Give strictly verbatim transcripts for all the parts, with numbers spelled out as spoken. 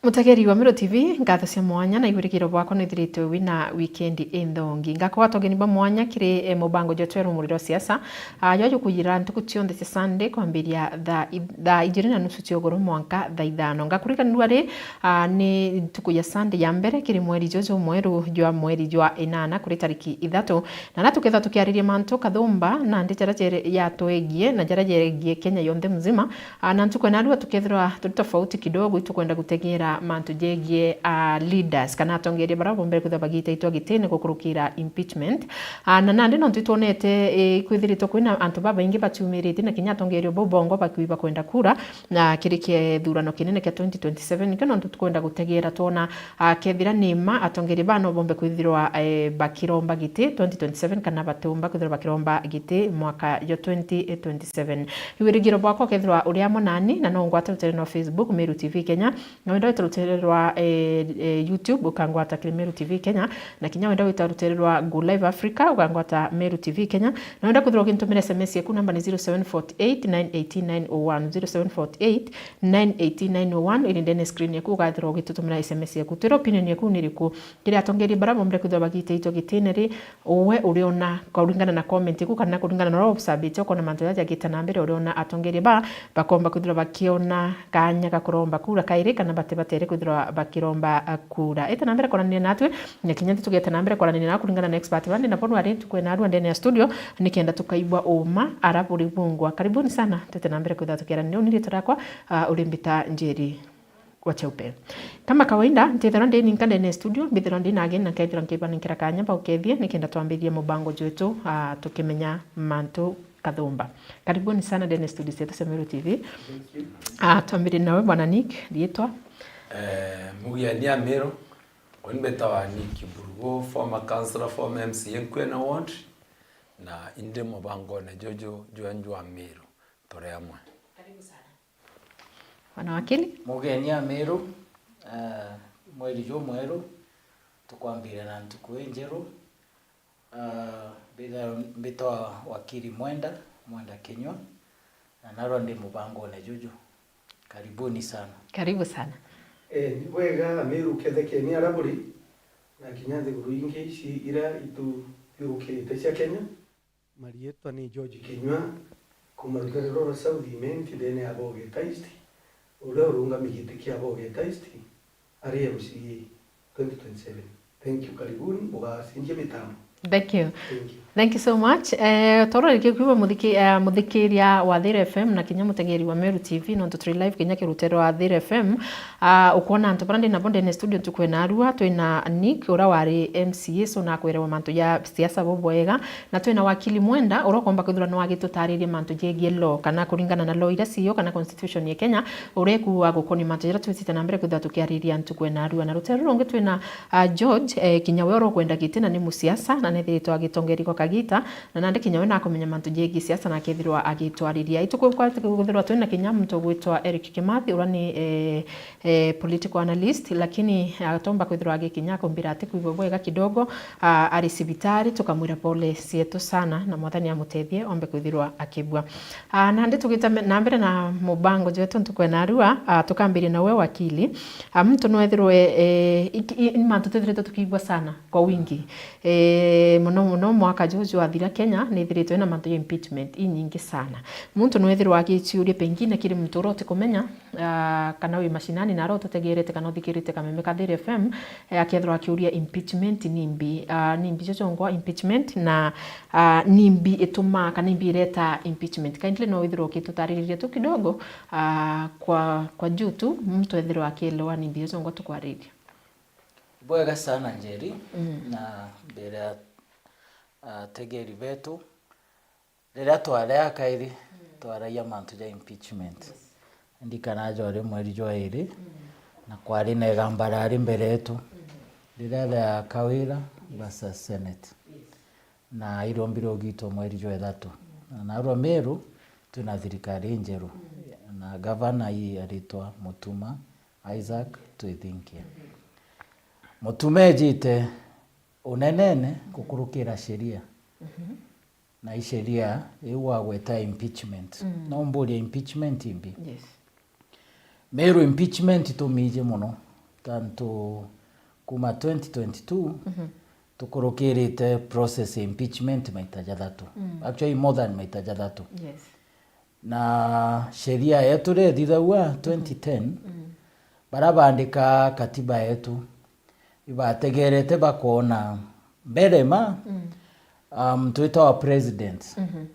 Mutegeri wa Meru T V, nkatho cia mwanya na igwirikiro bwakwa nwithiritwe wina wikendi inthongi. Ngakwata ugeni bwa mwanya kiri, eh, mubango jwetu jwa Rumuri rwa Siasa, ah, jwa jukujira ntuku cionthe cia Sunday kwambiria thaa i-, thaa ijiri na nusu cia ugoro mwanka thaa ithano. Ngakurikanirua ri, ah, ni ntuku ya Sunday ya mbere kiri mweri juju mweru jwa mweri jwa inana kuri tariki ithatu. Na na tukethirwa tukiariria mantu kathumba nandi jaria jere-, jatwegie na jaria jegie Kenya yonthe mzima. Ah, na ntuku ya narua tukethirwa turi tofauti kidogo, itukwenda gutegeera mantu jegie, ah, leaders kana atongeria baria bombere kwithirwa bagiita itwa gitine gukurukira impeachment. Ah, na nandi nontu itwonete, eh, kwithiritwe kwina antu babaingi baciumiritie na kinya atongeria bau bongwa bakiuga bakwenda kura na kiri kithurano kinene kia twenty twenty-seven. Nikio nontu tukwenda gutegeera twona, ah, kethira ni mma atongeria baa no bombe kwithirwa, eh, bakiromba giti twenty twenty-seven kana batiumba kwithirwa bakiromba giti mwaka jwa twenty twenty-seven. Iwirigiro bwakwa ukethirwa uri amwe nani, na no ngwate rutere rwa Facebook, Meru T V Kenya, na wenda wita rutere rwa, eh, eh, YouTube, ukangwata kiri Meru T V Kenya, na kinya wenda wita rutere rwa Go Live Africa, ukangwata Meru T V Kenya, na wenda kwithirwa ugintumira S M S yaku, namba ni zero seven forty-eight, nine eighteen, nine oh one, zero seven forty-eight, nine eighteen, nine oh one, iri ndene screen yaku, ugathirwa ugitutumira S M S yaku. Twira opinion yaku ni iriku? Kiri atongeria baria bombire kwithirwa bagiita itwa gitine ri, uwe uriona kuringana na comment iku kana kuringana na uria ucambite ukona mantu jaja jagiita na mbere, uriona atongeria ba bakomba kwithirwa bakiona kanya ga kuromba kura kairi kana bati batere kwithirwa bakiromba, ah, kura? Ita na mbere kwaraniria natwe, na kinya nthi tugiita na mbere kwaraniria nawe kuringana na expert bandi na bono ari ntuku ena arua ndene ya studio, nikenda tukaigua uma ara buri bungwa. Karibuni sana, tete na mbere kwithirwa tukiaraniria. Uni riitwa riakwa, ah, uri mbita Njeri wa Cheupe. Kama kawaida, ntithirwa ndi ninka ndene ya studio, mbithirwa ndi na ageni na nkethirwa nkibanenkera kanya baukethie, nikenda twambirie mubango jwetu, ah, tukimenya mantu kathumba. Karibuni sana ndene ya studio cietu cia Meru T V. Thank you. Ah, twambirie nawe Bwana Nick, riitwa? Eh, mugeni a Meru, uni mbitawa Nick Burugu, former councillor, former M C A Nkwena Ward, na indi mubangone juju jwenju wa Meru, turi amwe. Karibu sana. Bwana wakili? Mugeni a Meru, eh, mweri jumweru, tukwambiria na ntuku injeru. Eh, mbitha-, mbitwa wakili Mwenda, Mwenda Kinyua, na narua ndi mubangone juju. Karibuni sana. Karibu sana. Eh, ni bwega Ameru, kethekeni ara buri, na kinya nthiguru ingi ici ira ituthiurukirite cia Kenya. Marietwa ni George Kinyua, kuma rutere rwa South Imenti, ndene ya Bogeta East, uria urungami giti kia Bogeta East, ari M C A twenty twenty-seven. Thank you, karibuni, bugacenjia mitambo. Thank you. Thank you. Thank you so much. Eh, tororikia kuigua muthiki-, eh, muthikiria wa Thira F M na kinya mutegeri wa Meru T V, nontu turi live kinya kirutero rwa Thira F M. Ah, ukwona antu baria ndi nabo ndene studio ntuku ena arua, twina Nick, uria wari M C A, so nakwirewa mantu ja siasa bubwega, na twina wakili Mwenda, uria ukomba kwithirwa no agitutaririe mantu jegie law, kana kuringana na law iria cio, kana constitution ya Kenya, uria ikuuga gukoni mantu jaria twitite na mbere kwithirwa tukiariria ntuku ena arua. Na rutere ruru rungi twina, ah, George, eh, kinya we uria ukwenda giti na ni musiasa, na nethiritwe agitongeria gwa kagita, na nandi kinya we nakumenya mantu jegie siasa na akethirwa agitwariria. Ituku kwithirwa twina kinya muntu ugwitwa Eric Kimathi, uria ni, eh, eh, political analyst, lakini atomba kwithirwa agikinya akumbira ati kwigua bwega kidogo, ah, ari cibitari, tukamwira pole cietu sana, na Mwathani amutethie ombe kwithirwa akibua. Ah, nandi tugita me-, na mbere na mubango jwetu ntuku ena arua, ah, tukambiria nawe wakili. Ah, muntu no ethirwe, eh, iki-, i-, ni mantu twithiritwe tukigua sana kwa wingi. Eh, muno muno mwaka juju jwathira Kenya nithiritwe na mantu ya impeachment inyingi sana. Muntu no ethirwa agiciuria pengine kiri muntu uria utikumenya, ah, kana wi mashinani na aria ututegerete kana uthikirite kameme ka Thiri F M, eh, akethirwa akiuria impeachment nimbi, ah, nimbi jo jongwa impeachment na, ah, nimbi itumaa kana nimbi ireta impeachment. Kindly no withirwa ukitutaririria tu kidogo, ah, kwa, kwa juu tu, muntu ethirwa akielewa nimbi jo jongwa tukwariria. Bwega sana Njeri, mm, na mbere ya ategeri betu, riria twaria kairi, mm, twaragia mantu ja impeachment. Yes. Ndikana jwari mweri jwa iri, mm, na kwari na igamba rari mbere yetu, mm, riria ria Kawira, yes, versus Senate. Yes. Na irombire ugitwo mweri jwa ithatu. Mm. Na narua Meru, twina thirikari injeru. Mm. Na gavana ii aritwa Mutuma Isaac Twithinkia. Mm-hmm. Mutuma ejite unenene gukurukira sheria. Mm-hmm. Na i sheria iu wagweta impeachment. Mm. No mburia impeachment imbi? Yes. Meru impeachment tumiji muno. Tantu kuma twenty twenty-two, mhm, tukurukirite process ya impeachment maita jathatu. Mm. Actually, more than maita jathatu. Yes. Na sheria yetu rethithagua twenty ten, mm, bara bandika katiba yetu, ibategerete bakona mbere ma, mm, um, twitawa president. Mhm.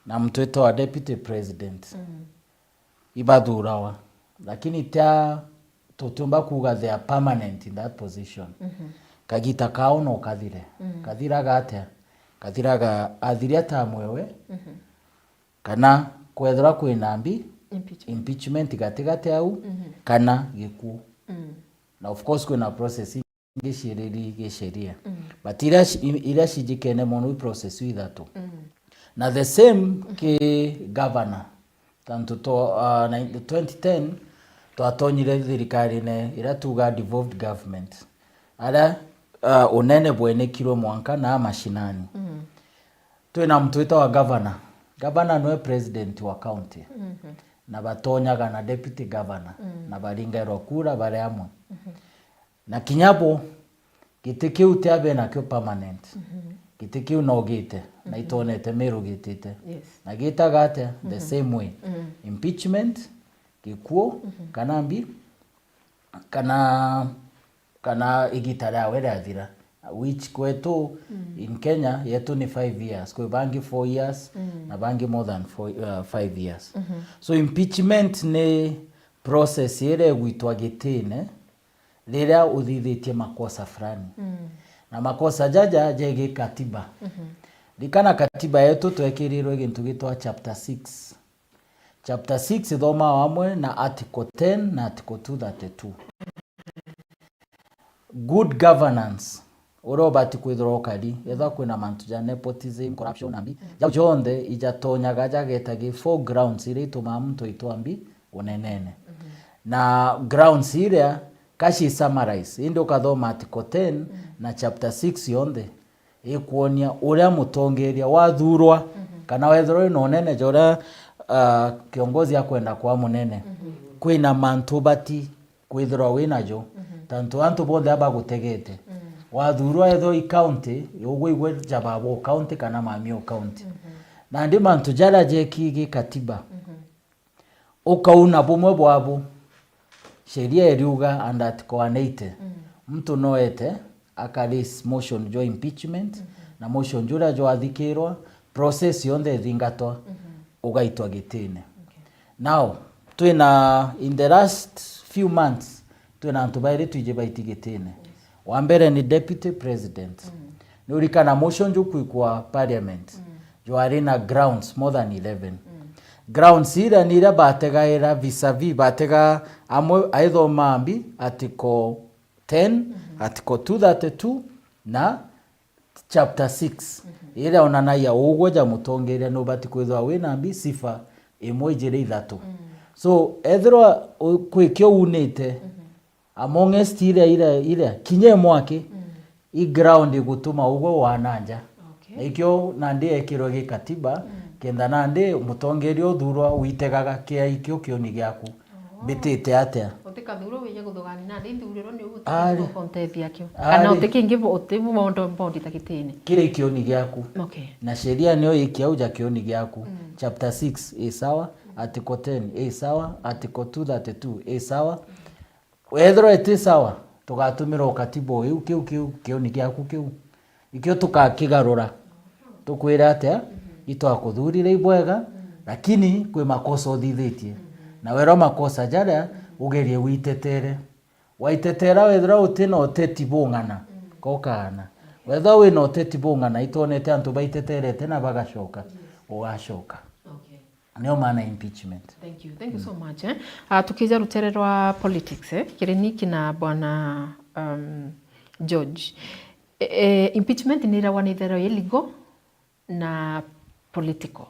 Na muntu witwa deputy president, mm, ibathurawa, lakini tia tutiumba kuuga they are permanent in that position. Mhm. Kagita kao no kathire. Mm. Kathiraga atia? Kathiraga athiria ta mwewe, mhm, kana kwethirwa kwina mbi, impeachment, impeachment gatigati au, mhm, kana gikuo. Mm. Na of course kwina process ingiciiriri gisheria. Mm. But iria ci-, i-, iria cijikene mono i process ithatu. Mm. Na the same, mhm, ki governor. Tantu to, uh, na twenty ten twatonyire thirikarine iria tuga devolved government. Aria, uh, unene bwenikirwe mwanka na mashinani. Mm. Twina muntu witawa governor. Governor niwe president wa county. Mhm. Na batonyaga na deputy governor. Mm. Na baringairwa kura bari amwe. Mhm. Na kinya bo, giti kiu tia benakio permanent. Mhm. Giti kiu no gite, na, mhm, itwonete Meru gitite. Yes. Na gitaga atia? The, mhm, same way. Mm. Impeachment, gikuo, mhm, kana mbi, kana, kana igita riawe riathira. Which kwetu, mm, in Kenya, yetu ni five years. Kwi bangi four years, mm, na bangi more than four, uh, five years. Mhm. So impeachment ni process iria igwitwa gitine, riria uthithitie makosa fulani. Mm. Na makosa jaja jegi katiba. Mhm. Rikana katiba yetu twekirirwe gintu gitwa chapter six. Chapter six ithomawa amwe na article ten na article two thirty-two. Good governance, uria ubati kwithirwa ukari, ethwa kwina mantu ja nepotism, corruption na mbi, jau jonthe ijatonyaga jageta gi four grounds iria itumaa muntu aitwa mbi unenene. Mhm. Na grounds iria, ka ci summarize, indi ukathoma article ten, mm, na chapter six yonthe, ikwonia uria mutongeria wathurwa, mhm, kana wethirwa wina unene ja uria, ah, kiongozi akwenda kwa munene, mhm, kwina mantu ubati kwithirwa winajo. Mhm. Tantu antu bonthe abagutegete. Mm. Wathurwa ethirwa i county, ugwe igwe ja baba o county kana mami o county. Mhm. Nandi mantu jaria jeki gi katiba, mhm, ukauna bumwe bwabo, sheria iriuga under article one eighty, mm, muntu noete aka raise motion jwa impeachment, mhm, na motion juria jwathikirwa, process yonthe ithingatwa, mhm, ugaitwa gitine. Okay. Now, twina, in the last few months, twina antu bairi twiji baiti gitine. Yes. Wa mbere ni deputy president. Mm. Ni urikana motion jukwikwa parliament, mm, jwari na grounds more than eleven. Mm. Grounds iria ni iria bategaira vis-a-vis, batega amwe aithoma mbi, article ten, mhm, article two thirty-two na chapter six, mhm, iria onanagia ugwe ja mutongeria nubati kwithirwa wina mbi sifa imwe, ijiri, ithatu. Mm. So, ethirwa u-, kwi kio unite, mhm, amongst iria, iria, iria, kinya imwe aki, mm, i ground igutuma ugwe wana nja. Okay. Na ikio nandi ekirwe gikatiba, mm, kenda nandi mutongeria uthurwa witegaga kia ikio kioni giaku. Oh. Mbitite atia? Utikathurwo wije guthugani nandi nthurirwo ni uguo. Ari. Ukontethia kio. Ari. Kana uti kingi bo-, uti bondo mbondi ta gitini. Kiri kioni giaku. Okay. Na sheria niyo ikia uja kioni giaku. Mm. Chapter six i sawa, article ten i sawa, article two thirty-two i sawa. Wethirwa iti sawa, tugatumira ukatiba uyu, kiu, kiu, kiuni giaku kiu. Ikio tukakigarura. Tukwire atia? Mhm. Itwakuthurire ibwega, mhm, lakini kwi makosa uthithitie. Mhm. Na werwa makosa jaria, mhm, ugerie witetere. Waitetera, wethirwa uti na uteti bung'ana, mhm, kokana. Okay. Wethirwa wina uteti bung'ana, itwonete antu baiteterete na bagacoka, yes, ugacoka. Okay. Nio maana impeachment. Thank you. Thank you so much, eh. Ah, tukija rutere rwa politics, eh, Kiriniki na bwana, um, George. Eh, eh, impeachment ni irawa ni ithero illegal na political.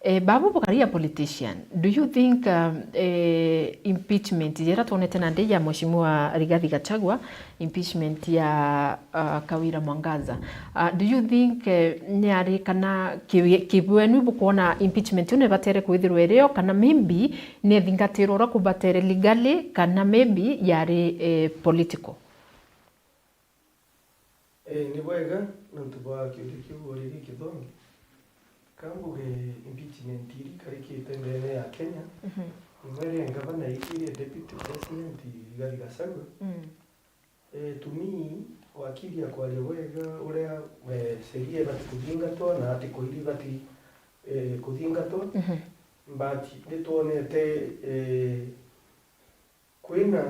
Eh, babu bukari a politician, do you think, um, eh, impeachment jira twonete nandi ya Mheshimiwa Rigathi Gachagua, impeachment ya, uh, Kawira Mwangaza, uh, do you think, eh, ni ari kana ki-, kibwenu bukwona impeachment iu ni batere kwithirwa irio, kana maybe ni thingatirwa uria kubatere legally, kana maybe yari, eh, political? Ii, ni bwega nontu bwa kiuria kiu uria gikithongi. Ka mbuge impeachment iria ikarikite ndeene ya Kenya, mhm, imwe iri ngavana, iria iri deputy president, Rigathi Gachagua. Mm. Ii, to me, wakiri akwaria bwega uria, ii, sheria ibati kuthingatwa na article iria ibati, ii, kuthingatwa. Mhm. But nitwonete, ii, kwina,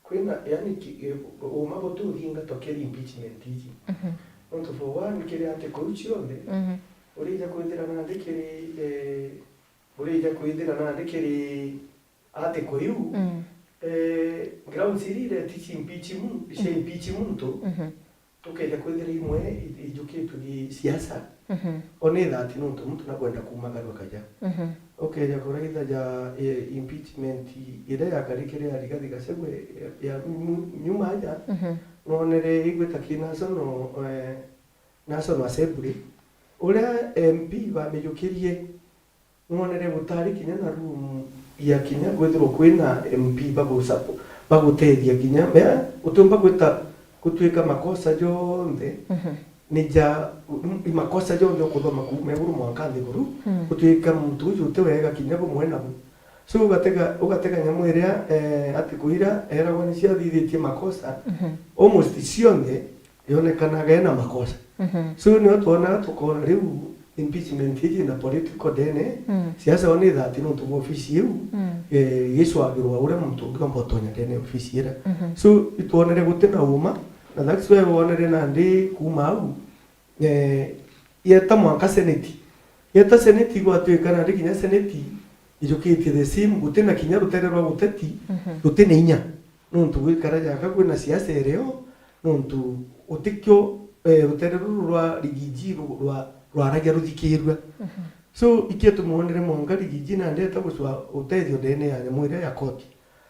kwina, yani, ki-, e, uuma bututhingatwa kiri impeachment iji. Mhm. Nontu for one, kiri article iu cionthe, mhm, urija kwithira nandi kiri, e, urija kwithira nandi kiri article iu, mm, e, grounds iria ireti cia impeach mu-, cia, mhm, impeach muntu, mhm. Tukeja kwithira imwe i-, ijukitwe gi siasa, mhm, o ni that nontu muntu nakwenda kumagarua kaja. Mhm. Ukeja kuraitha ja, e, impeachment iria yakarikire ya Rigathi Gachagua ya, ya mu-, nyuma aja, mhm, nwonere igwita ki National, e, National Assembly, uria M P bamijukirie, nwonere gutari kinya na room ya kinya kwithirwa kwina M P bagusapo-, bagutethia kinya. Mea, utiumba gwita gutuika makosa jonthe, mhm, ni ja, i makosa jonthe ukuthoma kuuma iguru mwanka nthiguru, mm, gutuika muntu uju uti wega kinya bumwe nabu. So, ugatega, ugatega nyamu iria, eh, ati kuira eragwa ni ciathithitie makosa, mhm, almost cionthe yonekanaga ena makosa. Mhm. So, nio twonaga tukona riu impeachment iji na political ndene, mm, siasa one that nontu bwa ofisi iu, mm, eh, igicwagirwa uria muntu ungiomba utonya ndene ya ofisi ira. Mhm. So, itwonere guti na uma, na that's why wonere nandi kuuma au, eh, yeta mwanka seneti. Yeta seneti igwatuika nandi kinya seneti ijukitie the same, guti na kinya rutere rwa guteti, mhm, ruti na inya. Nontu gwikara jaka kwina siasa irio, nontu utikio, eh, rutere ruru rwa Rigiji ru-, rwa, rwaragia ruthikirua. Mhm. So, ikio tumwonere mwanka Rigiji nandi eta gucwa utethio ndene ya nyamu iria ya koti.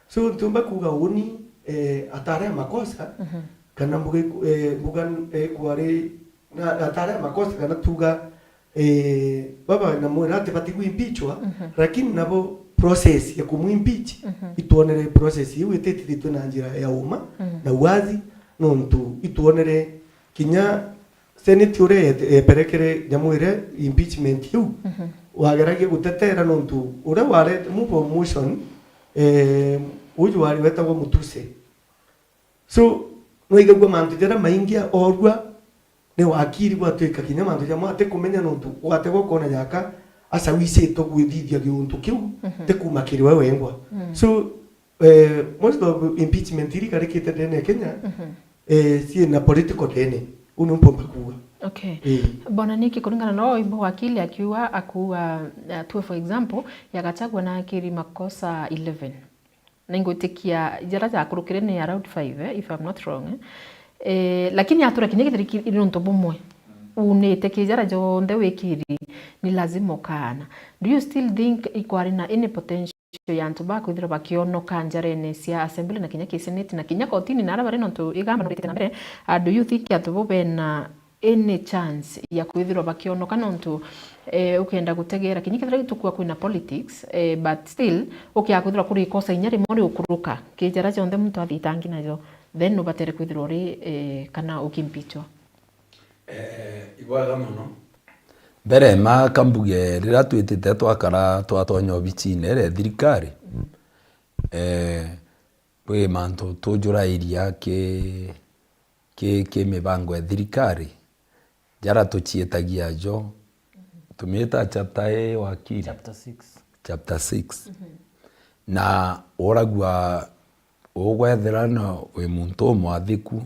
So, ntiumba kuuga uni, eh, atari a makosa, mhm, kana mbuga iku-, eh, mbuga, eh, kwari na, atari a makosa kana tuuga, eh, baba na mwira ati bati kuimpeachwa, mhm, lakini nabo process ya kumwimpeach, mhm, itwonere process iu ititithitwe na njira ya uma, mhm, na uwazi, nontu itwonere kinya senate uria yete-, yeperekere nyamu iria impeachment iu, mhm, wageragia gutetera nontu uria warete move of motion, eh, uju wari wetagwa Mutuse. So, nwaigagua mantu jaria maingi orua ni wakiri gwatuika kinya mantu jamwe atikumenya nontu ugategwa ukona jaka acawicitwe gwithithia giuntu kiu, mhm, ti kuma kiri we wengwa. Mm. So, eh, most of impeachment iria ikarikite ndene ya Kenya, mhm, eh, ciina political ndene. Uu niu mpumba kuuga. Okay. Ii. Bwana Niki, kuringana na uimbo wakili akiuga, akuuga, eh, tuwe for example, ya Gachagua na akiri makosa eleven. Na ingwitikia jara jakurukire ni around five, eh, if I'm not wrong, eh. Eh, lakini atura kinya githiriki iri nontu bumwe. Unite ki jara jonthe wikiri, ni lazima ukaana. Do you still think ikwari na any potential ya antu bakwithirwa bakionoka njarene cia assembly na kinya ki senate na kinya kotini na aria bari nontu igamba nurite na mbere? Ah, do you think antu bo bena any chance ya kwithirwa bakionoka? Nontu, eh, ukenda gutegera kinya kethira gitukua kwina politics, eh, but still ukiaga kwithirwa kuri ikosa inya rimwe riukuruka ki jara jonthe muntu athitangi najo, then nubatere kwithirwa uri, eh, kana ukimpichwa. Eh, ibwega mono. Mbere ma kambuge riria twitite twakara twatonya obicine iria thirikari, eh, kwi mantu tujurairia ki ki, ki mibango ya thirikari, jara tucietagia jo, tumieta chapter A, wakiri? Chapter six. Chapter six. Mhm. Na uragua ugwethira na wi muntu umwathiku,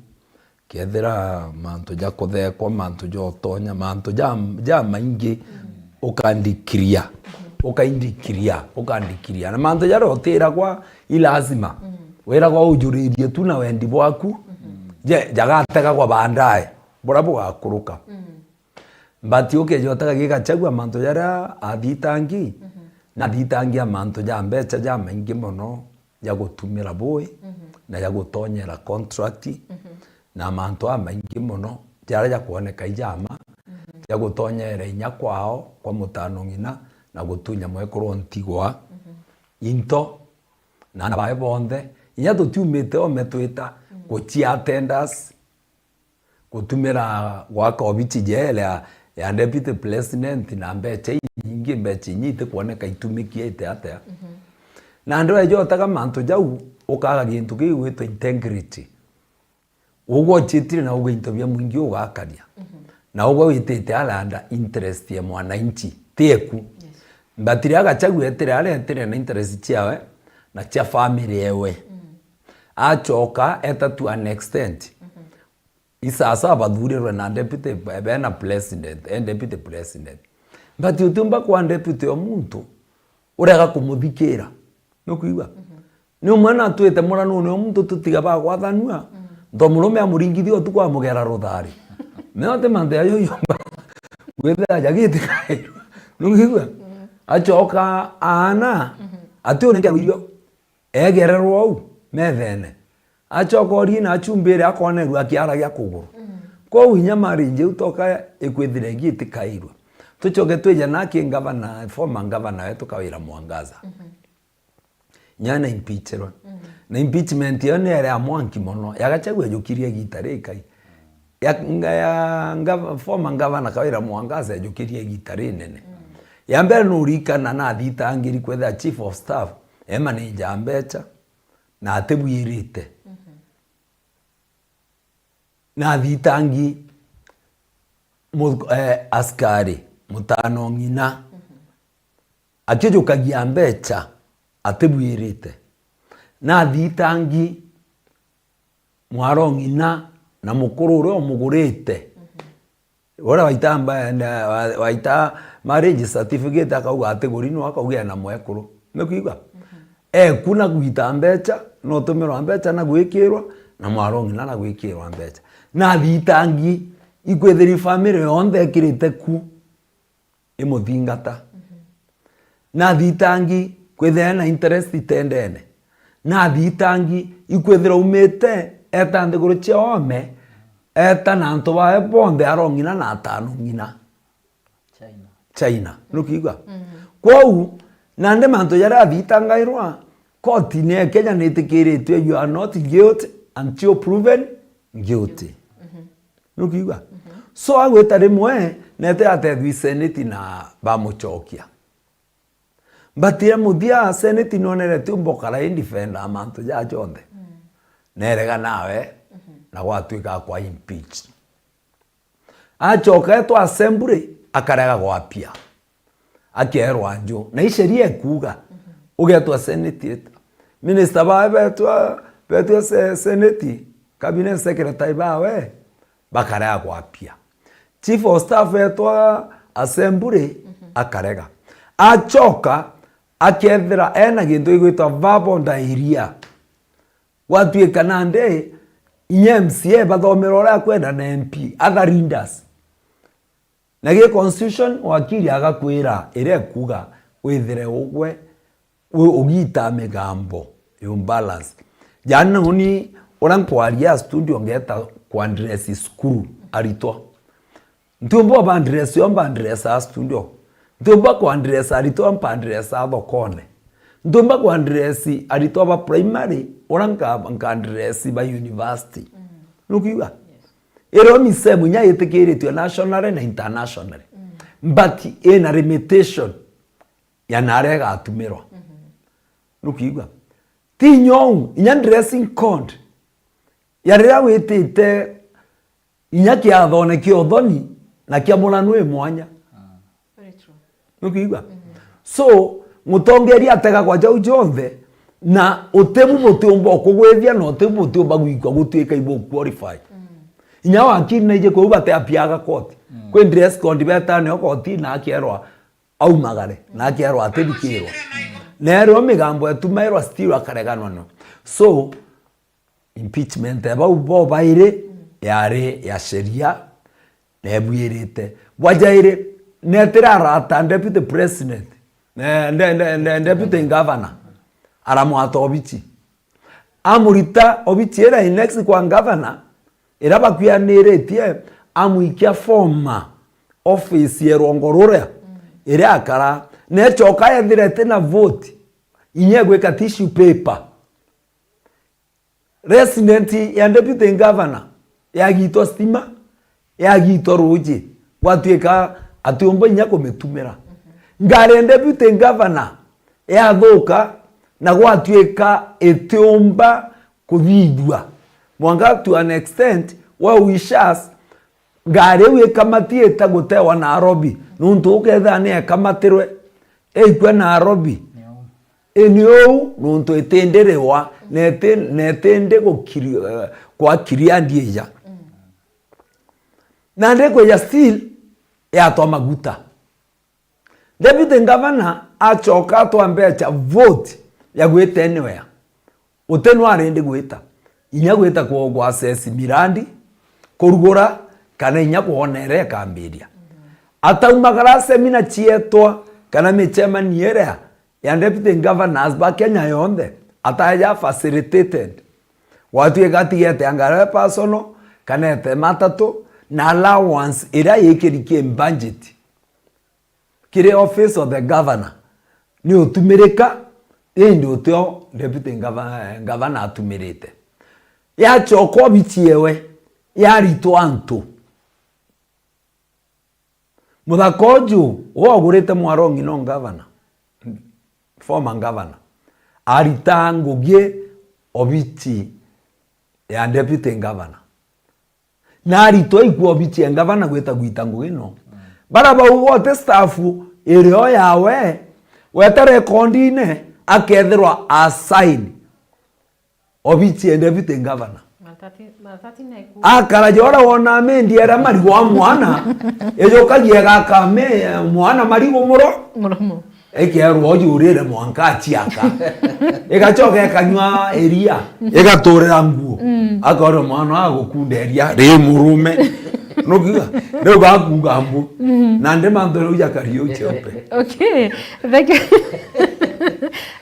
kethira mantu ja kuthekwa, mantu ja utonya, mantu ja, ja maingi, mhm, ukandikiria, mhm, ukaindikiria, ukandikiria. Na mantu jaria utiragwa i lazima. Mhm. Wiragwa ujuririe tu na wendi bwaku, mhm, je, jagategagwa baadaye, buria bugakuruka. Mhm. But ukeja utega gi Gachagua mantu jaria athitangi, mhm, na athitangia mantu ja mbecha jamaingi mono ja gutumira bui, mhm, na ja gutonyera contract, mhm, na mantu amaingi mono jaria jakwoneka ijama, mhm, ja gutonyera inya kwao kwa mutano ng'ina na gutunya mwekuru ntigwa, mhm, into na ana bae bonthe. Inya tutiumite ome twita, mhm, guchia tenders, gutumira gwaka obichi jele ya, ya deputy president na mbecha inyingi, mbecha inya itikwoneka itumikiite atia. Mhm. Na andu eja utega mantu jau, ukaga gintu kiu gwitwa integrity. Ugwe uchitire na ugwe into bia mwingi ugakaria. Mhm. Na ugwe witite alanda interest ya mwananchi, ti eku. Yes. But riria Gachagua etire aria etire na interest ciawe na cia family ewe. Mm. Acoka eta to an extent. Mhm. Isasa bathurirwe na deputy, bena president, e deputy president. But utiumba kwa deputy o muntu, urega kumuthikira. Nukwigua? Mhm. Ni umwe na atwite muranune o muntu tutiga bagwathanua. Mhm. Nto murume amuringithia utuku amugera ruthari. Meo ti mantu yayo yomba. Gwithira jagiti kairwa. Nukwigua? Mhm. Acoka aana, mhm, ati unengerwa irio. Egererwa uu methene. Acoka orie na achumbire akonerua akiara gia kuguru. Mm. Kwou inya marriage iu toka ikwithira ingi itikairwa. Tucoke twija naki ngavana, former ngavana wetu Kawira Mwangaza. Mhm. Inya na impeachirwe. Mm. Na impeachment iyo ni ere ya mwanki mono. Ya Gachagua ejukirie igita rikai. Ya, ya nga-, former ngavana Kawira Mwangaza ejukirie igita rinene. Mm. Ya mbere nurikana nathitangiri kwethira chief of staff, e manager ya mbecha, na atibwirite. Mhm. Nathitangi mu-, eh, askari, mutano ng'ina, mhm, akijukagia mbecha atibwirite. Nathitangi mwaro ng'ina na mukuru uria umugurite. Mhm. Uria waita mba-, na-, wa-, waita marriage certificate akauga atiguri, no akauga ena mwekuru. Nukwigua? Mhm. Eku na gwita mbecha, na utumirwa mbecha na gwikirwa, na mwaro ng'ina na gwikirwa mbecha. Na thitangi ikwithiri family yonthe ekirite ku imuthingata. Mhm. Na thitangi kwithira ena interest itendene. Na thitangi ikwithira umite eta nthiguru cia ome, eta na antu bae bonthe aro ng'ina na atano ng'ina. China. China. Nukwigua? Mhm. Kwou, nandi mantu jaria athitangairwa, kotini ya Kenya nitikiritue, you are not guilty until proven guilty. Mhm. Nukwigua? Mhm. So agwita rimwe, nete atethwi seneti na bamuchokia. But ya muthia seneti nonere tiumba ukara indefenda mantu ja jonthe. Mm. Nerega nawe, mhm, na gwatwika akwa impeach. Acoka etwa assembly, akarega gwapia. Akerwa nju. Na i sheria ikuuga, mhm, ugetwa seneti eta. Minister bawe betwa, betwa se-, seneti, cabinet secretary bawe, bakarega gwapia. Chief of staff etwa assembly, mhm, akarega. Acoka, akethira ena gintu gigwitwa verbal diarrhea. Gwatuika nandi, inya M C A bathomera uria akwenda na M P, other leaders. Na gi constitution, wakili agakwira iria ikuuga withire ugwe, wi-, ugita migambo, you balance. Jana uni uria nkwaria studio ngeta kwa address school aritwa. Ntiumba ba address yo mba address a studio. Ntiumba kwa address aritwa mpa address a thokone. Ntiumba kwa address aritwa ba primary, uria nka, nka address ba university. Mm. Nukwigua? Yes. Irio misemo inya itikiritue nationally na internationally. Mm. But ina limitation ya naria igatumirwa. Mhm. Nukwigua? Ti inya uu, inya dressing code ya riria witite inya kiathone kia uthoni na kia murano i mwanya. Very true. Nukwigua? Mhm. So, mutongeria ategagwa jau jonthe, na utibu butiumba ukugwithia, na utibu butiumba gwikua gutuika ibu qualify. Mm. Inya wakiri naije kuu bate apiaga koti. Mm. Kwi dress code betane o koti na akerwa aumagare, na akerwa atithikirwa. Na erio migambo etumairwa still akareganwa no. So, impeachment ya bau bo bairi yari ya sheria, Nebuirite. Bwa jairi, netire arata deputy president, ne, ne, ne, ne, deputy governor, aramwata obichi. Amurita obichi iria i next kwa governor, iria bakwianiritie, amwikia former office ya Rwongo ruria, iria akara. Nechoka ethira itina vote, inya egwika tissue paper. Resident ya deputy governor yagitwa stima, yagitwa ruji, gwatuika atiumba inya kumitumira. Ngari ya deputy governor yathuka na gwatuika itiumba kuthithua. Mwanka to an extent, we wishes ngari iu ikamatiite gutewa Nairobi, nuntu ukethira ni ekamatirwe, ikua Nairobi. Ni uu, nuntu itindiriwa, na iti-, na itindi gukiri-, eh, kwakiri andiija. Na ndikwija still yatwa maguta. Deputy governor achoka atwa mbecha vote ya gwita anywhere. Uti no arindi gwita. Inya gwita ku-, ku assess mirandi, kurugura, kana inya kwona iria ikambiria. Ataumagara semina cietwa, kana micemanio iria ya deputy governors ba Kenya yonthe, ataja facilitated. Gwatuika atigete angare personal, kana ete matatu, na allowance iria yikiri ki budget kiri office of the governor ni utumirika, indi utio deputy gava-, governor atumirite. Yachoka obichi ewe, yaritwa antu. Muthaka uju, ugurite Mwarongi no governor, former governor, arita ngugi obichi ya deputy governor. Na aritwa aikua obichi ya ngavana gwita gwita ngugi no. Bara bau bote staff irio yawe, weta rekondine, akethirwa assign obichi ya deputy governor. Maratati, maratati na iku. Akara jora wona amendi era marigo a mwana, ejokagia gaka me mwana marigo muro. Muromo. Ikerwa uju urire mwanka aciaka. Igacoka ikanyua iria, igaturira nguo. Mm. Akorwa mwana agukunda iria, ri murume. Nukiuga, riu gakuga mbu. Mm. Na ndi mantu riu jakari u cheupe. Okay. Thank you.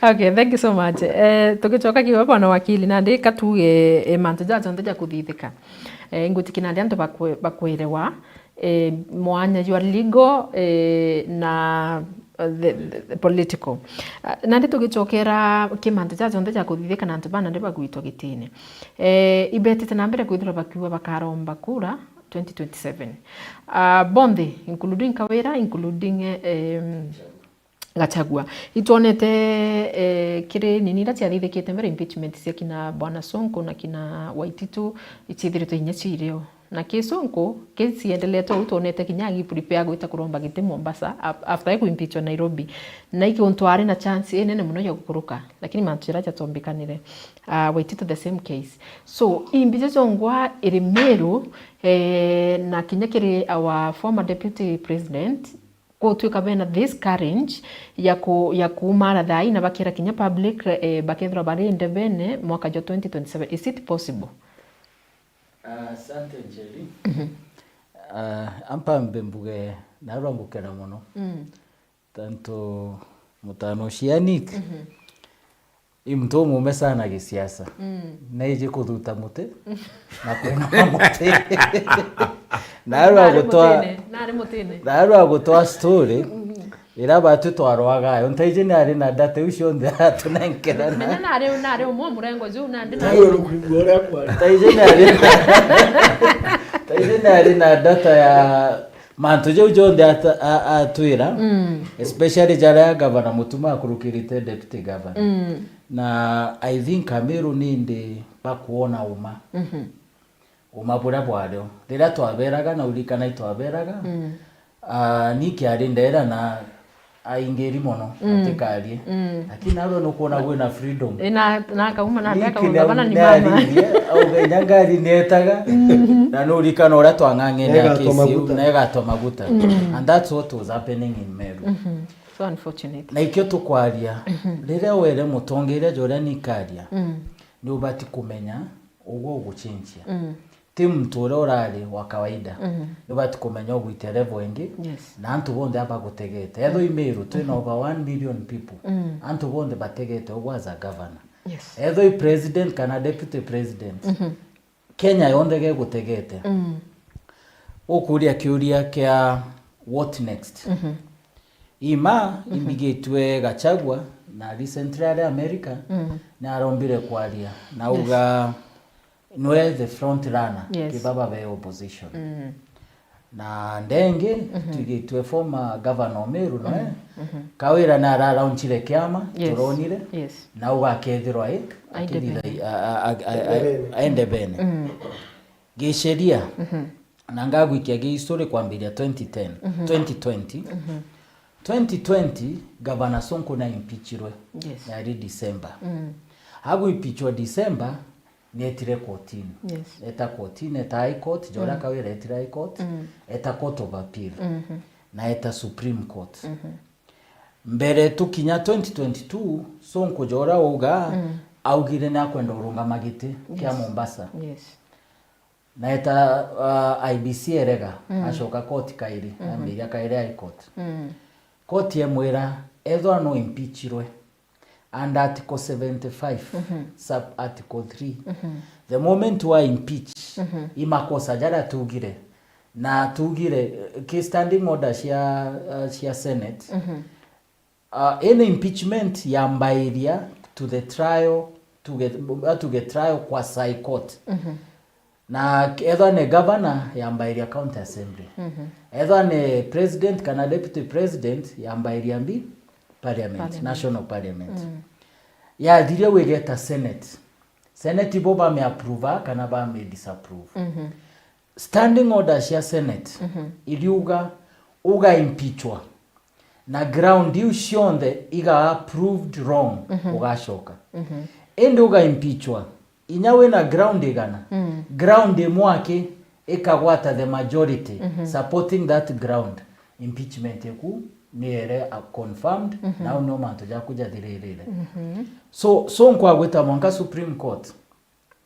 Okay, thank you so much. Eh, tugicoka kiwa bwana wakili, na ndi katuge, eh, mantu ja jonthe ja kuthithika. Eh, ngwitikia nandi antu bakwe-, bakwerewa, eh, mwanya jwa legal, eh, na, eh, the, the, the political. Ah, nandi tugicokera ki mantu ja jonthe ja kuthithika na antu bana nandi bagwitwa gitine. Eh, ibetite na mbere kwithirwa bakiuga bakaromba kura twenty twenty-seven. Ah, bonthe, including Kawira, including, eh, em, Gachagua. Itwonete, eh, kiri nini iria ciathithikite mbere, impeachment cia kina Bwana Sonko na kina Waititu iciithiritwe inya cirio. Na ki Sonko, ki ciendelete uu, twonete kinya agi prepare gwita kuromba giti Mombasa, af-, after eku impeachwa Nairobi. Na iki untu ari na chance inene muno ya gukuruka, lakini mantu jaria jatombikanire. Ah, Waititu the same case. So, imbi jajongwa iri Meru, eh, na kinya kiri our former deputy president, gutwika bena this courage ya ku-, ya kuumara thaa ii na bakira kinya public, eh, bakethirwa bari ndebene mwaka jwa twenty twenty-seven. Is it possible? Ah, asante, Njeri. Mhm. Ah, ampa mbe mbuge, narua ngukena muno. Mm. Tantu mutano cia Nick, mhm, i muntu umume sana gisiasa. Mm. Naiji kuthuta muti na kunama muti. Narua gutwa, nari mutine, nari mutine. Narua gutwa story, mhm, ira batu twarwaga yo. Ntaiji ni ari na data iu cionthe aratunenkerana. Menya nari, nari umwe murengo juu, nandi nari. Nawe rukuigua uria kwari. Ntaiji ni ari, ntaiji ni ari na data ya mantu jau jonthe ata-, a-, atwira, mm, especially jaria gavana Mutuma akurukirite deputy governor. Mm. Na I think Ameru nindi bakwona uma. Mhm. Uma buria bwario. Riria twaberaga, na uririkana itwaberaga, mm, ah, Nick ari ndera na aingiri mono, mm, atikarie. Mm. Lakini narua nukwona gwina freedom. Ina, na akauma na Nick ndaka ni gavana ni mama. Niaririe, auga inya ngari nietaga, mhm, na nurikana uria twang'ang'ene na egatwa kesi iu, maguta, na egatwa maguta. Mm. And that's what was happening in Meru. Mhm. So unfortunate. Na ikio tukwaria, mhm, riria were mutongeria joria nikaria, mm, ni ubati kumenya ugwe ugucenjia. Mm. Ti muntu uria urari wa kawaida. Mhm. Nibati kumenya ugwite level ingi, yes, na antu bonthe abagutegete. Ethwa i Meru, twina over one million people. Mm. Antu bonthe bategete ugwe as a governor. Yes. Ethwa i president kana deputy president, mhm, Kenya yonthe gegutegete. Mm. Ukuria kiuria kia what next? Mhm. Ima, mhm, imbigitwe Gachagua, na recently ari America, mm, ni arombire kwaria, na, yes, uga nwe the front runner, yes, kibaba be opposition. Mm. Na ndenge, mhm, twigitwe former governor o Meru nwe, mhm, mhm, Kawira ni araraunchire kiama, yes, turonire, yes, na ugakethirwa i, akithitha i, a, a, a, a, a, aende bene. Mm. Giceria, mhm, na ngagwikia gi history kwambiria twenty ten, mhm, twenty twenty. Mhm. Twenty twenty, Governor Sonko na impeachirwe. Yes. Yari December. Mm. Agwimpeachwa December, nietire kotini. Yes. Eta kotini, eta High Court, ja uria, mm, Kawira etire High Court, mm, eta Court of Appeal, mhm, na eta Supreme Court. Mhm. Mbere tukinya twenty twenty-two, Sonko ja uria wauga, mm, augire ni akwenda urungama giti kia, yes, Mombasa. Yes. Na eta, uh, I B C erega, mm, acoka court kairi, mm-hmm, ambiria kairi High Court. Mm. Court yemwira, ethwa no impeachirwe under Article seventy-five, mm-hmm, sub Article three. Mm-hmm. The moment wa impeach, mm-hmm, i makosa jaria tugire, na tugire, eh, ki standing order cia, uh, cia Senate, mm-hmm, uh, any impeachment yambairia to the trial, to get, uh, to get trial kwa High Court. Mhm. Na ethwa ni governor, yambairia County Assembly. Mhm. Ethwa ni president kana deputy president, yambairia mbi? Parliament, Parliament. National Parliament. Mm. Yathiria wigeta Senate. Senate ibo bame approve kana bame disapprove. Mhm. Standing order cia Senate, mhm, iriuga ugaimpeachwa na ground iu cionthe iga proved wrong, mhm, ugacoka. Mhm. Indi ugaimpeachwa, inya wina ground igana, mm, ground imwe aki ikagwata the majority, mhm, supporting that ground, impeachment iku ni ere a confirmed, mhm, na au nio mantu jaku jathiririre. Mhm. So, so nkwagwita mwanka Supreme Court.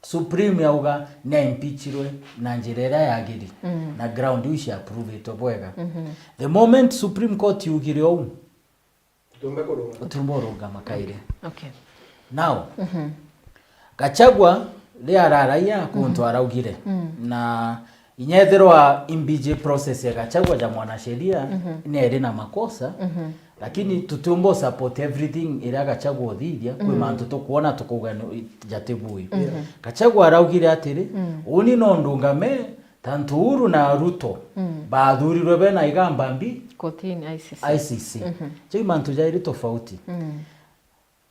Supreme yauga ni aimpeachirwe na njira iria yagiri, mm, na ground iu cia approvetwe bwega. Mhm. The moment Supreme Court yugire uu, utumba kurungama kairi. Okay. Now, mhm, Gachagua ri araraia kuntu, mhm, araugire, mm, na inya ethirwa imbiji process ya Gachagua ja mwanasheria, mhm, ni eri na makosa, mhm, lakini tutiumba support everything iria Gachagua uthithia, kwi, mm, mantu tukwona tukuuga ni jatibui. Mhm. Gachagua araugire atiri, mm, uni no ndungame tantu Uhuru na Ruto, mm, bathurirwe bena igamba mbi kotini, I C C. I C C. Mhm. Jau mantu jairi tofauti. Mm.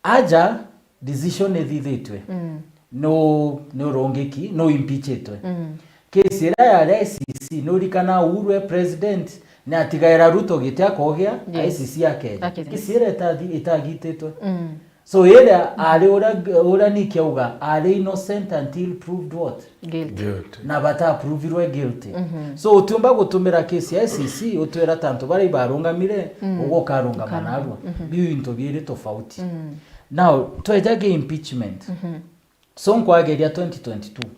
Aja decision ithithitwe. Mm. No, no urungiki, no impeachitwe. Mm. Case iria yari I C C, nurikana Uhuru e president, ni atigaira Ruto giti akogia, yes, I C C akeja. Akeja. Case iria itathi-, itagititwe. Mm. So iria ari uria, uria ni kiauga, ari innocent until proved what? Guilty. Guilty. Na bata approvirwe guilty. Mhm. So utiumba gutumira case ya I C C utwira tantu baria ibarungamire, mm, uguo ukarungama, ukarungama, narua. Mhm. Biu into biiri tofauti. Mm. Now, tweja ki impeachment. Mhm. So nkwageria twenty twenty-two.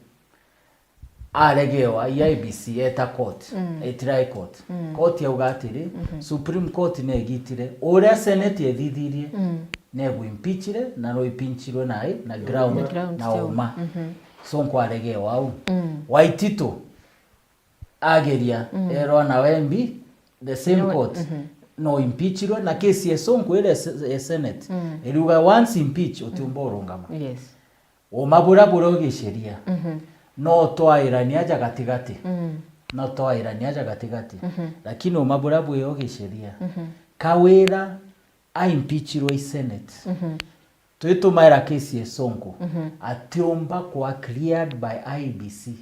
Aregewa, I E B C eta court, mm, etira High Court. Mm. Court yauga atiri, mhm, Supreme Court negitire. Uria Senate ethithirie, mm, neguimpeachire na no impeachirwe na, na ground, na ground na still. Uma. Mhm. So nkwaregewa au. Mm. Waititu ageria, mm, erwa nawe mbi, the same court, mhm, no impeachirwe, na case ya Sonko iria ya se-, ya Senate, mm, iriuga once impeach, utiumba urungama. Yes. Uma buria buri o gisheria, mhm, no twairania aja gatigati. Mm. No twairania aja gatigati. Mhm. Lakini uma buria buri o gisheria, mhm, Kawira aimpeachirwe i Senate. Mhm. Twitumaira case ya Sonko, mhm, atiumba kwa cleared by I E B C.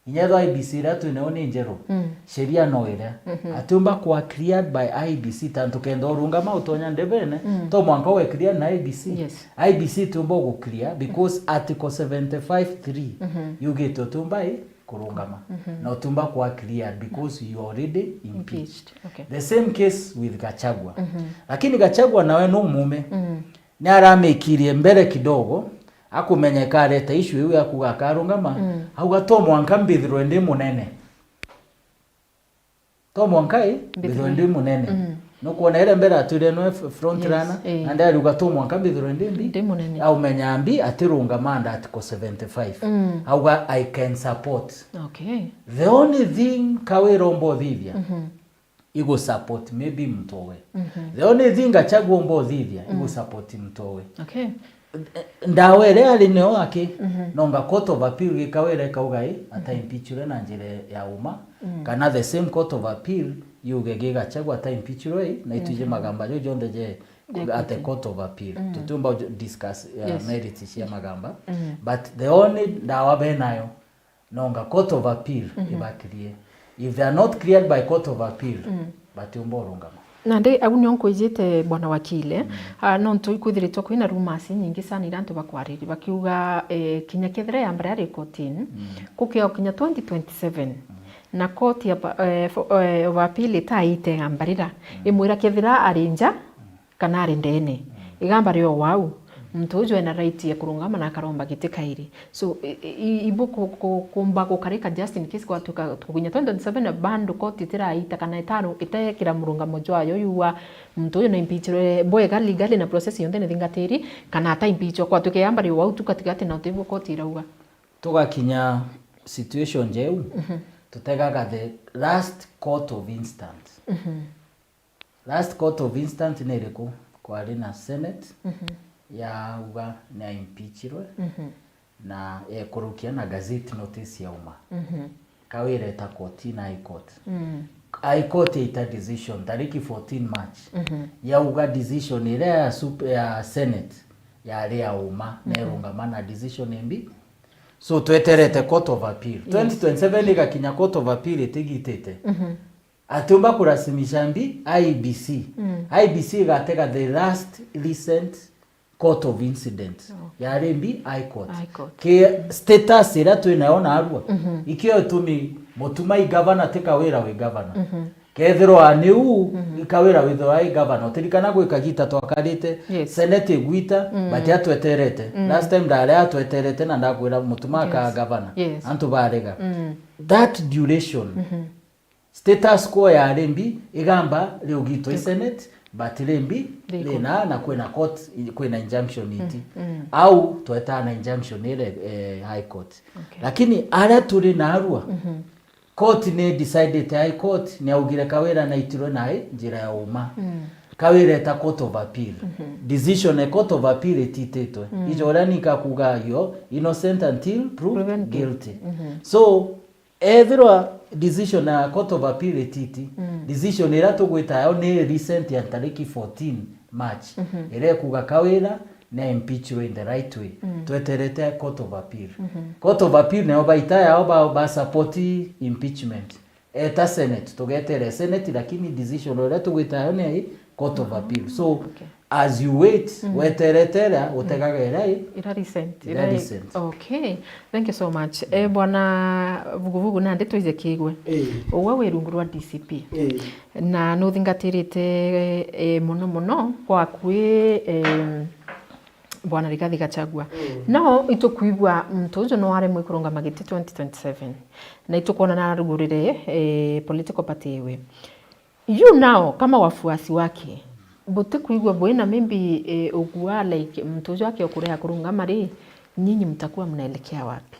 Inya ethwa I E B C iria twinayo ni njeru, mm, sheria no iria. Mhm. Atiumba kwa cleared by I E B C, tantu kenda urungama utonya ndebene, mm, to mwanka we clear na I E B C. Yes. I E B C itiumba gu clear because, mhm, Article seventy-five three, mhm, yugite utiumba i kurungama. Mhm. Na utiumba kwa cleared because you are already impeached. Impeached. Okay. The same case with Gachagua. Mhm. Lakini Gachagua nawe no mume. Mm. Ni aramikirie mbere kidogo, Akumenya ikareta issue iu ya kuga akarungama, mm, auga, "To mwanka mbithirwe ndi munene." To mwanka i, mbithirwe ndi munene. Mm. Nukwona iria mbere atwire nwe f-, front, yes, runner, eh, na ndariuga, "To mwanka mbithirwe ndi mbi." Ndi munene. Aumenya mbi atirungama under article seventy-five. Mm. Auga, "I can support." Okay. The only thing Kawira omba uthithia, mhm, igu support maybe Mtowe. Mhm. The only thing Gachagua omba uthithia, igu, mm, support Mtowe. Okay. Ndawa iria ari nio aki, mhm, nonga Court of Appeal gikawira ikauga i, ata, mhm, impeachirwe na njira ya uma, mm, kana the same Court of Appeal yuge gi Gachagua ata impeachirwe i, na itwiji, mhm, magamba jau jonthe je, je at the Court of Appeal. Mm. Tutiumba ju-, discuss, uh, yes, merits cia magamba. Mm. But the only ndawa benayo, nonga Court of Appeal, mhm, iba clear. If they are not cleared by Court of Appeal, mm, batiumba urungama. Nandi au nio nkwijite, bwana wakili, mm, ah, nontu ikwithiritwe kwina rumors inyingi sana iria antu bakwariria bakiuga, eh, kinya kethira yamba riria ari kotini, mm, gukinya twenty twenty-seven, mm, na court ya ba-, eh, fo-, eh, of appeal itaite yamba rira, mm, imwira kethira ari nja, mm, kana ari ndene. Mm. Igamba rio wau, muntu uju ena right ya kurungama na akaromba giti kairi. So, i-, i-, ibu ku-, ku-, kumba gukarika just in case gwatuika tukinya twenty twenty-seven na bado court itiraita kana itaru-, itekira murungamo jwayo yuga muntu uyu na impeachirwe bwega legally na process yonthe ni thingatiri, kana ata impeachwa, kwatuika igamba rio wau tu katigati na utibu court irauga. Tugakinya situation jeu, mhm, tutegaga the last court of instance. Mhm. Last court of instance ni iriku? Kwari na Senate, mhm, yauga ni aimpeachirwe, mhm, na ekurukia na gazette notice yauma. Mhm. Kawira eta koti na High Court. Mm. High Court yaita decision tariki fourteen March. Mhm. Yauga decision iria ya sup-, ya Senate yari ya uma, mm-hmm, nerungama na decision imbi. So tweterete Court of Appeal. Yes. Twenty twenty-seven igakinya Court of Appeal itigitite. Mhm. Atiumba kurasimisha mbi I E B C. Mm. I E B C igatega the last recent court of incident. Oh. Yari mbi High Court. High Court. Ki status iria twinayo narua, mhm, ikio itumi Mutuma i governor ti Kawira wi governor. Mhm. Kethirwa ni u, mhm, i Kawira withirwa i governor. Utirikana gwi kagita twakarite, yes, Senate igwita, mm, but atweterete. Mm. Last time ndari atweterete na ndakwira Mutuma akaa, yes, governor. Yes. Antu barega. Mm. That duration, mhm, status quo yari mbi, igamba riugitwe i Senate, but ri mbi, rina na kwina court, kwina injunction iti. Mm, mm. Au twetaa na injunction ire, eh, High Court. Okay. Lakini aria turi narua, mhm, court ni decided, High Court ni augire Kawira naitirwe na njira ya uma. Mm. Kawira eta Court of Appeal. Mhm. Decision ya Court of Appeal itititwe. Mm. Ijo uria nika kuga you're innocent until proved guilty. Proven guilty. Mhm. So, ethirwa decision ya Court of Appeal ititi, mm, decision iria tugwita yo ni recent ya tariki fourteen March, mhm, iria ikuga Kawira ni impeachirwe in the right way. Mm. Tweterete Court of Appeal. Mhm. Court of Appeal nio baita yao ba, ba support impeachment. Eta Senate, tugetere Senate, lakini decision iria tugwita yo ni Court of Appeal. So, okay, as you wait, mm, weterete iria, utegaga iria i, ira recent, ira ira recent. Okay. Thank you so much. Eh, bwana Vuguvugu, nandi twije kigwe. Eh. Uwe wi rungu rwa D C P. Eh. Na nuthingatirite, eh, muno muno kwa akui, eh, bwana Rigathi Gachagua. Mm. No itukwigua muntu uju no aremwe kurungama giti twenty twenty-seven. Na itukwona na arugurire, eh, political party iwe. You now, kama wafuasi wake, butikwigua bwina maybe, eh, ugua, like, muntu uju akiokurea kurungama ri, nyinyi mtakuwa mnaelekea wapi?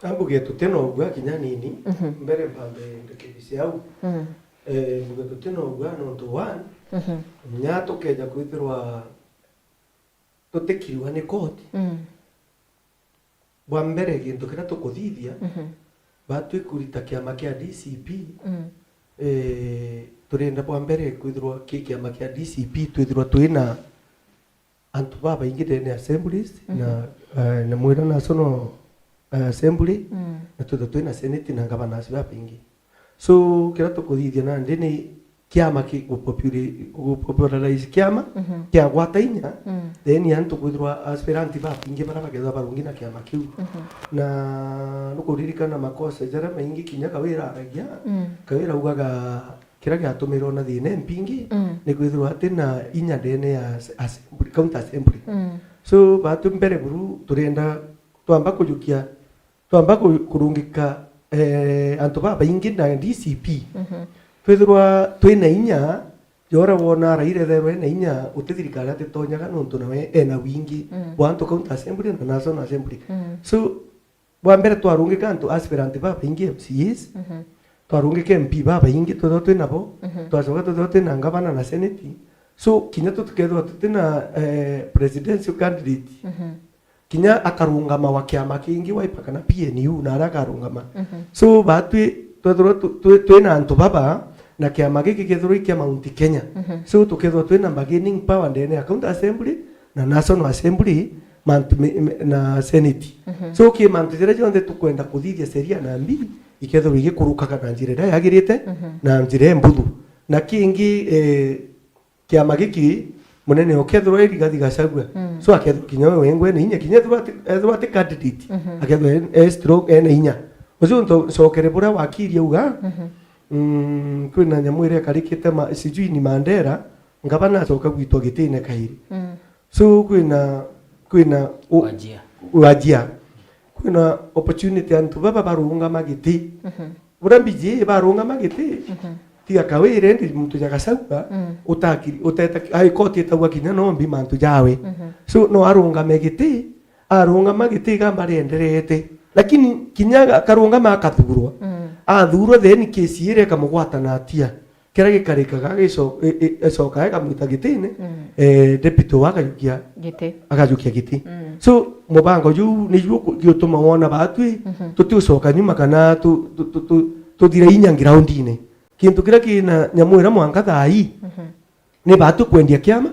Ambuge tutina ugua kinya nini, mhm, mbere mpambe ndekebise au. Mhm. Eh, mbuge tutina ugua nontu one, mhm, nya tukeja kwithirwa tutikiriwa ni court. Mm. Bwa mbere, gintu kiria tukuthithia, mhm, batwi kurita kiama kia D C P, mm, eh, turienda bwa mbere kwithirwa ki kiama kia D C P, twithirwa twina antu babaingi ndene assemblies, mhm, na, eh, na mwira National, eh, Assembly, mm, na twithirwa twina senate na governors babaingi. So, kiria tukuthithia nandi ni kiama ki gupopulate-, gupopularize kiama, mhm, kiagwata inya, mm, then antu kwithirwa aspirant babaingi baria bakethirwa barungi na kiama kiu. Mhm. Na nukuririkana makosa jaria maingi kinya Kawira aragia, mm, Kawira augaga kiria giatumirwe na thina impingi, mm, ni kwithirwa atina inya ndene ya as-, assembly, county assembly. Mm. So, batwi mbere buru turienda twamba kujukia, twamba ku-, kurungika, eh, antu babaingi na D C P. Mhm. Twithirwa twina inya, jora wona araire therwe ena inya, uti thirikari atitonyaga nontu nawe ena wingi, mm, wa antu county assembly na national assembly. Mm. So, bwa mbere twarungika antu aspirant babaingi M C As, mhm, twarungika M P babaingi twethirwa twi nabo, mhm, twacoka twethirwa twi na ngavana na senate. So, kinya tutikethirwa tuti na, eh, presidential candidate, mhm, kinya akarungama wa kiama kingi, Wiper kana P N U, na aria akarungama. Mhm. So, batwi twethirwa tu-, twi, twi na antu baba, na kiama giki kethirwa i kia Mount Kenya. Mhm. So, tukethirwa twi na bargaining power ndene ya county assembly, na national assembly, mantu me, me, na senate. Mhm. So, ki mantu jaria jonthe tukwenda kuthithia sheria na mbi, ikethirwa igikurukaga na njira iria yagirite, mhm, na njira imbuthu. Na kingi, eh, kiama giki, munene ukethirwa i Rigathi Gachagua. Mm. So, akethirwa kinya we wengwe ena inya, kinya ethirwa ati, ethirwa ati candidate, mhm, akethirwa e, e strong, ena inya. Ucio nto-, ncokere buria wakiri auga, mhm, mm, kwina nyamu iria ikarikite ma-, sijui ni Mandela, ngavana acoka gwitwa gitine kairi. Mm. So, kwina, kwina u-, Wajia. Wajia. Kwina opportunity antu baba barungama giti. Mhm. Buria mbiji barungama giti, mhm, tiga Kawira, indi muntu ja Gachagua, mm, utakiri, uteta, ai koti itagwa kinya no mbi mantu jawe. Mhm. So, no arungame giti, arungama giti igamba rienderete. Lakini kinya akarungama akathurwa. Mm. Athurwa, then kesi iria ikamugwata na atia. Kiria gikarikaga gico-, i-, i-, icokaga ikamwita gitine, mm, eh, deputy wa akajukia, giti, akajukia giti. Mm. So, mubango juu niju uku-, giutuma wona batwi, mhm, tutiucoka nyuma kana tu-, tu-, tu-, tu-, tuthira inya groundine. Kintu kiria kina nyamu iria mwanka thaa ii, mhm, ni batwi kwendia kiama,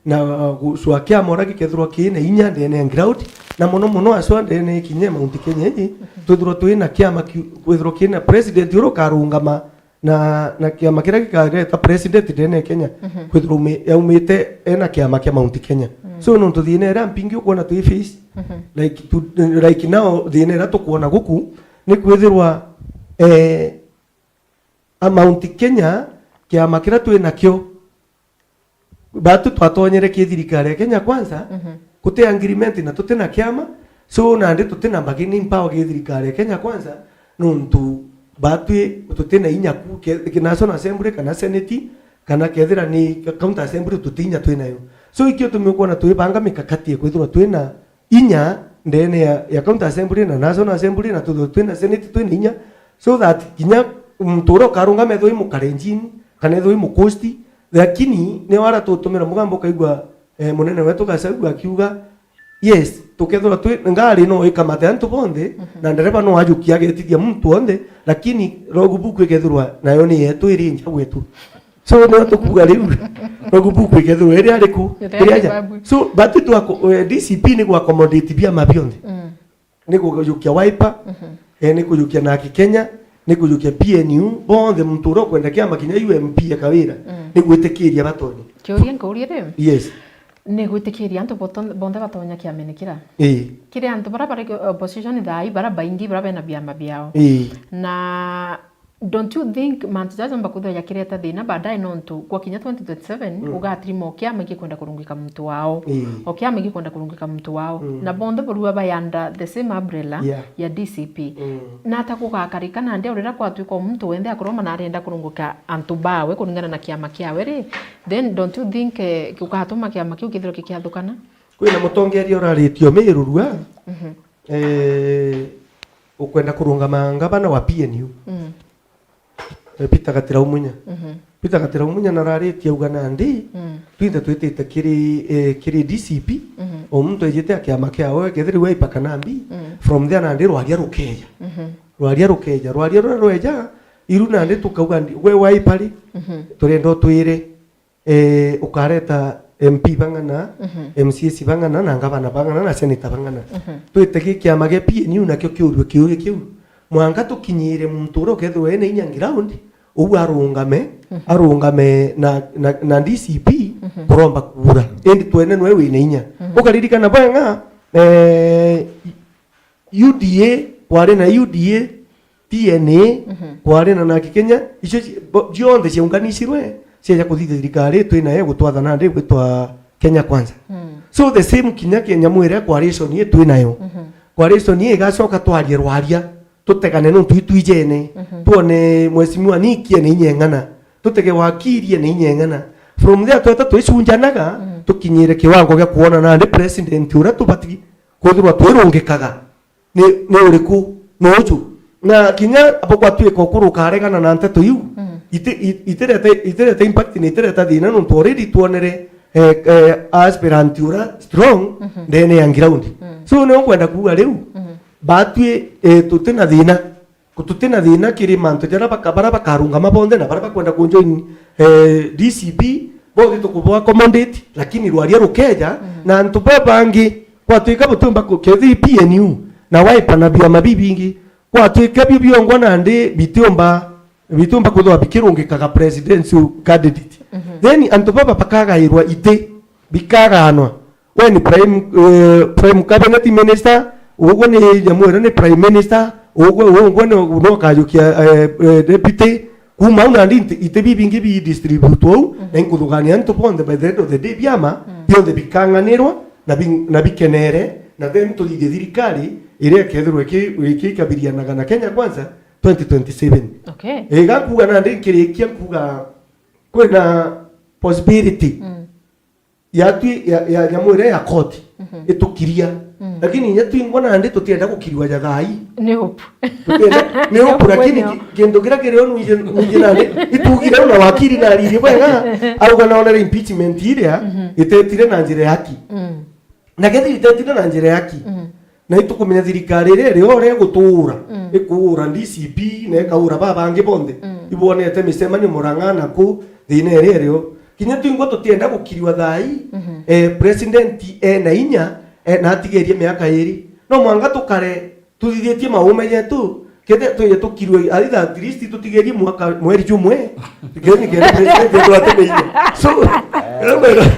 na, uh, gucwa kiama uria gikethirwa kina inya ndene ya ground, na mono mono aswa ndene kinya Mount Kenya iji, mhm, twithirwa twina kiama kiu, kwithirwa kina president uria ukarungama na, na kiama kiria gikareta president ndene ya Kenya, mhm, kwithirwa ume-, yaumite ena kiama kia Mount Kenya. Mm. So, nontu thina iria mpingi ukwona twi face, mhm, like, tu-, like now thina iria tukwona guku, ni kwithirwa, eh, a Mount Kenya, kiama kiria twi nakio, batu twatonyere ki thirikari ya Kenya Kwanza, mhm, guti agreement na tuti na kiama, so nandi tuti na bargaining power ki thirikari ya Kenya Kwanza, nontu batwi tuti na inya ku ke-, ki National Assembly kana Senate, kana kethira ni County Assembly tuti inya twi nayo. So ikio tumi ukwona twibanga mikakati ya kwithirwa twi na inya ndene ya, ya County Assembly na National Assembly, na twithirwa twi na Senate twi na inya, so that kinya muntu uria ukarungama ethirwa i Mukalenjin, kana ethirwa i Mukosti, lakini ni wara tutumira mugambo ukaigua, eh, munene wetu Gachagua akiuga, yes, tukethirwa twi ngari no ikamate antu bonthe, mhm, na ndereba no ajukia agetithia muntu onthe, lakini logbook ikethirwa nayo ni yetu iri nja gwetu. So nio tukuga riu, logbook ikethirwa iri ariku? Iri aja. So, but to acco-, eh, D C P ni gu accommodate biama bionthe. Mm. Ni kujukia Wiper, mhm, eh, ni kujukia Narc Kenya, ni kujukia P N U, bonthe muntu uria ukwenda kiama kinya U M P ya Kawira, mm, ni gwitikiria batonye. Kiuria nkuurie ri? Yes. Ni gwitikiria antu boto-, bonthe batonya kiamene kira? Ii. Kiri antu baria bari opposition thaa ii, baria baingi, baria bena biama biao. Ii. Na don't you think mantu jaja jomba kwithirwa jakireta thina baadaye, nontu gwakinya twenty twenty-seven, mm, ugatirima o kiama gikwenda kurungika muntu wao. Ii. O kiama gikwenda kurungika muntu wao. Mm. Na bonthe burua bai under the same umbrella, yeah, ya D C P. Mm. Na ata gugakarika nandi o riria kwatwika o muntu wenthe akoroma na arenda kurungika antu bawe kuringana na kiama kiawe ri, then don't you think, eh, gugatuma kiama kiu kithirwa kikiathukana? Kwina mutongeria uraritie o Meru rua, mhm, eh, ukwenda kurungama ngavana wa P N U. Mm. Eh, Peter Gatira Umunya. Mhm. Peter Gatira Umunya nararitie auga nandi, mm, twinthe twitite kiri, eh, kiri D C P, mhm, o muntu ejite a kiama kiawe, kethira Wiper kana mbi, mm, from there nandi rwaria rukeja. Mhm. Rwaria rukeja, rwaria ruria rweja, iru nandi tukauga ndi-, we Wiper ri, mhm, turenda utwire, eh, ukareta M P bang'ana, mhm, M C As bang'ana, na ngavana bang'ana, na senator bang'ana. Mhm. Twite gi kiama gia P N U nakio kiurue kiuria kiu. Mwanka tukinyire muntu uria ukethirwa ena inya ground, uu arungame, mhm, arungame na, na, na D C P, mhm, kuromba kura. Indi twene nwe wina inya. Mhm. Ukaririkana bwega, eh, U D A, kwari na U D A, T N A, mhm, kwari na Narc Kenya, icio ci-, bo-, cionthe ciaunganishirwe, cieja kuthithia thirikari twi nayo gutwathana ndi gwitwa Kenya Kwanza. Mm. So the same kinya kia nyamu iria coalition ii twi nayo. Mhm. Coalition ii igacoka twarie rwaria, tutegane nontu itwijene, mhm, twone mheshimiwa Nick ena inya ing'ana, tutege wakiri ena inya ing'ana. From there tweta twicunjanaga, mhm, tukinyire kiwango gia kuona nandi president uria tubati kwithirwa twirungikaga ni, ni uriku? Ni uju. Na kinya abo gwatuika ukuru ukaregana na nteto iu, mm, iti-, i-, itirete, itirete impact na itireta thina, nontu already twonere, eh, eh, aspirant ura strong, mhm, ndene ya ground. Mm. So, ni ukwenda kuuga riu, mhm, batwi, eh, tutina thina, ku-, tutina thina kiri mantu jaria baka-, baria bakarungama bonthe na baria bakwenda kujoin, eh, D C P, bonthe tukubo accommodate, lakini rwaria rukeja, mm, na antu babangi, gwatuika butiumba ku-, kethi P N U na Wiper na biama bibingi, gwatuika bio biongwa nandi bitiumba, bitiumba kwithirwa bikirungikaga presidential candidate. Mhm. Then antu baba bakagairwa iti, bikaganwa. We ni prime, eh, prime cabinet minister, ugwe ni nyamu iria ni prime minister, ugwe, ugwe ni, no kajukia, eh, eh, deputy. Kuma au nandi iti, iti bibingi bi distribute au, mhm, na inkuthugania antu bonthe, by the end of the day, biama, mm, bionthe bikang'anirwa na bi-, na bikenere, na then tuthithie thirikari iria ikethirwa iki-, iki-, ikabirianaga na Kenya Kwanza twenty twenty-seven. Okay. Igakuga nandi nkirikia nkuga kwina possibility, mm, yatwi-, ya, ya nyamu iria ya koti, mhm, itukiria. Mm. Lakini inya twingwa nandi tutienda gukiriwa ja thaa ii. Ni hope. Tutienda, ni hope, lakini ki-, kintu kiria kiri o nwiji, nwiji nandi, itugire una wakiri na ariri bwega, auga naonere impeachment iria, mhm, itetire na njira ya haki. Mm. Na kethi itetire na njira ya haki. Mm. Na itukumenya thirikari iria iri o uria igutuura, mm, ikuura D C P na ikaura babangi bonthe. Mm. Ibwonete micemanio Murang'a na ku thina iria iri o. Kinya twingwa tutienda gukiriwa thaa ii, mhm, eh, president ena inya, eh, na atigerie miaka iri. No mwanga tukare tuthithietie maume jetu, kethira twije tukirwe, either at least tutigerie mwaka, mweri jumwe, kethira ni kenda president wetu atemeire. So,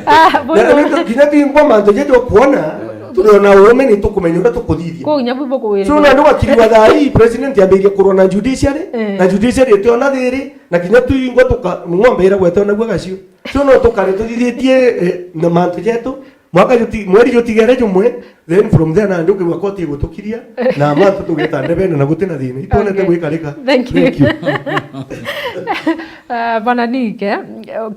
ah, na, na, kinya bingwa mantu jetu kuona, turiona ume ni tukumenya uria tukuthithia. Kwa kinya bibo kuwira. So, na ndu wakirwa thaa ii, president ambiria kurwa na judiciary, eh, na judiciary itiona thiri, na kinya tuingwa tuka, ng'ombe ira gwete ona gwa gacio. So, no tukare tuthithietie, eh, na mantu jetu, mwaka juti-, mweri jutigere jumwe, then from there nandi ukigua koti igutukiria, na mantu tugeta ndebene na gutina thina. Itwonete, okay, gwikarika. Thank you. Thank you. Ah, Bwana Nick, eh,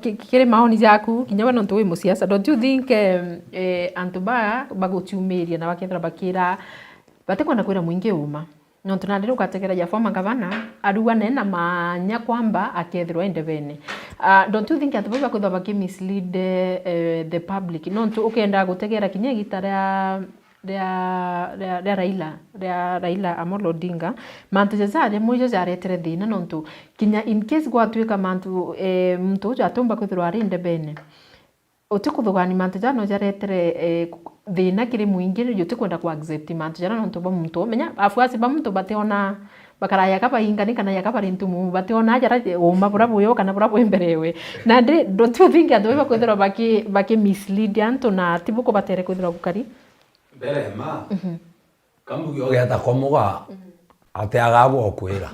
ki-, kiri maoni jaku, kinya we nontu wi musiasa, don't you think, eh, eh, antu ba baguchumiria na bakethira bakira, batikwenda kwira mwingi uma? Nontu nandi ugategera ja former governor, ariuga nena manya kwamba akethirwa e ndebene. Ah, don't you think antu bau bakwithirwa baki mislead, eh, the public? Nontu ukenda gutegera kinya igita ria, ria, ria, ria Raila, ria Raila Amolo Odinga, mantu jaja jaria mwijo jaretere thina, nontu kinya in case gwatuika mantu, eh, muntu uju atumba kwithirwa ari ndebene, utikuthugani mantu jana no jaretere, eh, thina kiri mwingi, utikwenda ku accept mantu jana nontu bwa muntu. Menya, afuasi ba muntu bationa, bakaraya ka baingani kana yaka bari ntumu, bationa jara uma bura buyo kana bura bwi mbere we. Nandi, don't you think antu bakwithirwa baki, baki mislead antu na tibu kubatere kwithirwa gukari? Mbere ma. Mhm. Kambuge ugeta kwa muga, mm, ati agagwa ukwira.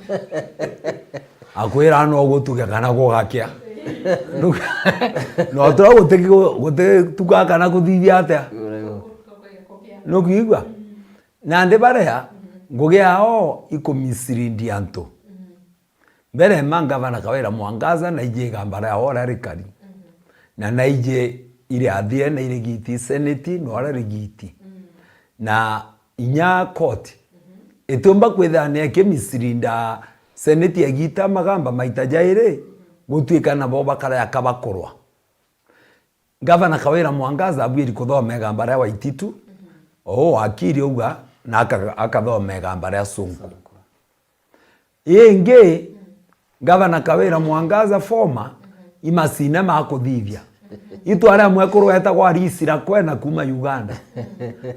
Akwira no gutuke kana gugakia. No tura gutiki gu-, gutituka kana kuthithia atia. Nukwigua? Nandi baria, ngugi yao ikumislead antu. Mbere ma ngavana Kawira Mwangaza naiji igamba ria ora rikari. Mhm. Na naiji iri athie na iri giti seneti, na ora rigiti. Mm. Na inya koti. Mhm. Itiumba kwithira ni akimislead seneti egita magamba maita jairi, gutuika nabo bakara yaka bakurwa. Gavana Kawira Mwangaza abuiri kuthoma igamba ria Waititu, mhm, o wakiri auga, na aka-, akathoma igamba ria Sonko. Sonko. Ingi, mm, Gavana Kawira Mwangaza former, mhm, i masine ma kuthithia. Itwa ria mwekuru wetagwa Alice Rakwena kuma Uganda.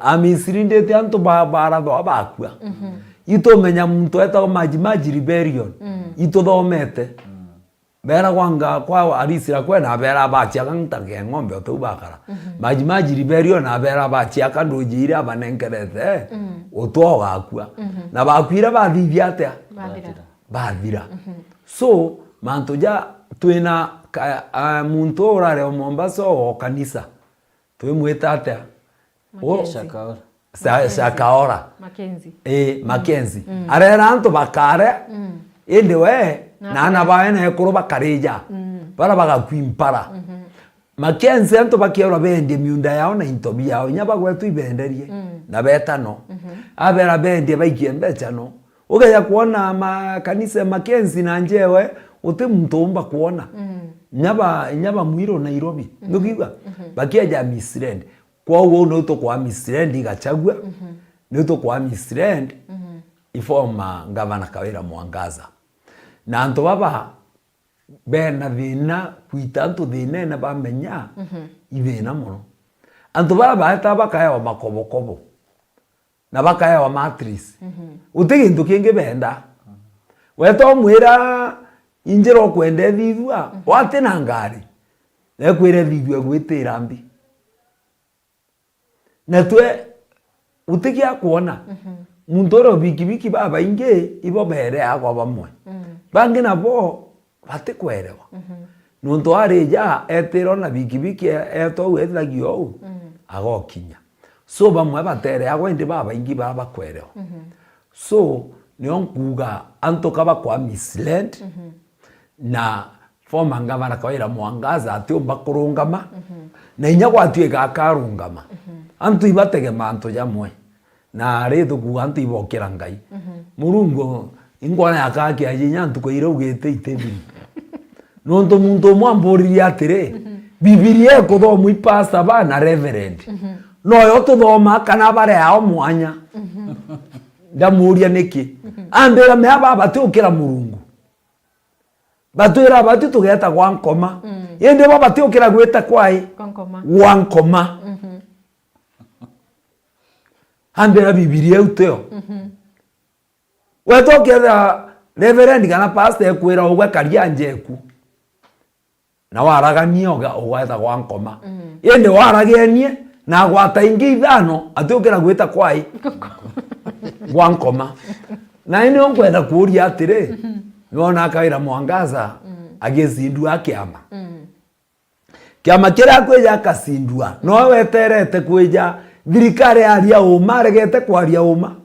Amislidite antu ba-, barathoa bakua. Mhm. Itumenya muntu wetagwa Maji Maji Rebellion. Mm. Ituthomete. Mm. Beragwa nga kwa Alice Rakwena, abera bachiaka ntage ng'ombe o tau bakara. Mhm. Maji Maji Rebellion, abera bachiaka nduji iria abanenkerete, mm, utwa ugakua. Mhm. Na bakuire bathithia atia? Bathira. Bathira. Mhm. So, mantu ja twina ka-, a, muntu urare o Mombasa o kanisa. Twimwita atia? Mackenzie. Shakaora. Sa-, Mackenzie. Shakaora. Mackenzie. Ii, Mackenzie. Mm. Arera antu bakare, mm, indi we, na na ana bawe na ekuru bakarija. Mm. Bara bagakwimpara. Mhm. Mackenzie antu bakiaura bendie miunda yao na into biao, inya bagwetwa ibenderie, mm, na betano. Mhm. Abera bendie baikie mbeca no. Ugeja kwona makanisa ya Mackenzie na njewe, uti muntu umba kwona. Mm. Inya ba, inya ba Mwiru Nairobi. Mhm. Ndukiigua? Mhm. Bakieja Miss Land. Kwou uu niu tukwaa Miss Land i Gachagua, mhm, niu tukwaa Miss Land, mhm, i former Governor Kawira Mwangaza. Na antu baba bena thina, kwita antu thinene bamenya, mhm, i thina mono. Antu baba baeta bakaewa makobokobo, na bakaewa mattress. Mhm. Guti gintu kingi benda. Weta umwira, injira ukwenda ithithua, mhm, wati na ngari, na ekwira ithithua gwitira mbi. Na twe, guti gia kwona. Mhm. Muntu uria ubikibiki babaingi, ibo bereagwa bamwe. Mm. Bangi nabo batikwerewa. Mhm. Nontu arija, etira ona bikibiki e-, etwa u ethagio uu, mm, agokinya. So, bamwe batereagwa, indi babaingi baa bakwerewa. Mhm. So, nio nkuuga, antu ka bakwa misled, mhm, na former Governor Kawira Mwangaza atiumba kurungama, mhm, na inya gwatuika akarungama, mhm, antu ibatege mantu jamwe. Na ri tukuuga antu ibokira Ngai. Mhm. Murungu, ingwana yakakia inya ntuku iria ugite itebiri. Nontu muntu umwe amburirie atiri, mhm, Bibilia ikuthomwa i pastor ba na reverend. Mhm. Noyo tuthoma kana baria ao mwanya. Mhm. Ndamuria niki? Mhm. Ambira, mea baba batiukira Murungu. Batwira batu tugeta gwa nkoma. Mm. Indi bo batiukira gwita kwai? Gwa nkoma. Gwa nkoma. Mhm. Ambira Bibilia iu tio. Mhm. Weta ukethira reverend kana pastor ekwira ugwe karia njeku. Na waragania uga-, ugweta gwa nkoma. Mm. Indi waragenie na agwata ingi ithano, atiukira gwita kwai? Gwa nkoma. Na indi nkwenda kuuria atiri, mhm, niwona Kawira Mwangaza, mm, agicindua kiama? Mm. Kiama kiria akwija akacindua, nowe weterete kwija thirikari yaria uma, aregete kwaria uma.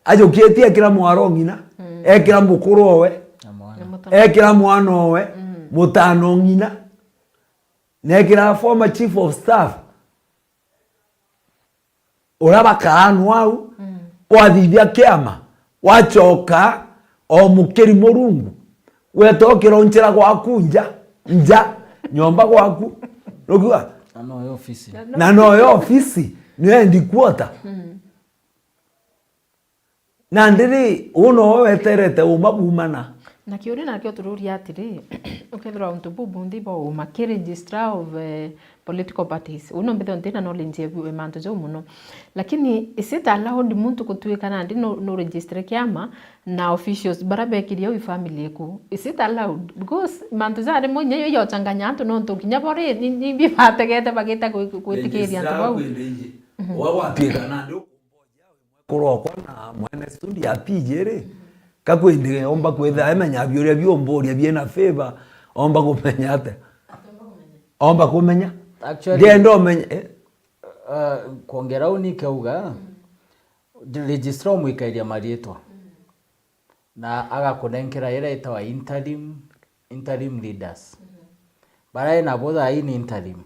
Ajukitie ekira mwaro ng'ina, mm, ekira mukuru owe, na mwana, na mutano, ekira mwana owe, mm, mutano ng'ina, na ekira former chief of staff, uria bakaanwa au, mm, wathithia kiama, wachoka o mukiri Murungu, weta ukira unchira gwaku nja, nja, nyomba gwaku, nukiuga? Na noyo ofisi. Na noyo ofisi, niyo headquarter. Mm. Nandi ri, uu nowe weterete uma bumana? Na kiuria nakio tururia atiri, ukethirwa untu buu bunthe ibo uma ki registrar of, eh, political parties. Uu no mbithirwa ntina knowledge ya bi-, mantu jau mono. Lakini is it allowed muntu gutuika nandi no, no registre kiama na officials bara bekirie au i family eku? Is it allowed? Because mantu ja rimwe inya yo yochanganya antu nontu kinya bo ri, ni, ni bi bategete bagita gwi-, gwitikiria antu bau. Registrar kwenda iji. Mhm. Wa gwatuika nandi kurokwa na mwene studio ya T J ri, ka kwindi omba kwithira emenya biuria biumburia biena favor, omba kumenya atia? Omba kumenya. Actually, ndienda umenye, eh? Uh, kwongera u nikauga, registrar umwikairia marietwa. Na agakunenkera iria itawa interim, interim leaders. Baria enabo thaa ii ni interim.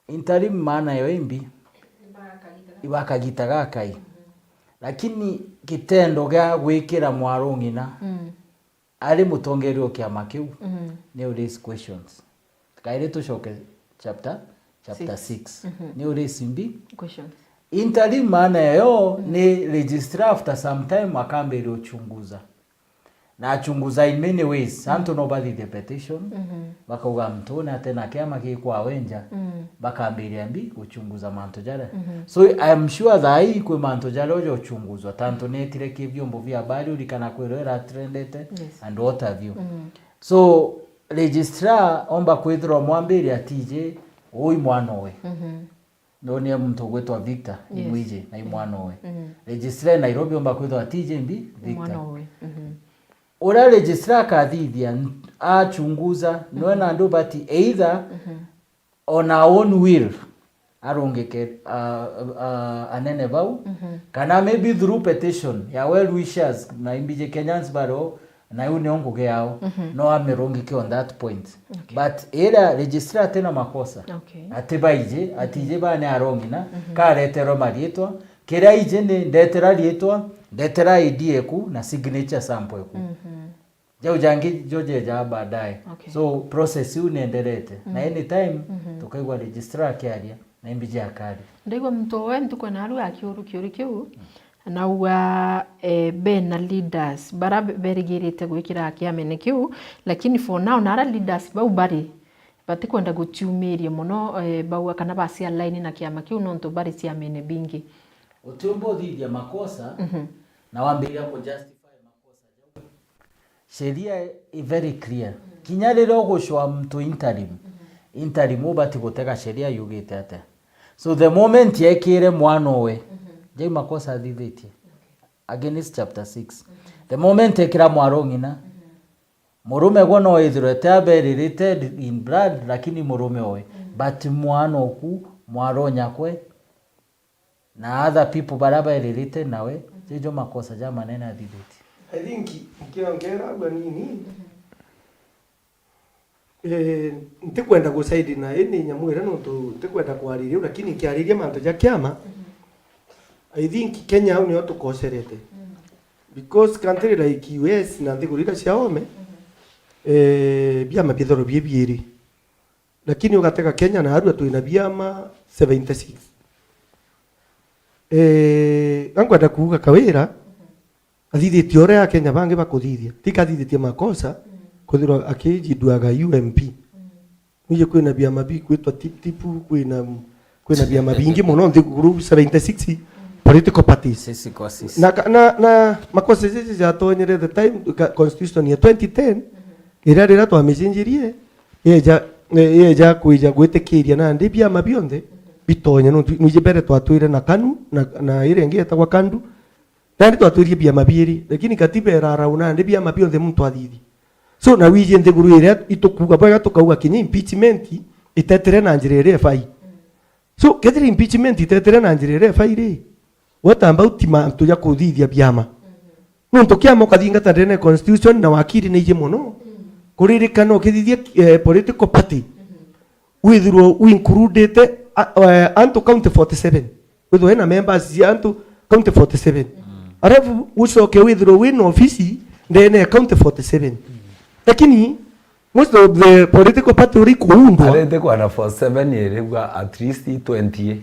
Interim maana yo imbi? Ibakagita gakai. Lakini gitendo gia gwikira mwaro ng'ina, mm, ari mutongeria o kiama kiu, mm, ni u raise questions. Kairi tucoke chapter, chapter six. Six. Mhm. Ni u raise imbi? Questions. Interim maana yo, mm, ni registrar after some time akambiria uchunguza. Na achunguza in many ways. Mm. Antu no bathithie petition, mhm, bakauga muntu ni ate na kiama gikwa wenja, mm, bakambiria mbi guchunguza mantu jaria. Mhm. So I am sure thaa ii kwi mantu jaria uja uchunguzwa, tantu netire ki vyombo vya habari urikana kwirwa iratrendete, yes, and what have you. Mm. So registrar omba kwithirwa mwambiria T J, ui mwana owe. Mhm. Ndonie muntu ugwitwa Victor, yes, Imwiji, na i mwana owe. Mm. Registrar e Nairobi omba kwithwa T J mbi, Victor. Mwana owe. Mhm. Uria registrar akathithia, n-, achunguza, niwe, mhm, nandu bati either, mhm, on our own will, arungike, a, a, anene bau, kana maybe through petition ya well wishers na imbiji Kenyans baro, na iu nio ngugi yao, no amirungike on that point. Okay. But ira registrar atina makosa, Okay. ati baiji, atiji bane arongina, kareterwe marietwa, kiria iji ni ndetera rietwa, ndetera I D eku na signature sample eku. Jau jangi jo jeja baadaye. Okay. So process iu nienderete. Na anytime tukaigua registrar akiaria, na imbiji akaria. Ndaigua muntu we ntuku na aru akiuru kiuri kiu, na uga, eh, bena leaders bara be-, berigirite gwikira kiamene kiu, lakini for now, nara leaders bau bari, batikwenda guciumiria mono, eh, bauga kana bacia line na kiama kiu nontu bari ciamene bingi. Utiumba uthithia makosa, na wambiriria ku justify makosa jau. Sheria i very clear. Kinya riria ugucwa mtu interim, interim ubati gutega sheria yugite atia. So the moment yekire mwana uwe, jai makosa athithitie. Against chapter six. The moment ekira mwaro ng'ina, murume gwe no ethirwe te aberirite in blood, lakini murume owe. But mwana oku, mwaro nyakwe, na other people bara beririte nawe, jejo makosa ja manene athithitie. I think, nkiongera agua nini, eh, ntikwenda guside na ini nyamu iria nontu ntikwenda kwariria, lakini nkiariria mantu ja kiama, I think Kenya au nio tukocerete. Because country like U S na nthiguru iria cia ome, eh, biama bithoro bi biiri. Lakini ugatega Kenya na arua twina biama seventy six. Eh, ankwenda kuuga Kawira athithitie uria Akenya bangi bakuthithia. Tika athithitie makosa, kuthirwa akijiduaga U M P. Nije kwina biama bi kwitwa Tip Tip, kwina, kwina biama bingi mono nthiguru seventy six political parties. Sisi kwa sisi. Na ka-, na, na makosa sisi jatonyere the time ka-, constitution ya twenty ten, iria riria twamicenjirie, yeja, yeja kwija gwitikiria nandi biama bionthe bitonye, nontu nwiji mbere twatwire na KANU, na, na iria ingi yetagwa KANDU, nandi twatwirie biama biiri, lakini katiba irarau nandi biama bionthe muntu athithie. So, na wiji nthiguru iria itukuuga bwega tukauga kinya impeachment itetire na njira iria ibai. So, kethira impeachment itetire na njira iria ibai ri, what about mantu ja kuthithia biama? Nontu kiama ukathingata ndene constitution na wakiri ni iji mono, kuririkana ukithithia, eh, political party, withirwe wincludite, a-, eh, antu county forty seven. Withirwe wina members cia antu county forty seven. Arafu ucoke withirwe wina ofisi ndene ya county forty seven. Lakini most of the political party uri kuundwa. Arete kwana forty seven irigwa at least twenty.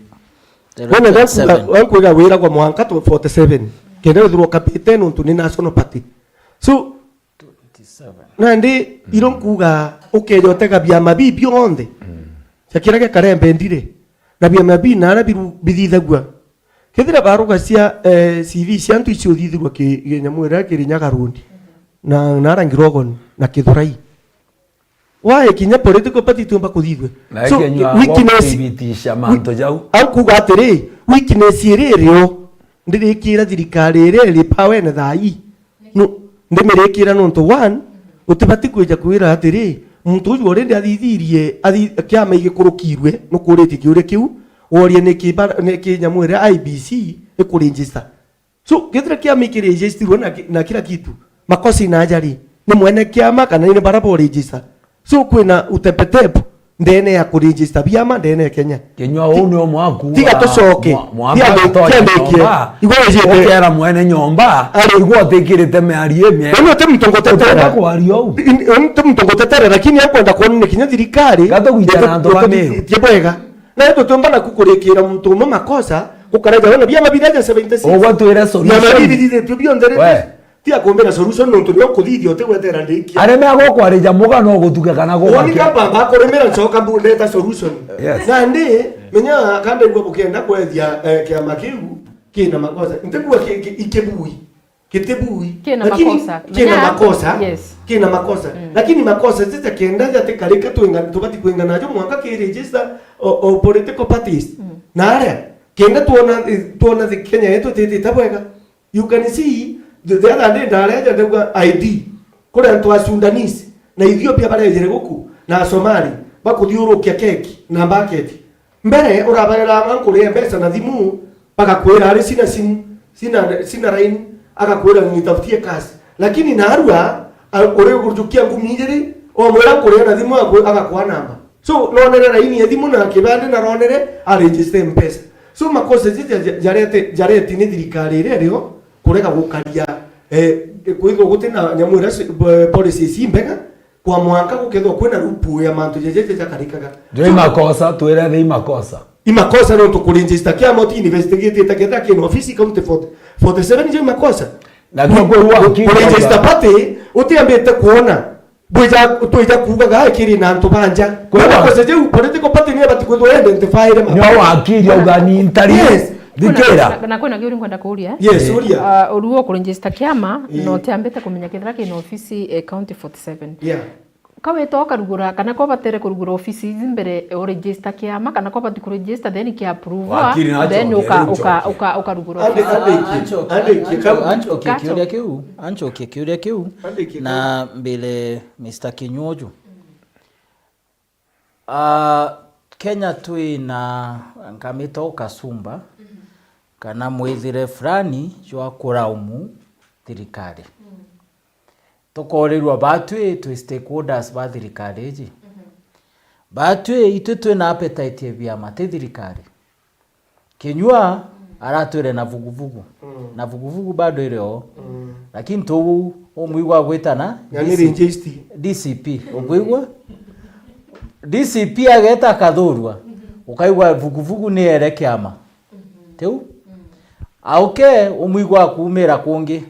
Wona, wankuga wira kwa mwanka to forty seven. Kenda withirwe ukapite nontu ni national party. So, nandi iro nkuga ukeja utega biama bi bionthe. Cia kiria gia Karembe ndire. Na biama bi nara biru-, bithithagua. Kethira baruga cia, eh, C V cia antu icio uthithirwa ki, ki nyamu iria Kirinyaga Road. Na, na Rangi Rogon, na Kithurai. Wae kinya political party itiumba kuthithua. Na so, kinyua weakness, guthibitisha mantu jau. Au kuga atiri, weakness iri irio, ndirikira thirikari iria iri power-ine thaa ii. No, ndimirikira nontu one, utibati kwija kwira atiri, muntu uju already athithirie, athi-, kiama igikurukirwe, nukuritie kiuria kiu, worie niki ba-, niki nyamu iria I B C ikuregister. So, kethira kiama ikiregistirwe na ki-, na kila kitu, makosa inaja ri? Ni mwene kiama kana ni bara bo register? So, kwina utepetepu ndene ya kuregister biama ndene ya Kenya. Kinyua uu ni umwe waku. Tiga tucoke. Mwa-, mwamba kiama, atonya kiama ikie. Nyomba, igwe ujite. Ukera mwene nyomba, ari, igwe utikirite miario imwe. Uni uti muntu ngutetera. Utenda kwaria uu. In-, uni uti muntu ngutetera, lakini akwenda kuona ni kinya thirikari. Gato gwitana antu ba Meru. Tie bwega. Na ito tumba na kukurikira muntu umwe makosa, ukaraja wona biama biria ja seventy six. Ugwe twire solution. Biama biria bithithitue bionthe ri, we, ti akumbira solution nontu nio kuthithia utigwetera ndiki. Areme agokwarija muga no gutuke kana gukwa. Woni kamba mba kurimira ncoka mbu ndeta solution. Yes. Nandi, menya kanda igwa bukienda kwethia, eh, kiama kiu kina makosa. Ntikua ki-, ki-, ikibui. Kitibui. Kina makosa. Lakini kina makosa. Yes. Kina makosa. Mm. Lakini makosa jija kenda jatikarika twinga-, tubati kwingana najo mwanka ki register o, o political parties. Mm. Na aria, kenda tuona, tuona the Kenya yetu ititite bwega. You can see, the, the other day, ndareja ndauga I D. Kuri antu a Sudanese na Ethiopia barejere guku, na Somali, bakuthiurukia keki na mbaketi. Mbere, urabarera ankuria mbeca na thimu, bagakwira ari sina simu, sina, sina line, agakwira nitafutie cash. Lakini narua, a-, uri gujukia ngumi ijiri, omwira ankuria na thimu, agakwi-, agakwa namba. So, nonere line ya thimu na kibande na ronere, a register Mpesa. So, makosa jiji ja-, jarete-, jareti ni thirikari iria iriho, kurega gukaria, eh, kwithirwa gutina nyamu iria ci-, b-, policy ici imbega, kwa mwanka gukethirwa kwina loophole ya mantu jajaja jakarikaga. Jo imakosa, twire ni imakosa. Imakosa nontu ku register kiama uti investigate kethira kina ofisi county forty, forty-seven jo imakosa. Na ndio kwa huwa ku-, ku register party utiambite kuona. Bwija, twija kuugaga ikiri na antu banja. Kwa hiyo makosa jau political party ni abati kwithirwa identify ma- Nio wakiri auga ni ntari. Yes. Thikira. Na, na kwina kiuri nkwenda kuuria. Yes, uria. Ah, uruo ku register kiama, no utiambite kumenya kethira kina ofisi, eh, county forty-seven. Yeah. Ka wita ukarugura, kana ko batere kurugura ofisi ici mbere o register kiama, kana ko bati ku register, then ki approve, then uka-, uka-, uka-, ukarugura ofisi. Anchokie, anchokie kiuria kiu, anchokie kiuria kiu, mbere Mister Kinyuju. Ah, Kenya twina nkamita ukasumba, kana mwithire fulani jwa kuraumu thirikari. Tukorirwa batwi twi stakeholders ba thirikari iji. Batwi itwi twina appetite ya biama, ti thirikari. Kinyua aratwire na vuguvugu. Na vuguvugu bado iri o. Lakini tu umwigua gwitana D C P. Ukwigua? D C P ageta akathurwa. Ukaigua vuguvugu ni ere kiama. Tiu? Auke umwigua akumira kungi.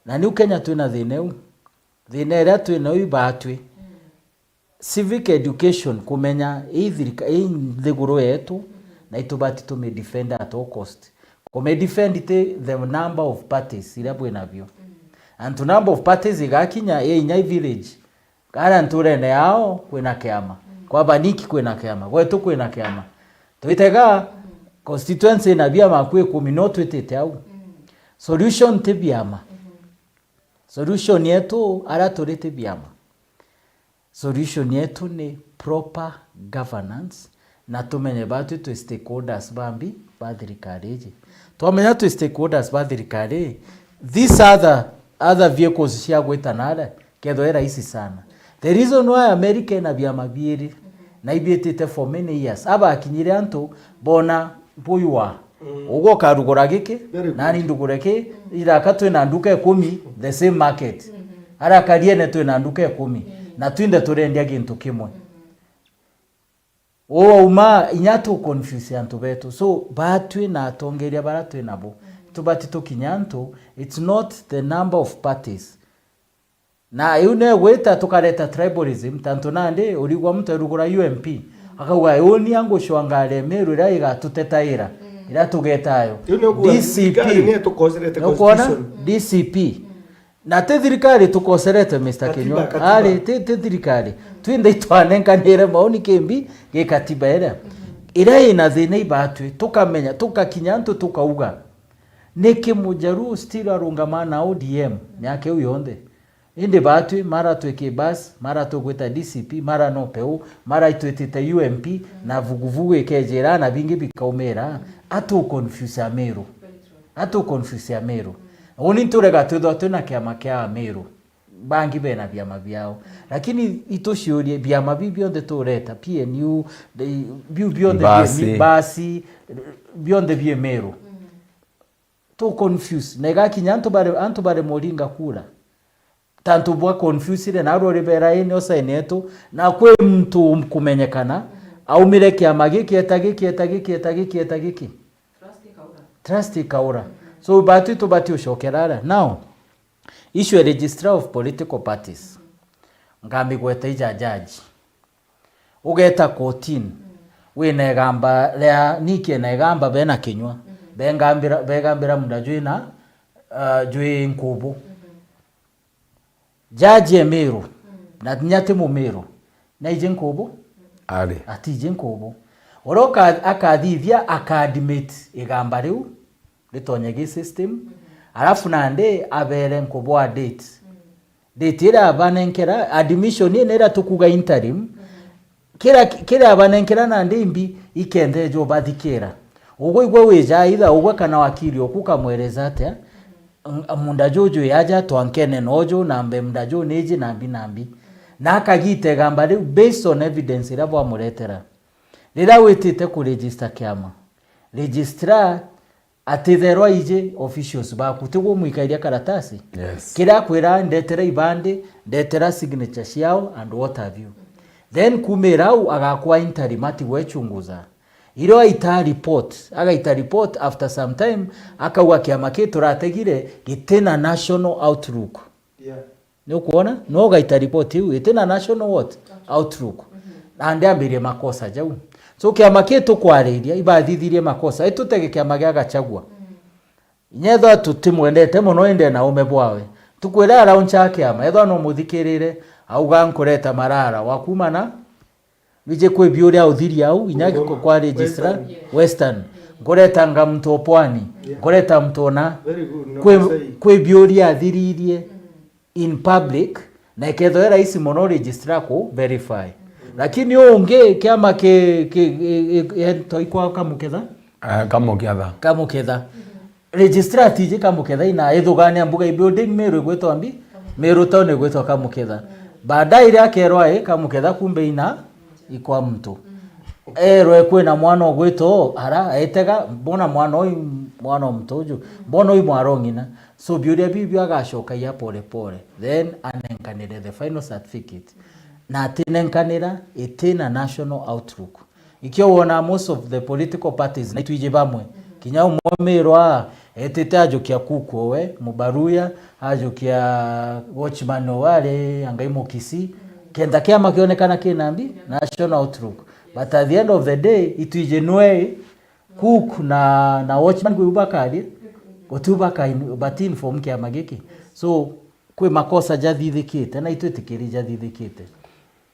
Na niu Kenya twina thina iu. Thina iria twina iu ibatwi. Civic education, kumenya ii thirika-, ii nthiguru yetu, na itubati tume defend at all cost. Kume defend ti the number of parties iria bwinabio. Antu number of parties igakinya, ii inya i village. Kana nturene yao kwina kiama. Kwa Baniki kwina kiama. Gwetu kwina kiama. Twitega constituency ina biama akui ikumi no twitite au. Solution ti biama. Solution yetu aria turi ti biama. Solution yetu ni proper governance, na tumenye batwi twi stakeholders bambi ba thirikari iji. Twamenya twi stakeholders ba thirikari, these other, other vehicles cia gwita nare, kethwa i rahisi sana. The reason why America ina biama biiri, na ibiitite for many years, abakinyire antu bona buyua. Ugwe ukarugura giki, nani ndugure ki, iraka twina nduka ikumi, the same market. Ara Kariene twina nduka ikumi, na twinthe turendia gintu kimwe. Uu wauma, inya tu confuse antu betu. So, batwi na atongeria bara twinabo, tubati tukinya antu, it's not the number of parties. Na iu negwita tukareta tribalism, tantu nandi urigwa muntu erugura U M P, akauga, "Uni angucwangare Meru iria igatutetaira, iria tugetayo." Iu ni uguga D C P. Thirikari ni itukocerete. Nukwona? Constitution. D C P. Na ti thirikari tukocerete, Mister Katiba, Kinyua. Katiba. Ari, ti, ti thirikari. Twinthe itwanenkanire mauni kimbi gi katiba iria. Iria ina thina ibatwi, tukamenya, tukakinya antu tukauga, "Niki Mujaruo still arungama na O D M miaka iu yonthe?" Indi batwi, mara twi kibas, mara tugwita D C P, mara no peu, mara itwitite U M P, na vuguvugu ikejira, na bingi bikaumira, atu confuse Ameru. Atu confuse Ameru. Uni nturega twithwa twina kiama kia Ameru. Bangi bena biama biao. Lakini ituciurie, biama biu bionthe tureta, P N U, the, biu bionthe bie Mbasi. Mbasi, bionthe bie Meru. Tu confuse. Na igakinya antu bare, antu bare Moringa kura. Tantu bwa confusire, narwo ribera ini osaini yetu, na kwi muntu kumenyekana, aumire kiama giki, eta giki, eta giki, eta giki, eta giki. Trust ikaura. Trust ikaura. So, batwi tubati ucokera ara. Now, issue ya registrar of political parties. Nkamigweta ija jaji. Ugeta kotini, wina igamba ria, niki ena igamba bena Kinyua, begambira, begambira munda jwina, ah, jwi nkubu. Jaji e Meru, na kinya ti Mumeru, naiji nkubu? Ari. Atiji nkubu. Uria uka-, akathithia, aka admit igamba riu, ritonye gi system, arafu nandi abere nkubu a date. Date iria abanenkera, admission ino iria tukuga interim, Kira, kira abanenkera nandi imbi, ikendeja ubathikira. Ugwe igwe wija either ugwe kana wakiri oku ukamwereza atia, "Ng-, munda juju yaja twankene noju, nambe munda ju niji nambi nambi." Na akagita igamba riu based on evidence iria bwamuretera. Riria witite ku register kiama, registrar atitherwa iji officials baku, tigwe umwikairia karatasi? Yes. Kiria akwira, "Ndetera ibandi, ndetera signature ciao and what have you." Then kumira au agakwa interim, atigwe chunguza. Irio aita report, agaita report after some time, akauga kiama ki turategire gitina national outlook. Yeah. Ni ukwona? No ugaita report iu, itina national what? Outlook. Na ndiambirie makosa jau. So kiama ki tukwariria, ibathithirie makosa. Itutege kiama gia Gachagua. Inya ethwa tutimwendete mono, indi na ume bwawe. Tukwira arauncha kiama, ethwa no muthikirire, auga, "Nkureta Marara wa kuuma na, wiji kwi biuria uthiri au, inya Bungoma, kwa registrar, Western. Western. Nkureta nga mtu o Pwani, Yeah. nkureta mtu ona." Very good, no, kwi, say. Kwi biuria athiririe in public, na ikethwa i rahisi mono registrar ku verify. Lakini ungi kiama ki, ki, ki, ki, toikwa Kamuketha? Eh, Kamuketha. Kamuketha. Registrar atiji Kamuketha ina ithugania mbuga i building Meru igwitwa mbi, Meru town igwitwa Kamuketha. Baadaye iria akerwa i Kamuketha kumbe ina ikwa mtu. Erwe kwina mwana ugwitwa ara, etega, "Mbona mwana uyu, mwana o mtu uju? Mbona uyu mwaro ng'ina?" So biuria biu bio agacokagia pole pole. Then anenkanire the final certificate. Na atinenkanira itina national outlook. Ikio wona most of the political parties, na itwiji bamwe, kinya umwe Meru etite ajukia kuku owe, Mubaruya, ajukia watchman owe ari Angai Mukisi, kenda kiama kionekana kina mbi, national outlook. But at the end of the day, itwiji nwe cook na, na watchman kwi ubakarie, guti ubaka in-, but inform kiama giki. So, kwi makosa jathithikite, na itwitikiri jathithikite.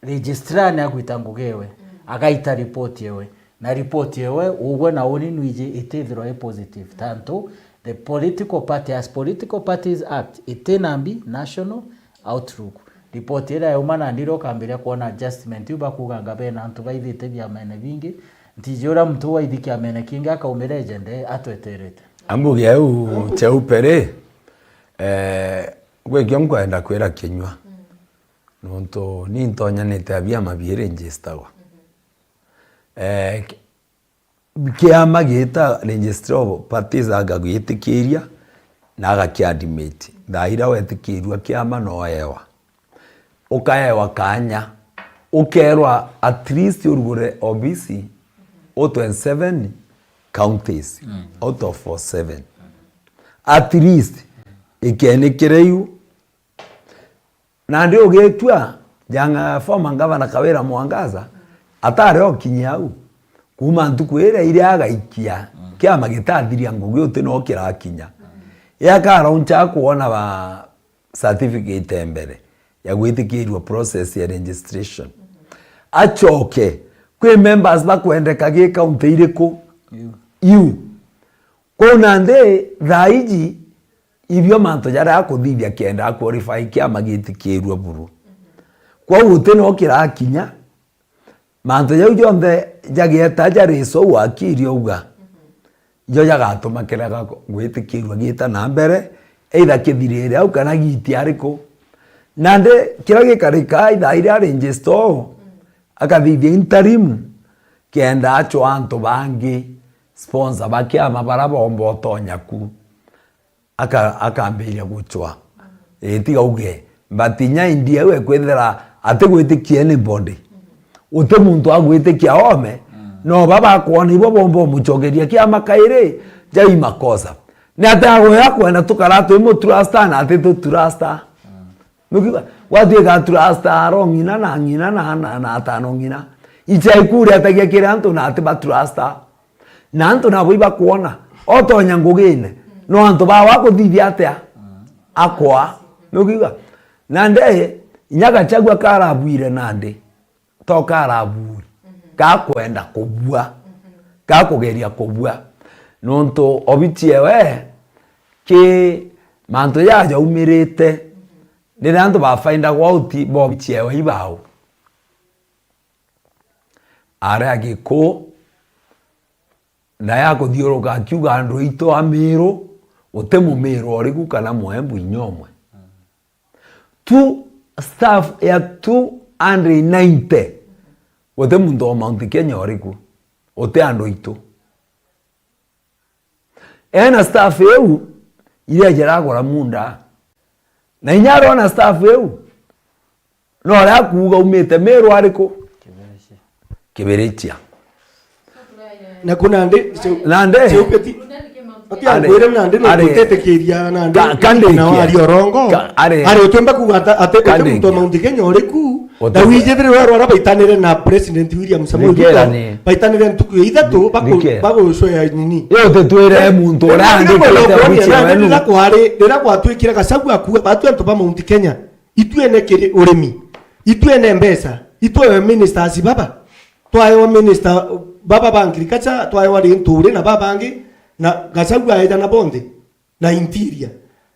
Registrar ni agwita ngugi ewe, agaita report ewe. Na report ewe, ugwe na uni nwiji itithirwa i positive. Tantu, the political party, as Political Parties Act, itina mbi national outlook. Report iria yauma nandi ri ukambiria kwona adjustment iu bakuganga bena antu baithite biamene bingi. Ntiji uria muntu waithi kiamene kingi akaumira ejende atweterete. Ambuge au cheupe ri, eh, gwikio nkwenda kwira kinyua. Nontu ni ntonyanite a biama biiri njistagwa. Eh, ki-, kiama giita Registrar of Parties agagwitikiria na agakiadmit. Thaa iria wetikirua kiama no ewa. Ukaewa kanya, ukerwa at least urugure obisi o twenty-seven counties out of forty-seven. At least, ikenikire iu, nandi ugitua, janga former governor Kawira Mwangaza, atari okinyia au, kuuma ntuku iria iria agaikia, kiama gitathiria ngugi uti no kirakinya. Yakarauncha kwona ba certificate mbere ya gwitikirua process ya registration. Acoke, kwi members bakwendeka gi county iriku? Iu. Iu. Kwou nandi, thaa iji, ibio mantu jaria akuthithia kenda a qualify kiama gitikirua buru. Kwou guti no kirakinya, mantu jau jonthe jagieta jariso wakiri auga, jo jagatuma kirega gwitikirua giita na mbere, either kithirire au kana gitiari ku. Nandi kiria gikarika, either iria ari njista uu, akathithia interim, kenda acwa antu bangi, sponsor ba kiama baria bomba utonya ku. Aka-, akambiria gucwa. Ii, tiga uge. But inya indi au ekwithira atigwitikia anybody. Uti muntu agwitikia ome, no baba akwona ibo bomba umucokeria kiama kairi, jau i makosa. Ni atia agoya kwenda tukara twi mutrasta na ati tutrasta? Nukiuga, gwatuika trasta aro ng'ina na ng'ina na, na, na atano ng'ina. Ichai kuria atagia kiri antu na ati batrasta. Na antu nabo ibakwona, otonya ngugine, no antu bawe akuthithia atia? Akwa. Nukiuga? Nandi, inya Gachagua karabuire nandi, to karabuuri, gakwenda kubua, gakugeria kubua. Nontu obichiewe, ki mantu jaja jaumirite, riria antu bafaindagwa out, bobichiewe ibao. Aria Gikuu, na ya kuthiuruka akiuga, "Andu aitu a Miru, guti Mumiru uriku kana Muembu inya umwe." Two staff ya two hundred ninety, guti muntu wa Mount Kenya uriku, guti andu aitu. Ena staff iu, iria jiragura munda. Na inya arona staff iu, no aria akuuga umite Miru ariku? Kibirichia. Kibirichia. Na ku nandi, nandi, ati ari, akwire nandi no ari, tutetikiria nandi ka-, kandike. Na wari orongo. Ka-, ari. Ari utumba kuuga ata-, ati uti muntu wa Mount Kenya uriku, na wijithire weru ara baitanire na President William Samoei Ruto, baitanire ntuku ya ithatu, baku-, bagucoya nini. Yo tutwire muntu uria andikite kuonia nandi wenu. Rira kwari, rira gwatwikire Gachagua akuuga, batu antu ba Mount Kenya, itwene kiri urimi, itwene mbeca, itwe ministers baba, twaewa minister baba ba agriculture, twaewa Linturi na babangi, na Gachagua aeja na bonthe na interior.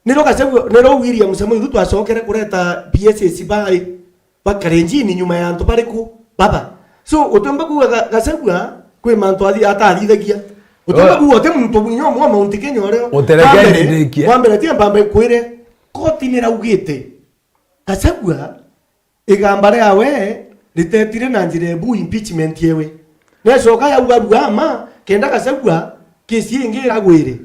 Niro Gachagua, niro William Samoei Ruto acokere kureta P S S bari ba Kalenjin nyuma ya antu bariku? Baba. So, utumba kuuga Ga-, Gachagua kwi mantu athi-, atathithagia. Utumba kuuga uti muntu mwinya umwe wa Mount Kenya uria. Uterekere ndirikie. Wa mbere, wa mbere, tia mpamba ikwire, koti niraugite Gachagua igamba riawe ritetire na njira ebu impeachment yewe. Necoka yauga ruama, kenda Gachagua kesi ingi iragwire.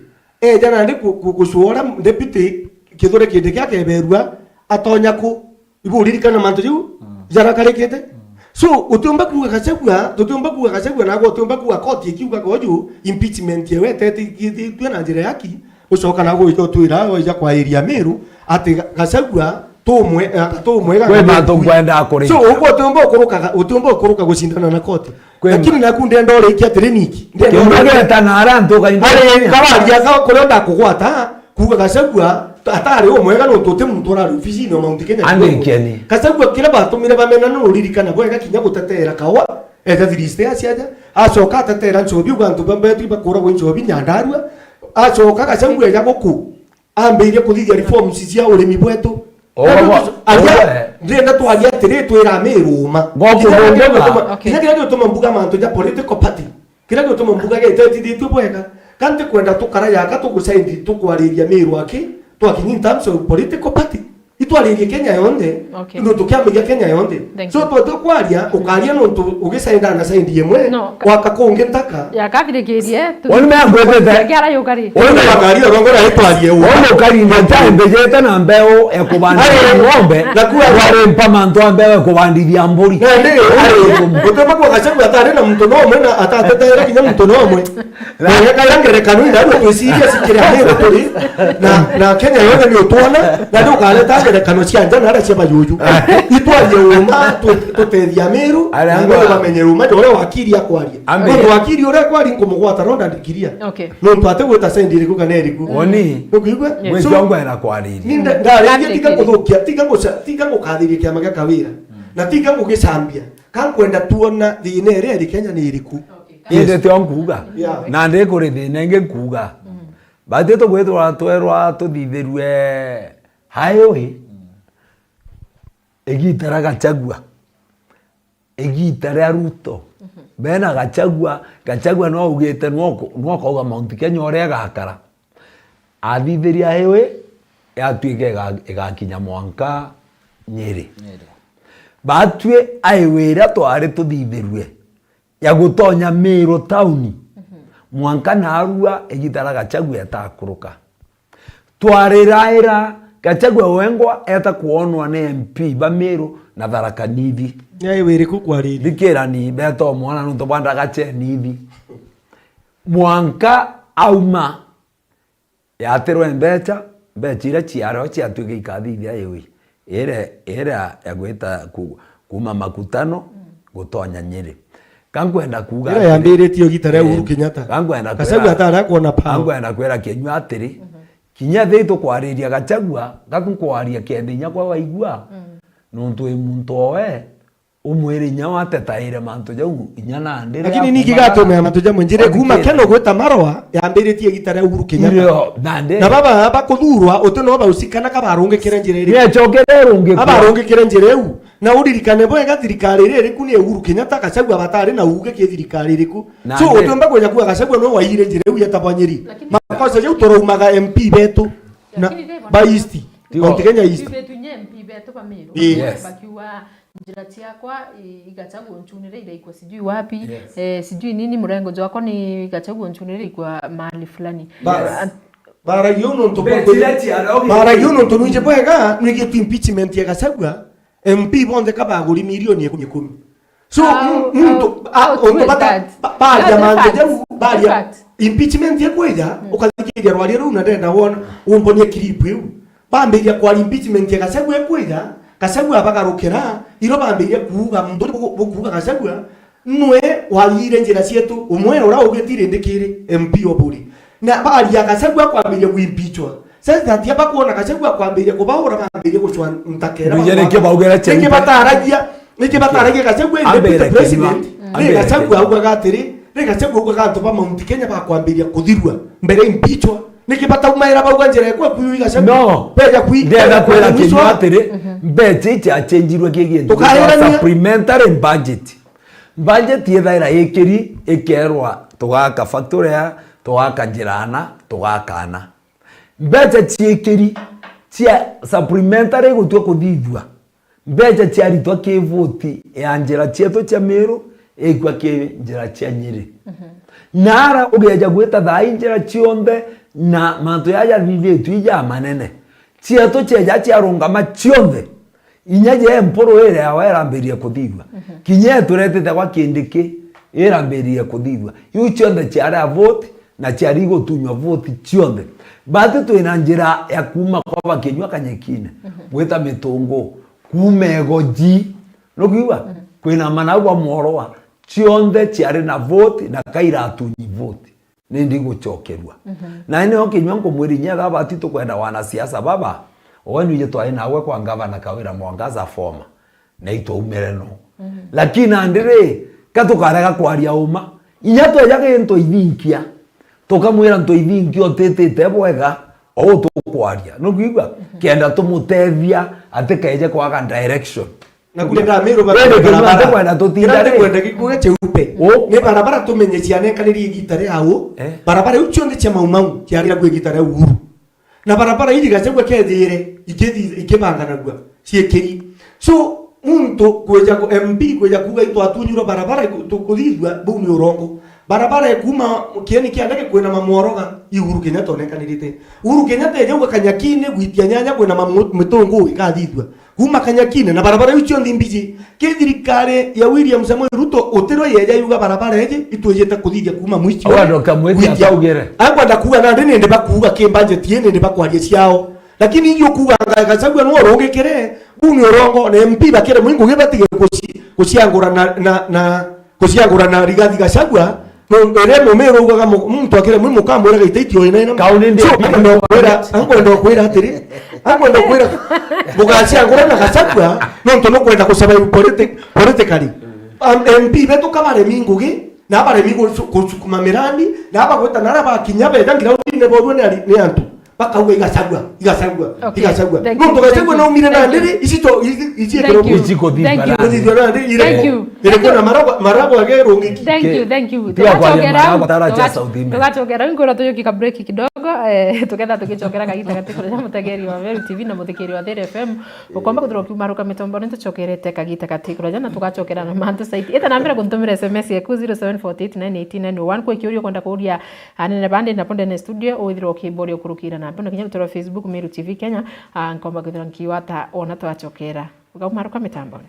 Eja nandi ku-, ku-, gucwora deputy Kithure Kindiki akeberua, atonya ku? Ibu uririkana mantu jau jarakarikite? So, utiumba kuuga Gachagua, tutiumba kuuga Gachagua, nagwe utiumba kuuga koti ikiugaga uju, impeachment yewe itetithitue na njira ya ki, ucoka nagwe uja utwira, uja kwairia Miru, ati Ga-, Gachagua, tumwe, eh, tumwe. Kwi mantu nkwenda kurikia. So, uguo utiumba ukurukaga, utiumba ukuruka gucindana na koti. Kwi ma- Lakini naku ndenda urikia atiri niki? Ndenda urikia. Ari, kawaria ka kuria ndakugwata, kuuga Gachagua atari umwega nontu uti muntu urari obisine o Mount Kenya. Andikeni. Gachagua kiria batumire bamena no uririkana bwega kinya gutetera Kawa, eja thiriste aciaja, acoka atetera Nchobi, uga antu ba mbetu ibakuragwa i Nchobi Nyandarua, acoka Gachagua eja guku, ambirie kuthithia reforms cia urimi bwetu. Ogo, aria, ogo, eh. Ndenda twaria atiri, twira Miru uma. Goku kinya kiria gutuma, okay, kinya kiria gutuma mbuga mantu ja political party. Kiria gituma mbuga gitetithitue bwega, ka ntikwenda tukara yaka tugusaindi tukwariria Miru aki, twakinya in terms of political party. Itwaririe Kenya yonthe, okay, nontu kiama gia Kenya yonthe. Thank you. So, twe tukwaria, ukaria nontu ugisainda na saindi imwe, no, ka-, waka kungi ntaka. Yakathirikirie, tu-, Oni me ngwetete. Ngiara yukari. Oni me ngwetete. Oni ukarinda time mbejete na mbeu ya kubandithia ng'ombe, na kuwa wari mpa mantu a mbeu ya kubandithia mburi. Na ndi, ari, utema kwa Gachagua atari na muntu no umwe na atateteera kinya muntu no umwe. Na kaira ngerekano ina ndio twiciria cikire ari turi na, na Kenya yothe ni utwona, na ndio ukareta ngerekano cia nja na aria cia bajuju. Itwarie uma, tu-, tutethia Miru, na ndio bamenye uma, ndio uria wakiri akwaria. Ndio wakiri uria kwari nkumugwata ronda ndikiria. Okay. Nontu ati gwita sendi iriku kana iriku. Oni. Nukuigua? Yes. Mwezi wangu era kwariria. Ni nda-, ndariria tiga kuthukia, tiga guca-, tiga gukathiria kiama gia Kawira. Mm. Na tiga gugicambia. Ka nkwenda tuona thina iria iri Kenya ni iriku. Okay. Yes. Indi tio nkuuga. Yeah. Na ndikuri thina ingi nkuuga. Mm. Bati tugwithirwa twerwa tuthithirue highway. Mm. Igita ria Gachagua. Igita ria Ruto, mhm, bena Gachagua, Gachagua no augite nwo-, nwo akauga Mount Kenya uria igakara. Athithiria highway, yatuika iga-, igakinya mwanka Nyeri. Nyeri. Batwi highway iria twari tuthithirue ya gutonya Miru town, mhm, mwanka narua igita ria Gachagua etakuruka. Twariraira Gachagua wengwa eta kwonwa ni M P ba Miru na Tharaka Nithi. Ni highway iriku kwariria? Thikirani, beta o mwana nontu bwa ndagache nithi. Mwanka auma, yatirwe mbecha, mbecha iria ciareo ciatuika ikathithia highway. Ire, ire ya gwita ku-, kuuma Makutano, mm, gutonya Nyeri. Ka nkwenda kuuga ira atiri, yambiritie igita ria Uhuru, eh, Kenyatta. Ka nkwenda kwira, Gachagua atari akwona power. Ka nkwenda kwira Kinyua atiri, mhm, kinya thi tukwariria Gachagua, ka nkwaria kenda inya kwa waigua, mm, nontu wi muntu owe, umwire inya watetaire mantu jau, inya nandi. Lakini niki gatumira mantu jamwe njire kuuma Keno gwita Marwa, yambiritie igita ria Uhuru Kenyatta. Irio, nandi. Na baba bakuthurwa, uti no bausikana ka barungikire njira iri. Ni acokere irungikwa. Abarungikire njira iu. Na uririkane bwega thirikari iria iriku ni Uhuru Kenyatta, Gachagua batari na uuge ki thirikari iriku. Na So, ndi- utiumba kwija kuuga Gachagua no waiyire njira iu ya Tabwanyeri. Lakini Makosa jau turaumaga M P betu na Lakini Dave, ba East, Tigo. Mount Kenya East. Tuibetu nye M P betu ba Meru. Yes. Bakiuga njira ciakwa, i-, i Gachagua uncunire iraikwa sijui wapi, Yes. eh, sijui nini, murengo jwakwa ni Gachagua uncunire iraikwa mahali fulani. Bas. An- Baragia uu nontu Mbeti iria ciaraugi- baragia uu nontu nwiji bwega, nwigitue impeachment ya Gachagua, M P bonthe ka baguri milioni ikumi ikumi. So, How- mu-, muntu, how- a, how untu true is bata-, that? Ba-, baria That's a mantu fact. Jau, That's a baria fact. Impeachment ikwija, Mm. Ukathikiria rwaria ruu na ndenda wona, umbonie clip iu. Bambiria kwaria impeachment ya Gachagua ikwija, Gachagua abagarukira, iro bambiria kuuga, muntu uri bu-, bukuuga Gachagua, nwe wagiire njira cietu, umwe ura ugitire ndikiri M P oburi. Na baria Gachagua akwambiria kuimpeachwa. Sasa ati abakwona Gachagua akwambiria kubaura, bambiria gucwa ntakera. Nduja niki baugera Cheupe? Niki bataragia, niki bataragia Gachagua ni Ambere deputy president. Kinyua. Ni Ambere Gachagua Kinyua. Augaga atiri, ni Gachagua augaga antu ba Mount Kenya bakwambiria kuthirua mbere impeachwa. Niki bataumaira bauga njira ekwe kuyu i Gachagua? No. Beja kui-, Ndenda kwira kuyu Kinyua atiri, Mhm. mbeca ici achenjirwe kigi Tukaherania. Supplementary budget. Budget yethaira ikiri, ikerwa tugaka factory ya, tugaka njira ana, tugaka ana. Mbeca ciikiri cia supplementary igutue kuthithua. Mbeca ciaritwa ki voti ya njira cietu cia Meru, ikua ki njira cia Nyeri. Mhm. Nara ugeja gwita thaa ii njira cionthe na mantu jaja jathithitue ija manene. Cietu cieja ciarungama cionthe. Inya je mpuru iria yawe irambiririe kuthithua. Mhm. Kinya ituretete gwa Kindiki irambiririe kuthithua. Iu cionthe ciari a vote na ciari igutunywa vote cionthe. Bati twina njira ya kuuma kwa Bakinyua Kanyekine, Mhm. gwita Mitungu, kuuma Egoji, nukwigua? Mhm. Kwina manau ba Mworoa, cionthe ciari na vote na kairatunyi vote. Nindi igucokerua. Mhm. Na niyo Kinyua nkumwira inya thaa bati tukwenda wanasiasa baba, we nwiji twari nawe kwa ngavana Kawira Mwangaza former, na itwaumire no. Mhm. Lakini nandi ri, ka tukarega kwaria uma, inya tweja gintu ithinkia, tukamwira ntu ithinkia utitite bwega, ou tukwaria. Nukwigua? Mhm. Kenda tumutethia atikeje kwaga direction. Na kule ndamiro Wende Kinyua barabara. Tukwenda tutinda Kira ri? Tukwenda gikuge Cheupe. O. Ni barabara tumenye cianenkanirie igita ria u. Eh. Barabara iu cionthe cia Mau Mau ciarira kwi igita ria Uhuru. Na barabara iri Gachagua kethire ikithi-, ikibanganagua ciikiri. So, muntu kweja ku-, M P kweja kuuga itwatunyirwa barabara iku-, tukuthithua, buu ni urongo. Barabara ikuuma kieni kia ndege kwina Mamworoga, i Uhuru Kenyatta onekanirite. Uhuru Kenyatta eja uga Kanyakine gwitia nyanya kwina mamu-, mitungu ikathithua. Kuuma Kanyakine na barabara iu cionthe imbiji. Ki thirikari ya William Samoei Ruto utiro yeja yuga barabara iji itwijite kuthithia kuuma Mwichi Awa Doctor Mwiti Gwitia. Ataugire. Ankwenda kuuga nandi nindi bakuuga ki budget ii nindi bakwaria ciao. Lakini ingi ukuuga nga-, Gachagua no urungikire, buu ni urongo, na M P bakire mwingugi batige guci-, guciangura na, na, na, guciangura na Rigathi Gachagua, no, ere mumiru ugaga mu-, muntu akire mwi mukamwira gaita itio ina ina. Kau ni ndi So, M P ankwenda ukwira, ankwenda ukwira atiri, ankwenda ukwira, mugaciangura na Gachagua, nontu nukwenda kusurvive politi-, politically. Um, M P betu kabaremi ngugi, na baremi gucu-, gucukuma mirandi, na bagwita na aria bakinya beja ground-ini borua ni ari-, ni antu. Bakauga, "Igacagua, igacagua, Okay, igacagua." Thank you, Nontu Gachagua thank you, naumire na thank you. Ndiri, ici to, ici, ici Thank ekero you, muici. Thank you. Kuthithia nandi, Kuthithia nandi, ire-, Thank you. Ire kuna maragwa, maragwa ge rungiki. Thank you, thank you. Tiga kwaria Tugacokera, maragwa, tara cia tugac-, South Image. Tugacokera, nkwira tujuki ka break kidogo, eh, tuketha tugicokera kagita gati kuraja mutegeri wa Meru T V na muthikiri wa Thiri F M. Ukomba kuthirwa ukiumaruka mitombo ni tucokerete kagita gati kuraja na tugacokera na mantu saiti. Ita na mbere kuntumira S M S yaku zero seven four eight nine eight nine oh one kwi kiuria ukwenda kuuria anene bandi na punde ne studio, withirwa ukimboria ukurukira na mbona kinya utura Facebook Meru T V Kenya, ah, nkomba kwithirwa nkiwata ona twacokera. Ukaumaruka mitamboni.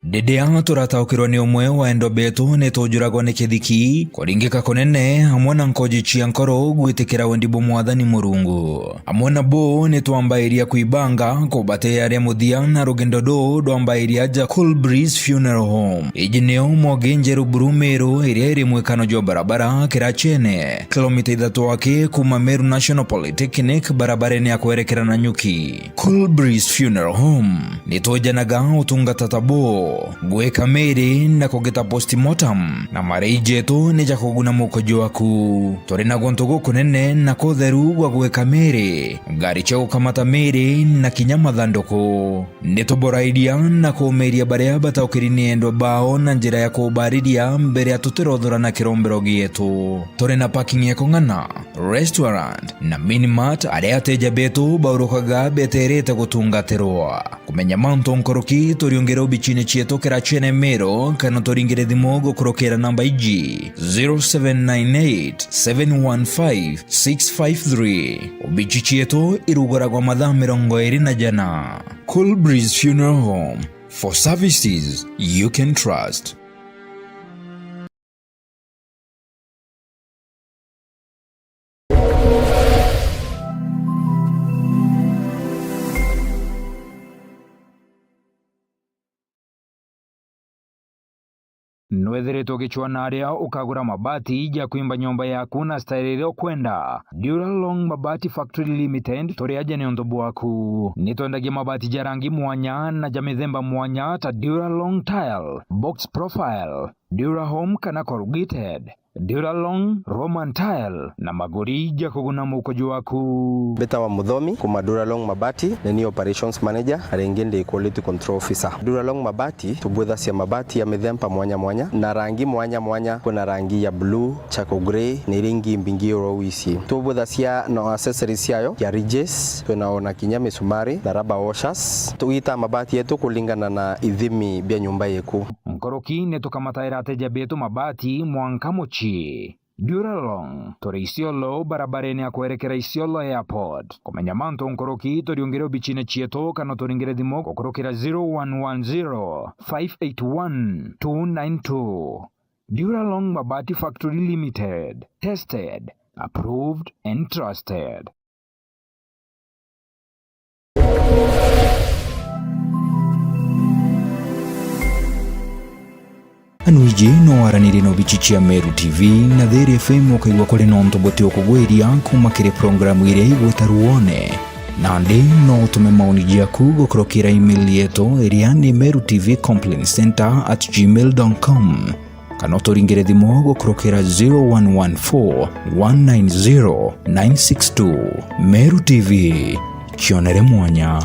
Riria turataukirwa ni umwe wa endwa betu, ni tujuragwa ni kithiki, kuringika kunene, amwe na nkoji cia nkoro gwitikira wendi bwa Mwathani Murungu. Amwe nabo ni twambairia kwibanga kubatea ria muthia, na rugendo ruu rwambairia aja Cool Breeze Funeral Home. Iji nio Mwogi Njeru Buru Meru, iria iri mwikano jwa barabara Kirachene, kilomita ithatu aki kuuma Meru National Polytechnic, barabarene ya kwerekera Nanyuki. Cool Breeze Funeral Home ni twejanaga utungata ta buu, gwika miri na kugita postmortem, na marei jetu ni ja kuguna mukojo waku. Turi na guntu gukunene na kutheru gwa gwika miri, ngari cia gukamata miri na kinya mathanduku. Ni tuborairia na kuumiria baria bataukiri ni endwa bao na njira ya kubariria mbere ya tutirothora na kirombero gietu. Turi na parking ya kung'ana, restaurant na mini mart aria ateja betu baurukaga beterete gutungatirwa. Kumenya mantu nkuruki, turiungire obichine cietu Kirachene Meru, kana turingire thimu gukurukira namba iji, zero seven nine eight, seven one five, six five three. Obichi cietu iruguragwa mathaa mirongo iri na jana. Cool Breeze Funeral Home, for services you can trust. Nwethiritwe ugicwaa na aria ukagura mabati ja kwimba nyomba yaku na style iria ukwenda? Duralong Mabati Factory Limited, turi aja niuntu bwaku. Ni twendagia mabati ja rangi mwanya na ja mithemba mwanya, ta Duralong Tile, Box Profile, Durahome kana Corrugated, Duralong, Roman Tile na maguri ja kuguna mukojo waku. Mbitawa Muthomi kuma Duralong Mabati, ni ni operations manager, na ringi ndi quality control officer. Duralong Mabati tubwithacia mabati ya mithemba mwanya mwanya na rangi mwanya mwanya. Kwina rangi ya blue, charcoal grey, na iria ingi mbingi uro wisi. Tubwithacia na accessories ciayo, ya ridges, twina ona kinya misumari na rubber washers. Tugitaa mabati yetu kulingana na ithimi bia nyumba yeku. Nkuruki ni tukamataira ateja betu mabati mwanka mucii. Duralong, turi Isiolo, barabarene ya kwerekera Isiolo Airport. Kumenya mantu nkuruki, turiungire obichine cietu kana turingire thimu gukurukira zero one one zero, five eight one, two nine two. Duralong Mabati Factory Limited. Tested, approved and trusted. Anu iji no waranirie na obichi cia Meru T V na Thiri F M, ukaigua kuri na untu buti ukugwiria kuma kiri programu iria igwita Ruone. Nandi no utume maoni jaku gukurukira email yetu iria ni meru T V complaint center at gmail dot com. Kana uturingire thimu gukurukira zero one one four, one nine zero, nine six two. Meru T V, kionere mwanya.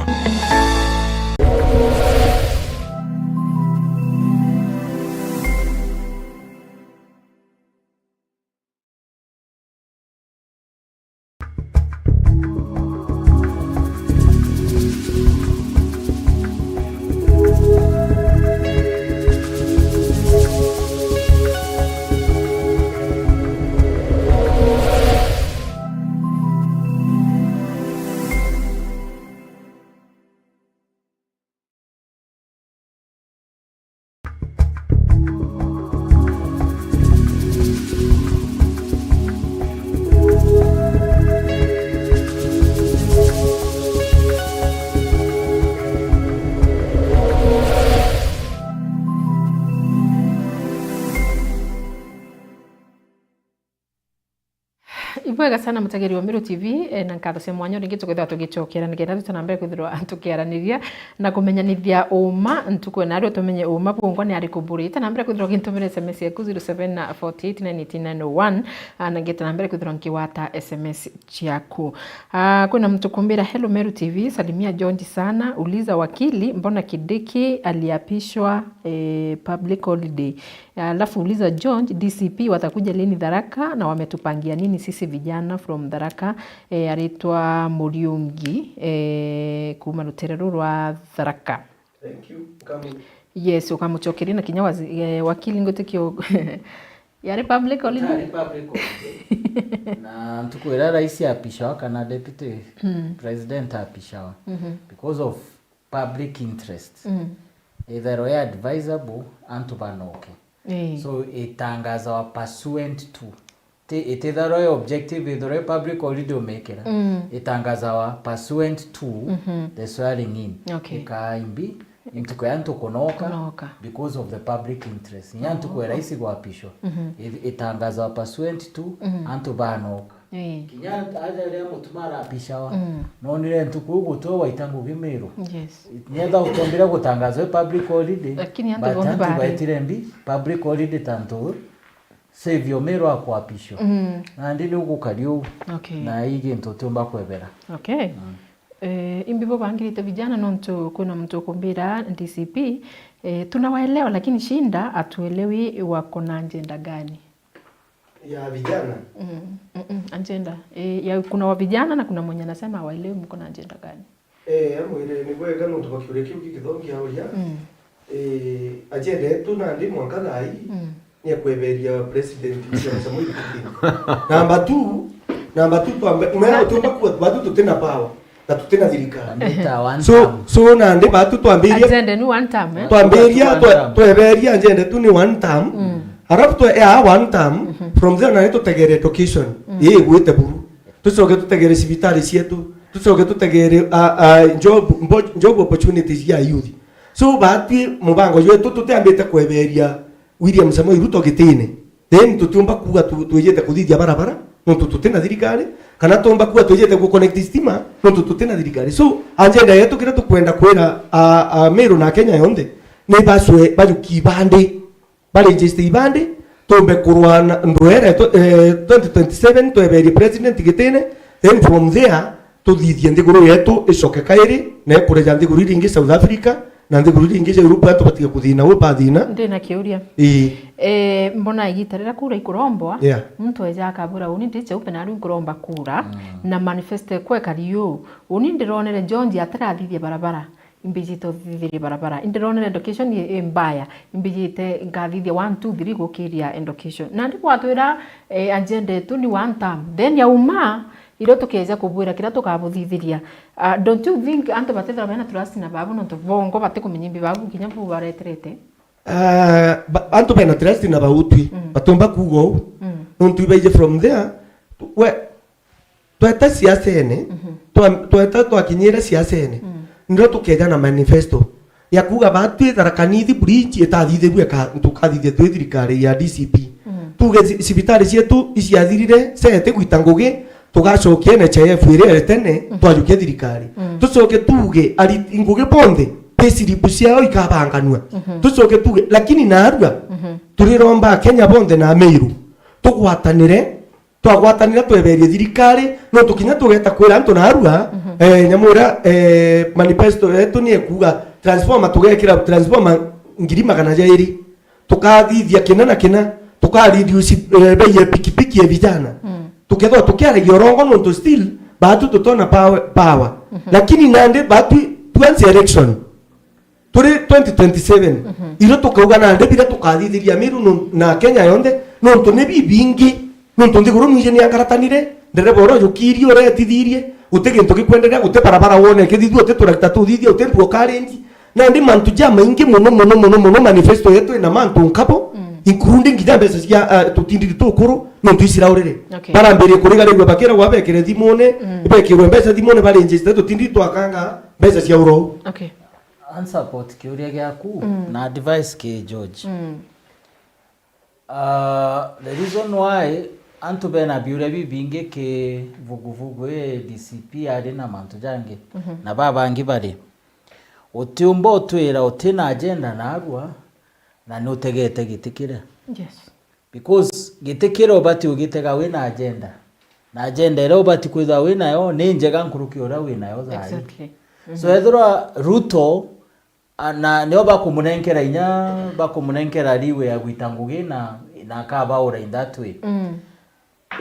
Ibwega sana mutegeri wa Meru T V, eh, na nkatho cia mwanya ringi tukwithirwa tugicokera nigetha tute na mbere kwithirwa tukiaraniria na kumenyanithia uma ntuku ena aria tumenye uma bungwa ni ariku buri. Ite na mbere kwithirwa ugintumira S M S yaku zero seven four eight nine eight nine oh one, ah, na ngeta na mbere kwithirwa nkiwata S M S ciaku. Ah, kwina muntu kumbira, "Hello Meru T V, salimia George sana, uliza wakili, mbona Kidiki aliapishwa, eh, public holiday?" Alafu uliza George, D C P watakuja lini Tharaka na wametupangia nini sisi vijana from Tharaka? Eh, aritwa Muriungi, eh, kuma rutere ruru rwa Tharaka. Thank you. Coming. Yes, ukamucokeria na kinya wazi-, eh, wakili ngwitikio yari public holiday? Yari public holiday. Na ntuku iria rais apishawa kana deputy, mm, president apishawa, mhm, because of public interest. Mm. Ithero ya advisable antu banoke. Ii. So, itangazawa pursuant to. Ti, itithero ya objective, ithero ya public holiday umekira. Mm. Itangazawa pursuant to Mhm. the swearing in. Okay. Ikaimbi, ntuku ya antu kunoka Kunoka. because of the public interest. Nya ntuku ya rais gwapishwa. Mhm. Ith-, itangazawa pursuant to Mhm. antu banoka. Ii. Kinya aja ria mutuma arapishawa. Mm. Nonire ntuku iu gutwe waita ngugi Miru. Yes. Nietha utombire gutangazwa i public holiday, Lakini antu but bonthe antu bari. baitire mbi public holiday tantu Savio Miru akwapishwa. Mm. Nandi ni ugukari uu. Okay. Na ii gintu utiumba kwebera. Okay. Mm. Eh, imbi bo bangirite vijana nontu kwina muntu ukumbira D C P, eh, tunawaelewa lakini shinda atuelewi wako na agenda gani? Ya vijana? Mm, mm, mm, agenda. Eh, ya, kuna wa vijana na kuna mwenye anasema hawaelewi mko na agenda gani. Eh, amwire ni bwega nontu bwa kiuria kiu gikithongia uria. Mm. Eh, agenda yetu nandi mwanka thaa ii Mm. ni ya kweberia president William Samoei Ruto. Number two, number two twambe, mea utiumba kuwa batu tutina power na tutina thirikari. Nita one So, term. so nandi batu twambiria Agenda ni one term, eh? Twambiria One twe-, term. tweberia agenda tu ni one term. Mm. Alafu twe ya one term Mhm. from there na tutegere education. Mm. Ii gwite buru. Tucoke tutegere cibitari cietu. Tucoke tutegere a, a, job mbo-, job opportunities ya youth. So batwi mubango jwetu tutiambite kweberia William Samoei Ruto gitine. Then tutiumba kuuga tu-, twijite kuthithia barabara, nontu tutina thirikari, kana tuumba kuuga twijite ku connect stima, nontu tutina thirikari. So, agenda yetu kiria tukwenda kwira a, a Miru na Kenya yonthe, ni bacwe bajuki ibandi, baregister ibandi, tumbe kurwana ndwere tu-, eh, twenty twenty-seven, tweberie president gitine, then from there, tuthithie nthiguru yetu icoke kairi, na ikureja nthiguru iria ingi South Africa, na nthiguru iria ingi cia Europe, antu batige kuthina, uu bathina. Ndina kiuria. Ii. Eh, mbona igita riria kura ikurombwa, Yeah. muntu eja akabura, uni ndi cheupe na riu nkuromba kura, Mm. na manifesto ekwa ekari uu. Uni ndironere George atirathithia barabara, imbijite uthithirie barabara. Indironere education i, i mbaya, imbijite nkathithia one, two, three gukiria education. Nandi gwatwira, eh, agenda yetu ni one term. Then yauma, Irio tukeja kubwira kiria tukabuthithiria. Ah, don't you think antu batithirwa bena trust na babu nontu bongo batikumenya imbi babu kinya bu bareterete? Ah, ba-, antu bena trust na bautwi, Mm. batumba kuuga uu. Mm. Nontu ibaije from there, tu-, we, tweta siasene, Mhm. twa-, tweta twakinyire siasene, Mm. ndio tukeja na manifesto. Ya kuuga batwi Tharaka Nithi bridge itathithirue ka-, tukathithia twi thirikari ya D C P. Mm. Tuuge ci-, cibitari cietu iciathirire, cete gwita ngugi, tugacokia N H I F iria iri tene, Mm. twajukia thirikari. Mm. Tucoke tuuge ariti ngugi bonthe, payslip ciao ikabanganua. Mhm. Tucoke tuuge, lakini naarua, Mhm. turiromba Akenya bonthe na Amiru, tugwatanire, twagwatanira tweberie thirikari, nontu kinya tugeta kwira antu naarua, Mhm. eh, nyamu iria, eh, manifesto yetu ni ekuuga transformer, tugekira transformer ngiri magana jairi, tukathithia kina na kina, tuka reduce, eh, bei ya pikipiki ya vijana. Mm. Tukethwa tukiaragia urongo nontu still, batu tutona power, power. Mhm. Lakini nandi batu tuanze election. Turi twenty twenty-seven, Mhm. irio tukauga nandi biria tukathithiria Miru nu-, na Kenya yonthe, nontu ni bibingi, nontu nthiguru nwiji ni yakaratanire, ndereba uria ujukirie, uria etithirie, guti gintu gikwenderea, guti barabara wona ikithithua, guti turagita tuthithia, guti nduo karenji. Nandi mantu jamaingi muno, muno, muno, muno, manifesto yetu ina mantu nkabo, Mm. including nginya mbeca cia, ah, tutindiri tukuru, nontu iciraurire. Okay. Barambirie kurigarigua bakiragwa bekire thimune, Mm. bekirwe mbeca thimune, baregister tutindiri twakanga mbeca cia urou. Okay. An support kiuria giaku Mm. na advice ki George. Mm. Ah, the reason why antu bena biuria bibingi ki vuguvugu ii D C P ari na mantu jangi, Mhm. na babangi bari, utiumba utwira uti na agenda narua na ni utegete giti kiria. Yes. Because giti kiria ubati ugitega wina agenda. Na agenda iria ubati kwithirwa winayo ni njega nkuruki uria winayo thaa ii. Exactly. So, Mhm. ethirwa Ruto, a, na nio bakumunenkera inya, bakumunenkera riwe ya gwita ngugi na, na akabaura in that way. Mm.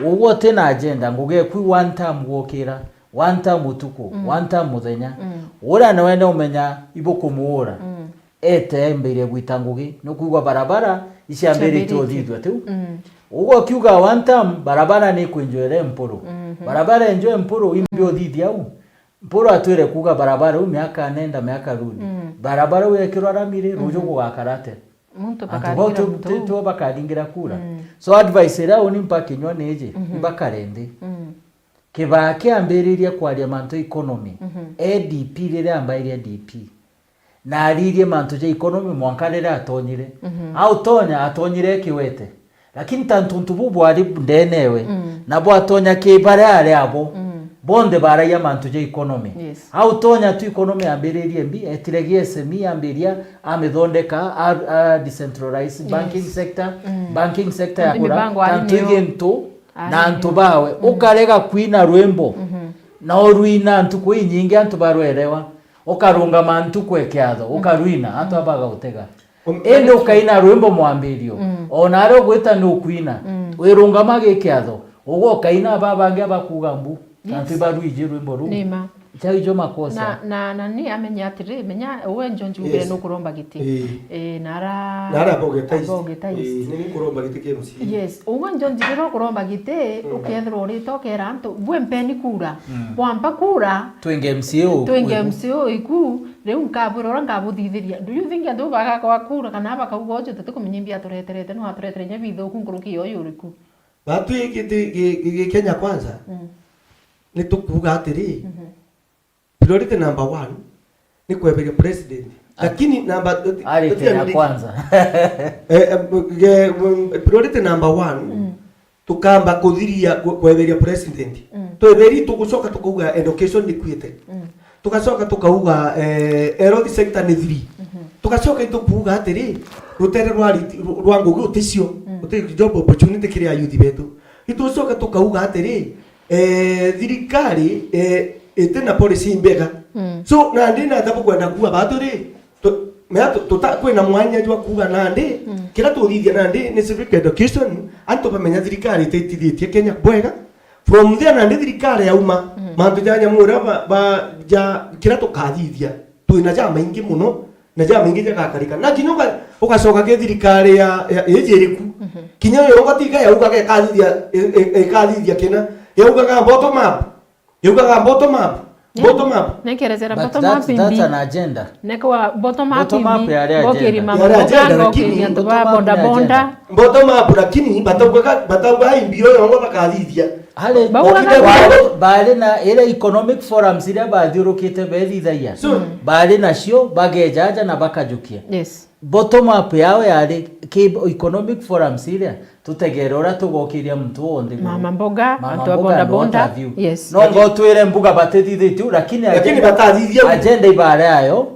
Uguo uti na agenda, ngugi eku one term gwukira, one term utuku, Mm. one term muthenya. Mm. Uria nawe ni umenya ibukumuura. Mm. Ete aimbire gwita ngugi, nukwigua barabara iciambirite Ciambirite. uthithua tiu. Mm. Uguo ukiuga one term, barabara ni kwinjwere mpuru. Mhm. Barabara enjwe mpuru, imbi uthithia au. Mpuru atwire kuuga barabara iu miaka nenda, miaka rudi. Mm. Barabara iu yekirwa rami ri, ruju Mhm. gugakara atia? Muntu Antu bau bakaringira tu-, muntu. tu-, tu bakaringira kura. Mm. So advice iria uni mpakinywa ni iji, Mhm. ibakare nthi. Mm. Kibaa kiambiririe kwaria mantu ja economy, Mhm. A D P riria ambairie D P, na aririe mantu ja economy mwanka riria atonyire. Mhm. Au tonya, atonyire ekiwete. Lakini ta ntuntu bu bwari ndenewe, Mm. na bwatonya ki baria ari abo, Mm. bonthe baragia mantu ja economy. Yes. Au tonya tu economy ambiririe mbi, etire gi S M E ambiria, amithondeka, a, a decentralized Yes. banking sector, Mm. banking sector Antu yakura, mibango ari tantu niyo. igintu Ari na antu niyo. bawe, Mm. ukarega kwina rwimbo, Mhm. na urwina ntuku inyingi antu barwerewa, ukarungama ntuku ekiatho, Mm. ukarwina, antu Mm. abaga utega. Um, Indi ukaina rwimbo mwambirio, Mm. ona aria ugwita ni ukwina, Mm. wirungama gi kiatho, ugwe ukaina aba bangi abakuga mbu, Yes. antu ibarwiji rwimbo ruu. Nima. Chai jo makosa. Na, na, na ni amenye atiri, menya, uwe Njonji Yes. ugire nukuromba giti. Ii. Eh, na ara Na ara aboge ties. aboge ties. Ii, ni nkuromba giti kia M C A. Yes, uwe Njonji rira ukuromba giti, Mm. ukethirwa urite ukera antu, bwe mpeni kura. Mm. Bwamba kura, Twinge M C A u-, twinge wiku. M C A u iku, riu nkabwira uria ngabuthithiria. Do you think antu bagakwa kura kana bakauga uju tutikumenya imbi atureterete, no aturetere inya bithuku nkuruki ya uyu uriku? Batwi giti gi, gi, gi Kenya Kwanza, Mm. ni tukuuga atiri, Mhm. priority number one ni kweberia president. Ah. Lakini number, Ari tuti Kenya amiri- Kwanza. Eh, eh, ge, mm, priority number one, Mm. tukamba kuthiria ku-, kweberia president. Mm. Tweberi tugucoka tukauga education ni kwite. Mm. Tugacoka tukauga, eh, health sector ni thiri. Mhm. Tugacoka itukuuga atiri, rutere rwa riti-, rwa ngugi uticio, Mm. uti job opportunity kiri ayuthi betu. Itucoka tukauga atiri, eh, thirikari, eh, iti na policy imbega. Mm. So, nandi nata bukwenda kuuga batu ri, tu-, mea tu-, tuta-, kwina mwanya jwa kuuga nandi, Mm. kira tuthithia nandi ni civic education, antu bamenya thirikari ititithitie Kenya bwega. From there nandi thirikari yauma, Mm. mantu ja nyamu iria ba, ba, ja, kira tukathithia, twina jamaingi muno, na jamaingi jagakarika. Na kinya uga-, ugacoka ki thirikari ya, ya, iji iriku. Mhm. Kinya yo ugatika yaugaga ikathithia, i-, i-, ikathithia kina. Yaugaga bottom up. Yaugaga bottom up. Yeah. Bottom up. Nekerezera But bottom that's, up that's imbi. an agenda. Nekwa bottom up Bottom up imbi. yari Ngokiri agenda. mambo Yari agenda, boga, lakini ngokiri antu ba bottom up ni boda boda. agenda. Bottom up, lakini bataugaga, bataugaga imbi yo yongo bakathithia. Hari, Baugaga bari, bari na ira economic forums iria bathiurukite bethithagia. So, Mm. bari nacio bagejaja na bakajukia. Yes. Bottom up yao yari ki economic forums iria tutegere uria tugokiria muntu wonthe. Mama mboga, Mama antu a mboga boda and what boda. have you. Yes. No ngotwire mbuga batithithitie u, lakini Lakini agenda, batathithia u. agenda ibare yayo,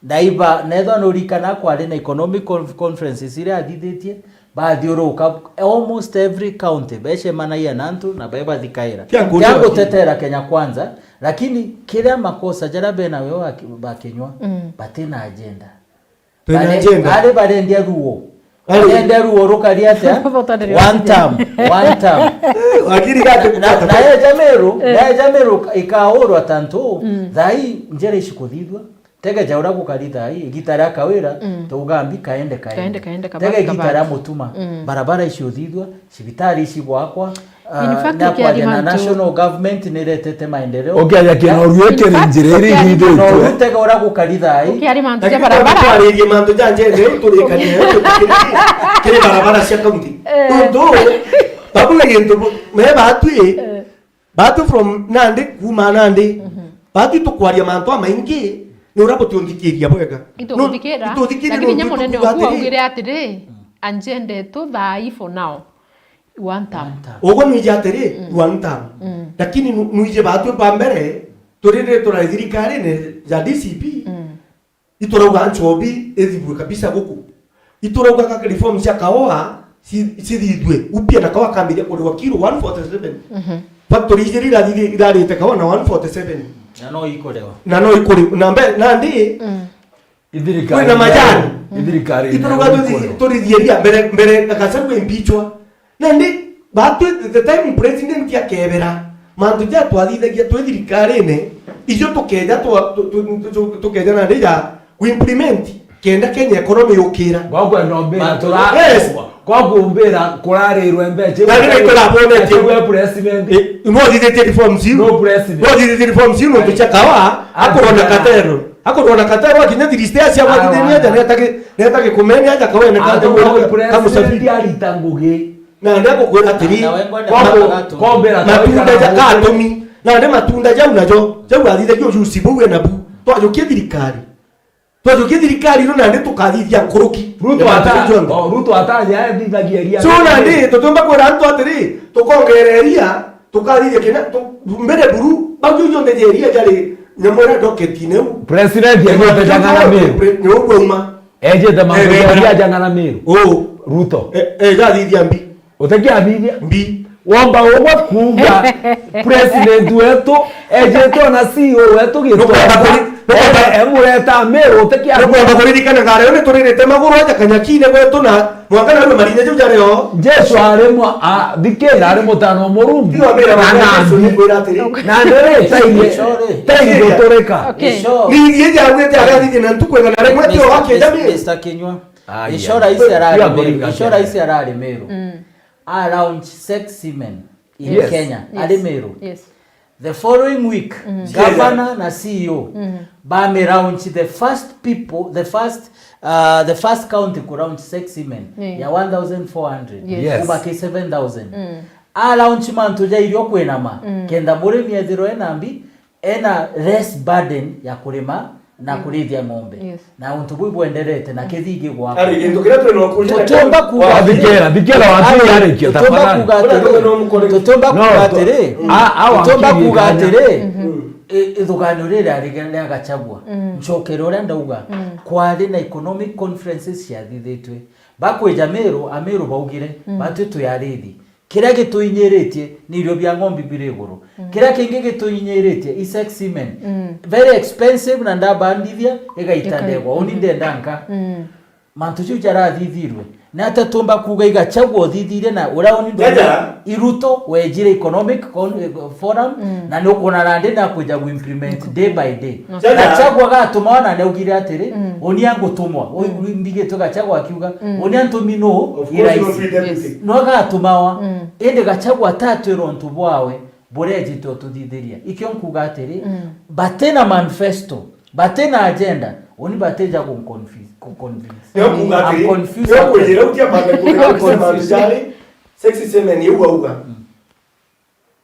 na iba, nethwa nurikana kwari na economic conf-, conferences iria athithitie, bathiuruka almost every county, becemanagia na antu na bae bathikaira. Kia nguria Kia gutetera Kenya Kwanza, lakini kiria makosa jaria bena weo baki-, bakinywa, Mm. batina agenda. Twina Bari-, agenda. bari barendia ruo. Ari. Barendia ruo rukari atia? Botwanire One term, one term. Eh, wakiri gati Na, na, na eja Meru, Eh. na eja Meru ikaurwa tantu, Mm. thai njira icikuthithua. Tege ja uria gukari thai, igita ria Kawira, Mm. tugambi kaende, kaende. Kaende, kaende, Tege kabati, igita ria kabati. Mutuma, Mm. barabara iciothithua, cibitari icigwakwa, In ah, fact, na ukiaria kwaria na mantu national government niretete maendeleo. Ukiaria kinoru In ekeri fact, njira iria ukiaria ithithitwe. Kinoru tega uria gukari thai. Ukiaria mantu ja Lakini barabara. twaririe mantu ja njende, riu turikanie, riu tutikiriki kiri barabara cia kaunti. Eh. Nontu, babu ni gintu bu-, me batwi, Eh. Batu from Nandi, kuuma Nandi. Mhm. Batu itukwaria mantu amaingi, ni uria butiunthikiria bwega. Ituguthikira, No, ituthikire lakini nontu inya munene tukuuga waku atiri, augire atiri, "Agenda etu thai for now. One term." One term. Uguo nwiji atiri, Mm. one term. Mm. Lakini nu-, nwiji batu ba mbere, turire turari thirikarine ya D C P. Mm. Iturauga nchobi ithithue kabisa guku. Ituraugaga reform cia kaoa ci-, cithithue. Upya na kaoa kambiria kuriwa kilo one forty seven. Mhm. Factory ijiri irathithie, irarite kaoa na one forty seven. Na no ikurewa. Na no ikuri-, na mbe-, nandi Mm. Ithirikari kwina majani. Ithirikari Iturauga ikurewa. Tuthi-, turithie ria mbere, mbere na Gachagua impeachwa. Nandi, batwi, the time president akebera, mantu ja twathithagia twi thirikarine, ijo tukeja twa-, tu-, tu-, tu-, tu-, tukeja nandi ja ku implement, kenda Kenya economy yukira. Gwakwa no mbe Mantu tura-, yes. Kwa kumbira kurarirwe mbeca. Na nini turabonete? Atigwe president. Eh, no thithitie reforms iu. No president. No thithitie reforms iu, nontu cia kawa, akorwa na katero. Akorwa na katero, akinya thiriste acia gwathithenia aja, netagi, netagi kumenya aja kawene kanja mwira kamusabiri. Arita ngugi. Na ndia gukwira atiri, kombira matunda ja katumi. Na ndio matunda jau najo, jau athithagia ujusi buu ena bu. Twajukia thirikari. Twajukia thirikari ino nandi tukathithia nkuruki. Ruto ata-, oh, Ruto ataja athithagia iria. So nandi tutiumba kwira antu atiri, tukongera iria, tukathithia kinya, tu-, mbere buru, bau jonthe ja iria jari nyamu iria docket-ini u. President ejete Jang'ara Meru. Ni uguo uma. Ejete mantu ja iria Jang'ara Meru. Oh. Ruto. Eh, eh, jathithia mbi. Utekiathithia? Mbi. Womba ugwe kuuga president wetu ejitwe na C E O wetu Gitwamba, emureta Meru, utekiathithia? Nukwamba kuririkana ngari uni turirite maguru aja kanyakine gwetu na mwanka na riu marinya jau jario. Jesu ari mwa-, a, thikira ari mutano wa Murungu. Tiga mbira na Jesu ni kwira atiri. Na ndere taire, taire guturika. Okay. Ni iria jagwite agathithia na ntuku igana rimwe tio wake jami. Mister Kinyua. Ah, yeah. Insurance arari Meru. Insurance arari Meru. Mm. A launch sex semen in Kenya. Yes. Ari Meru. Yes. The following week, governor na C E O bame launch the first people, the first, uh, the first county ku launch sex semen ya one thousand four hundred. Yes. Yes. Kubaki seven thousand. A launch mantu ja irio kwinama, kenda murimi ethirwe ena mbi, ena less burden ya kurima na kurithia ng'ombe. Yes. Na untu buu bwenderete na kithingi gwakwa. Ari, gintu kiria turi na ukuria. Tutumba kuuga atiri, thikira, thikira, wakiri arikia, tutumba kuuga atiri, tutumba kuuga atiri, tutumba kuuga atiri, i-, ithuganio riri ari ria Gachagua. Ncokere uria ndauga, kwari na economic conferences ciathithitwe. Bakwija Meru, Ameru baugire, batwi twi arithi. Kiria gituinyiritie ni irio bia ng'ombe biri iguru. Kiria kingi gituinyiritie i sex semen. Very expensive na ndabandithia igaita ndegwa. Uni ndenda nka. Mantu jau jarathithirwe. Ni atia tumba kuuga i Gachagua uthithirie na uria uni ndona i Ruto wejire economic con-, eh, forum, na ni ukwona nandi ni akwija gu implement day by day. Gachagua agatumawa na ni augire atiri, uni angutumwa. Uu mbigitwe Gachagua akiuga, uni antumi nuu? Iraisi. No agatumawa. Indi Gachagua atatwira untu bwawe burejite ututhithiria. Ikio nkuuga atiri, bati na manifesto, bati na agenda, uni batija kunconfuse-, kuconvince. Nio kuuga atiri, I'm confused. Nio kwejira utia bambe kuthira kusema jari, sexy semen iu auga.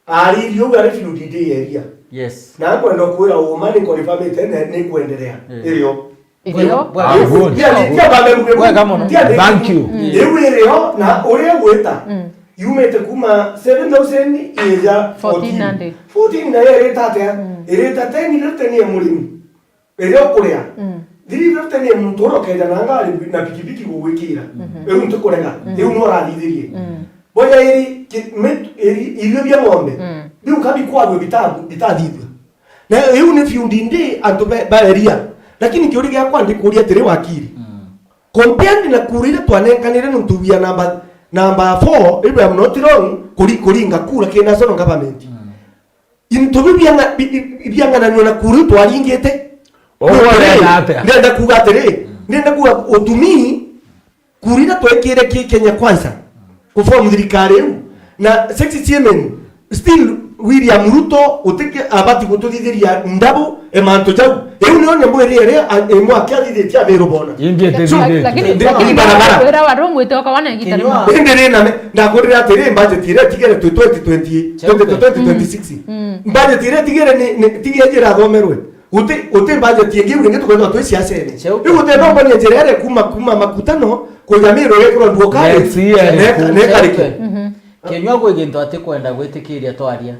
Aririe uga ari field day area. Yes. Na nkwenda kwira uma ni confirmite ni, ni kwendelea. Irio. Irio. Bwega. Ah, good. Tia, tia bambe kuge. Bwega muno. Thank you. Iu irio na uria gwita. Yumite kuma seven thousand ija fourteen hundred. Fourteen na yo irita atia? Irita ten, irita ten ya murimi. Riria ukuria, thiri fifty ni muntu uria ukeja na ngari na pikipiki gugwikira. Riu ntikurega. Riu no urathithirie. Boja iri ki-, mit-, iri, irio bia ng'ombe. Biu kabi kwabwe bita-, bitathithua. Na riu ni fiundi ndi antu be-, baeria. Lakini kiuria giakwa ndikuria atiri wakiri. Compared na kura iria twanenkanire nontu we are number, number four, if I'm not wrong, kuri-, kuringa kura ki national government. Into biu bianga-, bi-, bi-, biangananua na kura iu twaringite. Uguo urenda atia? Ndenda kuuga atiri, ndenda kuuga utumi kura iria twekire ki Kenya Kwanza, ku form thirikari iu, na six chairman, still William Ruto utike abati gututhithiria ndabu e mantu jau. Iu nio nyambu iria, iria a-, imwe akiathithitie Ameru bona. Ingi iti. So, thithitie. Lakini, ndi-, lakini ndi barabara. Wira wa rumwite ukawa na igita rimwe. Indi ri na me-, ndakwirire atiri, budget iria itigere twi twenty twenty, twenty to twenty twenty-six. Budget iria itigere ni, ni, tigere irathomerwe. Uti, uti budget ingi, ingi tukwenda twi siasene. Riu uti no mbone njira iria kuma, kuma makutano, kuja Meru gekorwa nduo kari. Next year. Ne-, ne karike. Kinyua gwi gintu atikwenda gwitikiria twaria.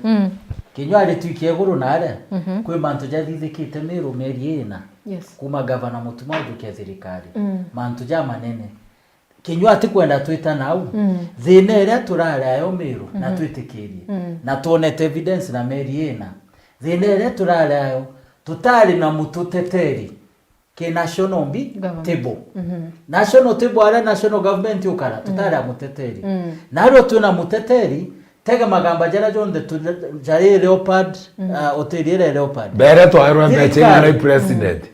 Kinyua ari twikia iguru na aria, kwi mantu jathithikite Meru mieri ina. Yes. Kuma gavana Mutuma ajukia thirikari. Mantu ja manene. Kinyua atikwenda twita nau. Thina iria turari ayo Meru, na twitikirie. Na twonete evidence na mieri ina. Thina iria turari ayo, tutari na mututeteri ki national mbi-, government. Table. National table aria national government ukara, tutari a muteteri. Na ario twina muteteri, tega magamba jaria jonthe tu-, jari Leopard, ah, hoteli iria Leopard. Mbere twairwe mbeca ina na president.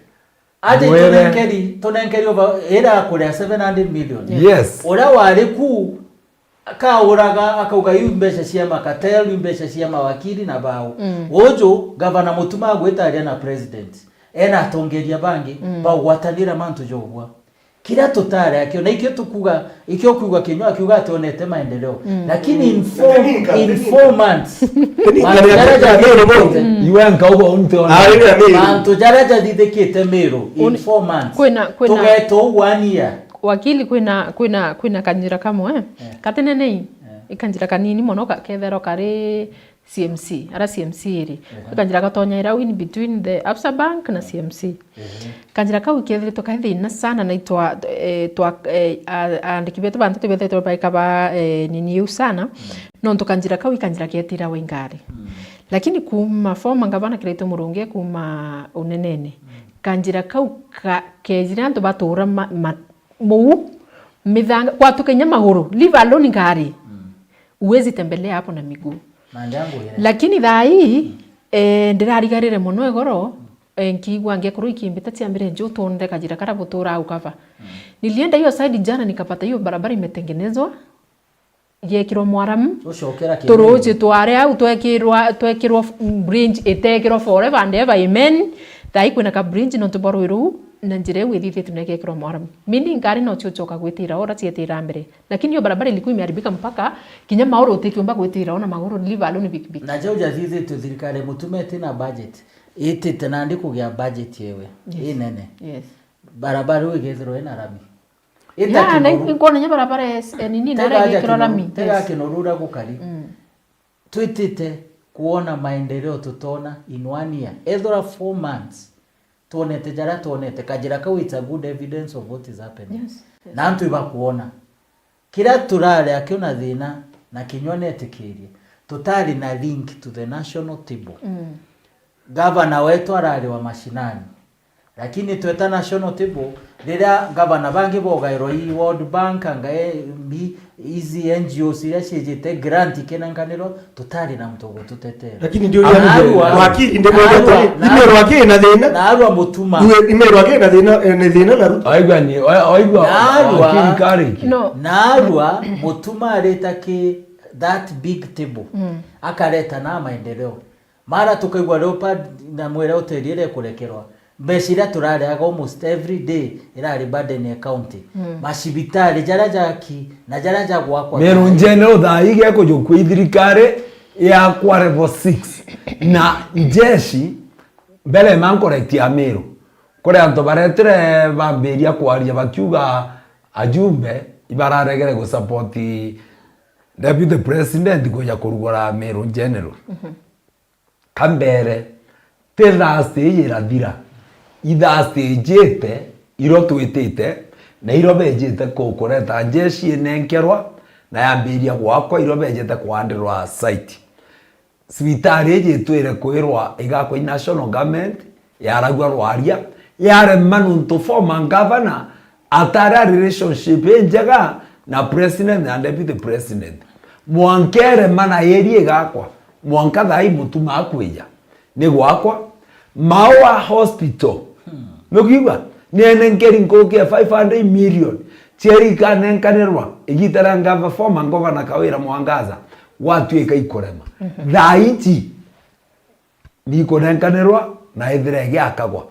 Ati Mwere. Tunenkeri, tunenkeri over, ira akuria seven hundred million. Yes. Uria wari ku, akauraga, akauga, "Iu mbeca cia makatel, iu mbeca cia mawakiri na bao." Mm. Uju, gavana Mutuma agwitaria na president. Ena atongeria bangi, mm, bagwatanira mantu jogwa. Kiria tutari akio, na ikio tukuga, ikio kuga kinywa akiuga ati onete maendeleo. Mm. Lakini in four, in four months, mantu jaria jathithikite, iwe nkauga unte ona. Mantu jaria jathithikite Meru, in four months. Kwina, kwina tugeto one year. Wakili, kwina, kwina, kwina kanjira kamwe, eh? Eh. Katinene, eh, ikanjira kanini mono ka-, kethero kari C M C, ara C M C iri. Ehe. Kwi kanjira gatonyaira in between the Absa Bank na C M C. Ehe. Kanjira kau ikethiritwe kai thina sana na itwa, eh, twa, eh, a-, aandiki betu bantu tibethetwe baikaba, eh, nini iu sana. Mm. Nontu kanjira kau ikanjira ketirawa ingari. Mm. Lakini kuuma former gavana Kiraitu Murungi kuuma unenene, mm, kanjira kau ka-, kejire antu batura ma-, ma-, muu, mithanga, kwatuka inya maguru, leave alone ngari. Mm. Uwezi tembelea hapo na miguu. Na ndangu yene. Lakini thaa hii, mm, eh, ndirarigarire mono igoro, mm, eh, nkiigua ngekuru ikimbita cia mbere nju tunde kajira kara butura au kava. Mm. Nilienda hiyo side jana nikapata hiyo barabara imetengenezwa, yekirwa mwaramu. Ucokera turuji tware au twekirwa, twekirwa f-, bridge itekirwa forever and ever, amen. Thaa hii kwina ka bridge nontu bwa rui ruu, na njira iu ithithitwe na igekirwa mwaramu. Meaning ngari no ciucoka gwitira ora cietira mbere. Lakini hiyo barabara ilikuwa imeharibika mpaka kinya maoro utikiumba gwitira ona maguru, leave alone pikipiki. Na jau jathithitwe thirikari Mutuma iti na budget. Itite nandi kugia budget yewe. Yes. Inene. Yes. Barabara iu igethirwa ina rami. Ita ya, na kinoru. Nkwona nya barabara es-, eh, nini, tega nare aja igikirwa kinoru, rami. Tega yes. Kinoru uria gukari. Mm. Twitite kuona maendeleo tutona in one year. Ethira four months, twonete jaria twonete. Kajira kau it's a good evidence of what is happening. Yes, yes. Na antu ibakuona. Kiria turari akio na thina, na kinywa netikirie, tutari na link to the national table. Mm. Gavana wetu arari wa mashinani. Lakini tweta national table, riria gavana bangi bogairwa i World Bank, anga e, mbi, izi N G Os iria ciijite grant ikinenkanirwa, tutari na muntu ugututetera. Lakini ndio ya Narua, wakili, ndio narua, narua, imerwa ki na thina. Narua Mutuma. Iwe, imerwa ki na thina, eh, ni thina na Ruto. Oigwa ni, o-, oigwa Narua, wakili kariki. No. Narua Mutuma areta ki that big table. Mm. Akareta na maendeleo. Mara tukaigua Leopard na Mwera Hotel iria ikurekerwa. Mbeca iria turareaga almost every day irari burden ya county. Mm. Macibitari jaria jaki na jaria jagwakwa. Meru thaa ii. Njene uthaa ii gekujukua i thirikari yakwa level six. Na njeshi, mbere ma nkorekti ya Meru, kuri antu baretire bambiria kwaria bakiuga ajumbe ibararegere gusupport deputy president kuja kurugura Meru General. Mhm. Kambere, ti Thursday iji irathira. I Thursday ijite, iro twitite, na iro bejite ku-, kureta njeshi inenkerwa, na yambiria gwakwa, iro bejite kwandirwa site. Cibitari iji itwire kwirwa igakwa i national government, yaragua rwaria, yarema nontu former governor atari a relationship injega na president na deputy president. Mwanka erema na area igakwa, mwanka thaa ii Mutuma akwija. Ni gwakwa, Maua Hospital. Hmm. Nukiigua? Nienenkeri nkuruki ya five hundred million. Cieri ikanenkanirwa, igita ria ngava former governor Kawira Mwangaza, gwatuika ikurema. Mhm. Thaa iji, nikunenkanirwa na ithire igiakagwa.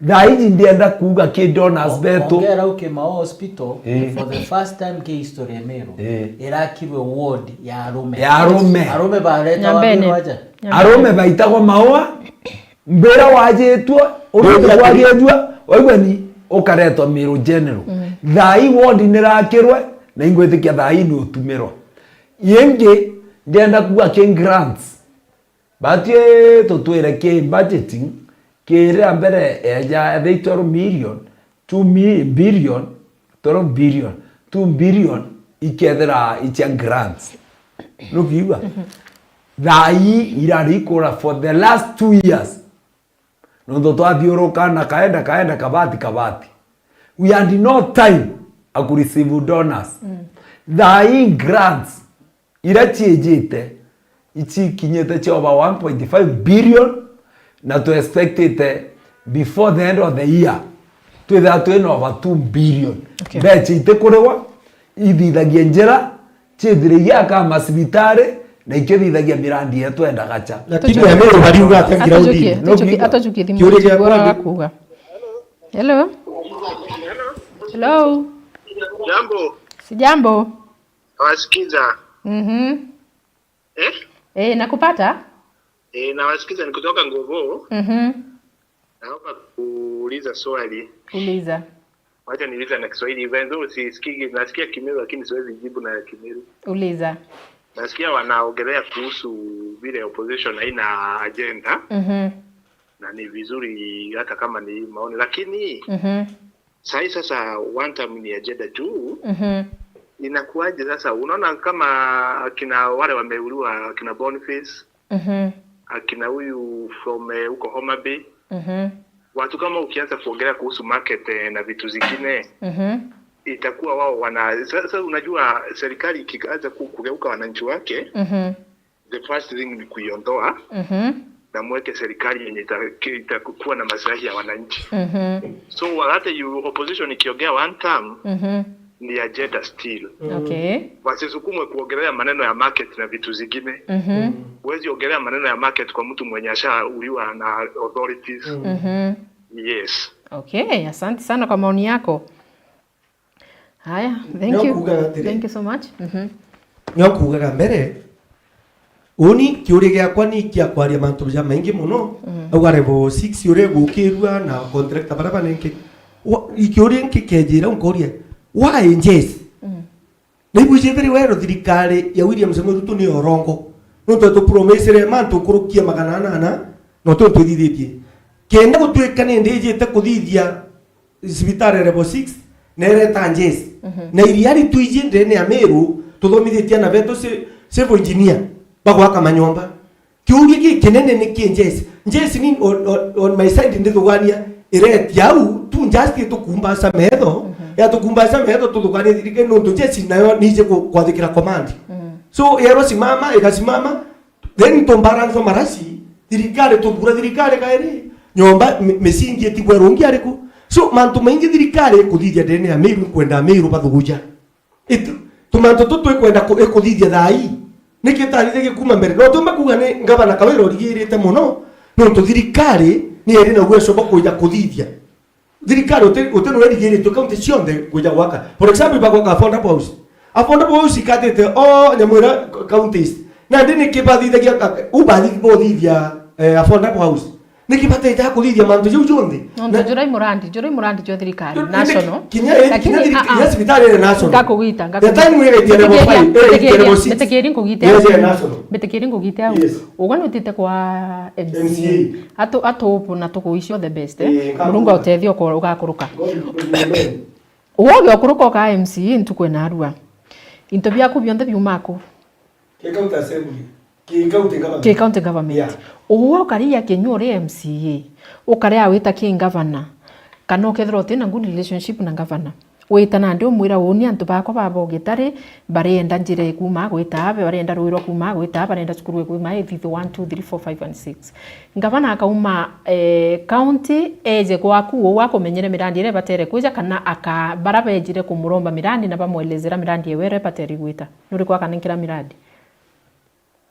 Thaa iji ndienda kuuga ki donors betu. Ongera uke Maua Hospital, eh, for the first time ki history ya Meru, eh, irakirwe ward ya arume. Ya arume. Arume bareta Nyambene. Wa Meru aja. Nyambene. Arume baitagwa Maua, mbira wajitwe, uruti kwagitwe, waigua ni, ukaretwa Meru General. Mm. Thaa ii ward nirakirwe, na ingwitikia thaa ii ni utumirwa. Ingi, ndienda kuuga ki grants. Batwi tutwire ki budgeting, ki ria mbere eja, ethira i twelve million, two mi-, billion, twelve billion, two billion, ikethira i cia grants. Nukiigua? Mhm. Thaa ii irari ikura for the last two years. Nontu twathiuruka na kaenda, kaenda, kabati, kabati. We had no time a ku receive donors. Mm. Thaa ii grants iria ciijite, ici ikinyite cia over one point five billion, na tu expectite before the end of the year, twithira twina over two billion. Okay. Mbeca itikuriwa, ithithagia njira, ciithire igiaka macibitari, na ikio ithithagia mirandi yetu endagacha. Lakini Atujukie. Amiru bariuga atia Atujukie, Giraudini? Atujukie, Atujukie Thimuti Kiuria gia Kibora kwani? Akuga. Hello? Hello? Jambo. Sijambo. Nawasikiza. Mhm. Eh? Eh, nakupata? Eh, nawasikiza ni kutoka Ngovo. Mhm. Naomba kuuliza swali. Uliza. Wacha niulize na Kiswahili. Even though sisikii, nasikia Kimeru lakini siwezi jibu na Kimeru. Uliza. Nasikia wanaongelea kuhusu vile opposition haina agenda. Mhm. Na ni vizuri hata kama ni maoni, lakini Mhm. sahi sasa one term ni agenda juu. Mhm. Inakuwaje sasa? Unaona kama akina wale wameuliwa, akina Boniface, Mhm. akina huyu from, eh, huko Homa Bay. Mhm. Watu kama ukianza kuongelea kuhusu market, eh, na vitu zingine, Mhm. itakuwa wao wana, sasa unajua serikali ikianza ku-, kugeuka wananchi wake, Mhm. the first thing ni kuiondoa Mhm. na mweke serikali yenye ita-, ki-, itakuwa na maslahi ya wananchi. Mhm. So wakati you opposition ikiongea one term, Mhm. ni agenda still. Okay. Wasisukumwe kuongelea maneno ya market na vitu zingine. Mhm. Huwezi ongelea maneno ya market kwa mtu mwenye ashauliwa na authorities. Mhm. Yes. Okay, asante sana kwa maoni yako. Haya, thank you. Nyokuga atiri. Thank you so much. Mhm. Nyokugaga mbere, uni kiuria giakwa ni kia kwaria mantu ja maingi muno. Mm. Auga level six uria gukirua na contractor bara banenke. Wa-, ikiuria nkikejira unkoria, why Jess? Mm. Naigwije very well thirikari ya William Samoei Ruto ni orongo. Nontu atupromisire mantu kurukia magana anana, no tu twithithitie. Kenda gutuika ni ndijite kuthithia cibitari level six, nereta Jess. Mhm. Na iria ritwiji ndene ya Meru, tuthomithitie ana betu ci-, civil engineer, bagwaka manyomba. Kiuria gikinene ni ki Jess? Jess ni on, on, on my side ndithugania ireti au, tu just itukumbaca metho, Mhm. ya tukumbaca metho tuthugania thirikari nontu Jess nayo nije ku-, kwathikira command. Mhm. So, yerwa simama, igasimama, then tumbaranco maraci, thirikari tubura thirikari kairi, nyomba mi-, micingi itigwe rungi ariku. So, mantu maingi thirikari ikuthithia ndene ya Meru, kwenda Meru bathuguja. Itu-, tumantu tu twikwenda ku-, ikuthithia thaa ii. Niki itathithagia kuma mbere? No tumba kuuga ni ngavana Kawira urigirite muno, nontu thirikari ni iri na uwezo bwa kwija kuthithia. Thirikari uti-, uti niwe irigiritwe kaunti cionthe kwija gwaka. For example, ibagwaka affordable house. Affordable house ikatite o Nyamwira counties. Nandi niki bathithagia, u bathi-, bothithia, eh, affordable house? Niki bateja kuthithia mantu jau jonthe? Nontu Na jurai murandi, jurai murandi jwa thirikari, Niki-, national. kinya, eh, Lakini, kinya thiri-, ah, ah. kinya cibitari iri national. Ngakugita, The ngakugita. time we igaitia level Mbitikiria, five, eh, mbitikiria, level six. mbitikiria ngugite Yes, au. yeah, national. Mbitikiria ngugite au. Yes. Ugwe nutite kwa M C A. M C A. Atu, atu na tukuicio the best, eh? Eh, Murungu ngakugita. autethie uko-, ugakuruka. God, God, amen. Ugwe ugiokuruka uka M C A ntuku ena arua. Into biaku bionthe biuma aku. Ki county assembly. Ki county government. Ki county government. Yeah. Uwe ukaria kinyua uri M C A, ukaria wita ki ngavana, kana ukethirwa utina good relationship na ngavana, wita nandi umwira, uni antu bakwa baba ugitari, barenda njira ikuma gwita aba, barenda rui rwa kuma gwita aba, barenda cukuru ikuma ithithwe one, two, three, four, five and six. Ngavana akauma, eh, county, eje gwaku, uu akumenyere mirandi iria ibatere kwija, kana aka-, bara bejire kumuromba mirandi na bamwelezera mirandi ewe iria ibatere gwita. Nuriku akanenkera mirandi?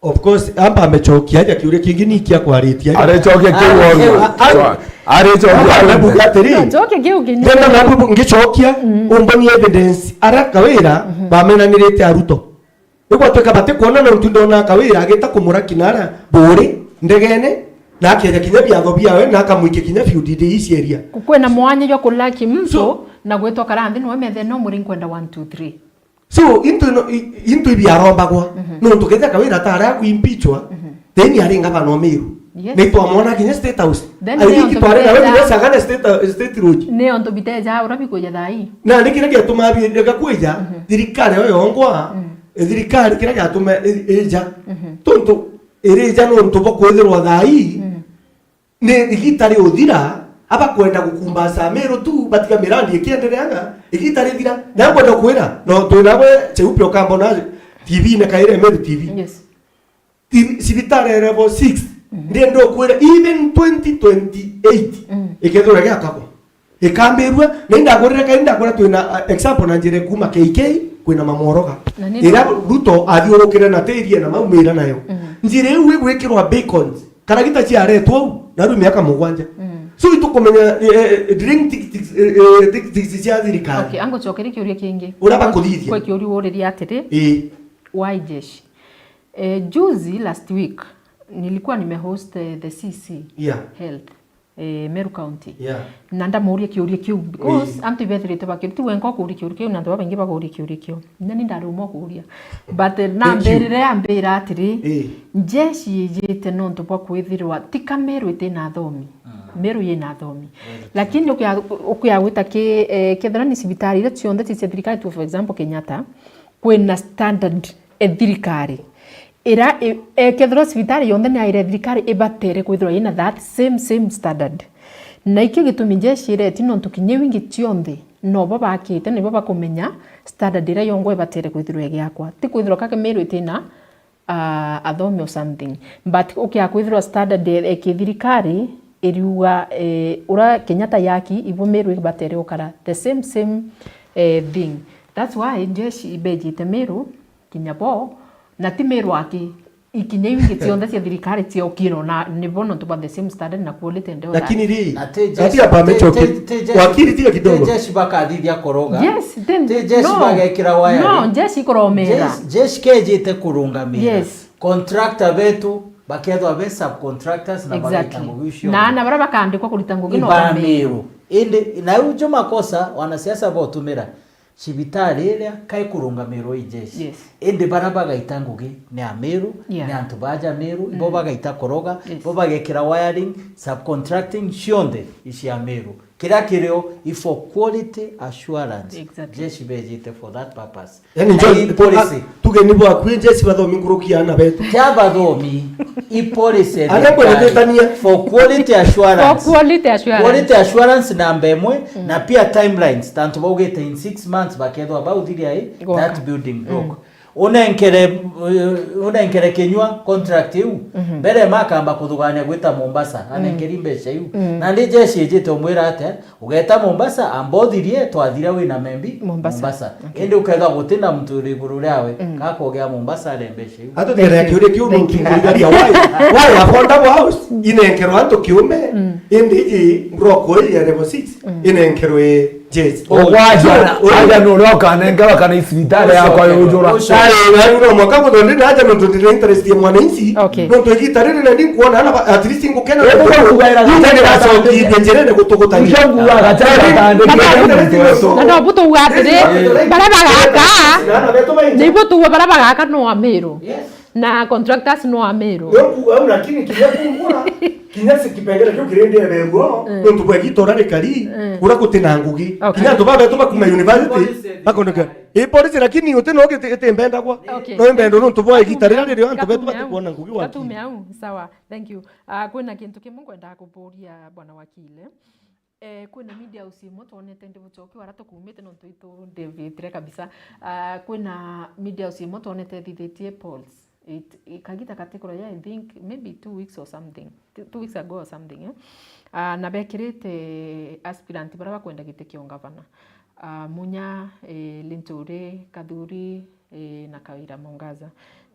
Of course, amba amechokia aja kiuria kingi ni kia kwaritia aja. Arechokia kiu Ah, wongo. ah, ah. Arechokia. Amba amebuga atiri. Njoke kiu kinyi. Ndenda na bubu ngichokia, Mm. umboni evidence. Ara Kawira, Mhm. bamenanirite a Ruto. Igwatuika batikwona nontu ndona Kawira agita kumura kinara buri ndegene, na akeja kinya biatho biawe, na akamwikia kinya few D D E's area. Kwina mwanya jwa kulaki mtu So, na gwitwa kara nthi niwe methe no muri nkwenda one, two, three. So, into ino, i-, into ibiarombagwa. Mhm. Nontu kethira Kawira atari akuimpeachwa, Mhm. then ari ngavana o Meru. Yes. Ni twamwona kinya State House. Then I think niontu twari nawe biteja kinya Sagana State, State Lodge. Niontu biteja uria bikuja thaa ii. Na ni kiria giatumaa birega kwija, Mhm. thirikari yo yongwa, Mm. eh, thirikari kiria giatuma i-, ija. Mhm. Tontu irija nontu bwa kwithirwa thaa ii, Mm. ni igita riuthira, abakwenda gukumbaca Meru tu, batiga mirandi ikiendereaga, igita rithira. Na kwenda kwira, no twina gwe Cheupe Okamba na T V-ine kaire Meru T V. Yes. Ti-, cibitari ya level six, Mhm. ndienda ukwira, even twenty twenty-eight, Mm. ikethirwa giakagwa. Ikambirua, na indagurire, kai indagura twina, uh, example na njira kuuma K K kwina Mamworoga. Na ni Ira Ruto athiurukire na tiri na maumira nayo. Mm. Njira iu igwikirwa beacons. Karagita ciaretwo au, na riu miaka mugwanja. Mm. So itukumenya, eh, eh, drilling tactics, eh, eh, tactics cia thirikari. Okay, angucokerie kiuria kingi. Uria bakuthithia. Kwi kiuria uririe atiri, Ii. Why jeshi? Eh, juzi, last week, nilikuwa nimehost, eh, the C C Yeah. Health, eh, Meru County. Yeah. Na ndamuria kiuria kiu, because Ii. antu ibethirite bakiuria, ti wenka ukuria kiuria kiu, na antu babaingi bakuria kiuria kiu. Na ni ndari umwe ukuria. But, eh, Thank you. nambirire ambira atiri, Ii. jeshi ijite nontu bwa kwithirwa ti ka Meru itina athomi. Mm. Meru yina athomi. Very true. Lakini ukia-, ukia gwita ki, eh, kethira ni cibitari iria cionthe ci cia thirikari tu, for example, Kenyatta, kwina standard e thirikari. Ira i-, e, kethirwa cibitari yonthe ni aire thirikari ibatere kwithirwa yina that same, same standard. Na ikio gitumi jeshi ireti nontu kinya iu ingi cionthe nobo bakite, nibo bakumenya standard iria yongwa ibatere kwithirwa igiakwa. Ti kwithirwa ka Meru itina, ah, athomi or something. But ukia kwithirwa standard e, e kithirikari iriuga, eh, ura Kenyatta yaki, ibo Meru ibatere gukara the same, same, eh, thing. That's why jeshi ibejite Meru, kinya bo, na ti Meru aki, ikinya iu ingi cionthe cia thirikari ciokire na nibo nontu bwa the same standard na quality and all that. Lakini ri, Na ti jeshi, ati aba ti, mechoke, ti, ti jeshi, wakiri tiga ti kidogo. jeshi bakathithia kuroga. Yes, then, Ti jeshi no, bagekira wiring. no, jeshi kuromera. Jeshi, jeshi kejite kurungamira. Yes. Contractor betu bakethwa be subcontractors na Exactly. bagaita ngugi cio. Na, na baria bakandikwa kurita ngugi no Iba ba Meru. Meru. Indi, na iu jo makosa wanasiasa botumira. Cibitari iria kai kurungamirwa i jeshi. Yes. Indi baria bagaita ngugi ni Ameru, Yeah. ni antu baja Meru, ibo Mm. bagaita kuroga, Yes. ibo bagekira wiring, subcontracting cionthe ici Ameru. Kiria kirio i for quality assurance. Exactly. Jeshi bejite for that purpose. Yani, Na John, i policy. Tuge ni bwaku, jeshi bathomi nkuruki ana betu. Ti abathomi, i policy ya Ana thirikari. Kwenye tetania. For quality assurance. For quality assurance. Quality assurance namba imwe, Mm. na pia timelines. Tantu baugite in six months bakethwa bauthiria i Gwaka. that building block. Mm. Unenkere, uh, unenkere kinyua contract iu. Mhm. Mbere makamba kuthugania gwita Mombasa, Mm. anenkeri mbeca iu. Mm. Na ndi jeshi ijite umwira atia, Ugeeta Mombasa, amba uthirie, twathira wina membi Mombasa. Mombasa. Okay. Indi ukethwa gutina muntu uri iguru riawe, Mm. gakogea Mombasa are mbeca iu. Atuthigere Thank you. kiuria kiu Thank nontu you. ngurigaria, why, why affordable house inenkerwa antu kiume, Mm. indi iji block ii ya level six Mm. inenkerwe jeshi? Ugwanja, So, aja nuri ukanengerwa kana i cibitari yakwa yujura? Ucoke. Ari, ari no mwaka guthondeka aja nontu ndina interest ya mwananchi. Okay. Nontu igita riri na ndi kuona ana ba-, at least ngukena. Ego, gucoka. Njirene gutugutania. Njo nguga gatandika. Na no butuga atiri, Eh. baria bagaka, Nana betu baingi. nibo tuga baria bagaka no Ameru. Yes. Na contractors no Ameru. Yo kuga au, lakini kinya kumbura, kinya si kipengele kiu kirindi eberwo, Mm. nontu bwa gitora rikari, Mm. kura gutina ngugi. Okay. Kinya antu babetu bakuma university, Policy. bakoneka. I policy, lakini uti no giti, iti mbendagwa. Okay. No imbendo nontu bwa igita riria ririo antu betu Gatume au. batikuona ngugi wa Gatume kiri. au, sawa. Thank you. Ah, kwina kintu kimwe ngwendaga kuburia bwana wakili. Eh, kwina media house imwe twonete ndi bucoki wara tukumite nontu itu ndevitire kabisa. Ah, kwina media house imwe twonete ithithitie polls. It, i-, kagita katikura ya, I think, maybe two weeks or something. Two, two weeks ago or something, eh? Ah, na bekirite aspirant baria bakwenda giti kia ungavana. Ah, Munya, eh, Linturi, Kathuri, eh, na Kawira Mwangaza.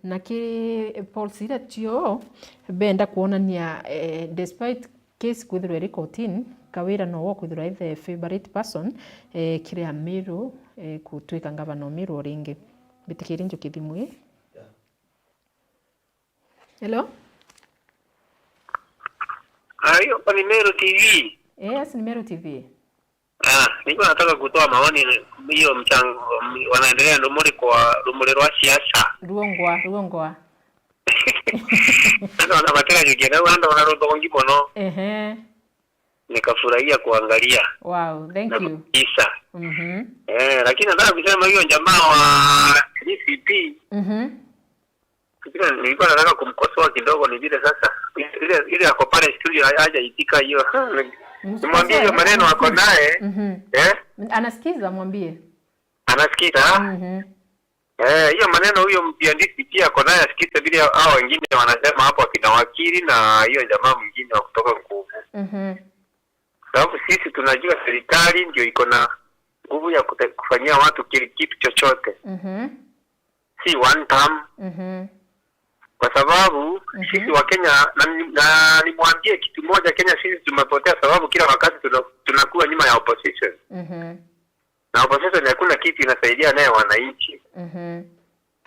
Na ki polls iria cio benda kuonania, eh, despite case kwithirwa iri kotini, Kawira nowe ukwithirwa i the favorite person, eh, kiri Amiru, eh, gutwika ngavana o Miru o ringi. Mbitikirie njukie thimu ii. Hello? Ah, hiyo ni Meru T V. Yes, ni Meru T V. Ah, nilikuwa nataka kutoa maoni hiyo mchango, wanaendelea Rumuri kwa Rumuri rwa siasa. Ruongwa, ruongwa. Sasa wanabatera jukia na wanda wana rutongi mono. Ehe. Nikafurahia kuangalia. Wow, thank you. Na kusikiza. Mhm. Eh, lakini nataka kusema hiyo jamaa wa D C P. Mhm. Kile nilikuwa nataka kumkosoa kidogo ni vile sasa ile, ile ako pale studio ha-, hajaitika hiyo. Nimwambie hiyo maneno ako naye. Mhm. Eh? Anasikiza, mwambie. Anasikiza? Mhm. Eh, hiyo maneno huyo mpiandishi pia ako naye, asikize vile hao wengine wanasema hapo, akina wakili na hiyo jamaa mwingine wa kutoka Nkubu. Mhm. Sababu sisi tunajua serikali ndio iko na nguvu ya kute-, kufanyia watu kile kitu chochote, Mhm. si one term. Mhm. Kwa sababu Mhm. sisi wa Kenya, na, na nimwambie kitu moja, Kenya sisi tumepotea, sababu kila wakati tuna-, tunakuwa nyuma ya opposition. Mhm. Na opposition hakuna kitu inasaidia naye wananchi. Mhm.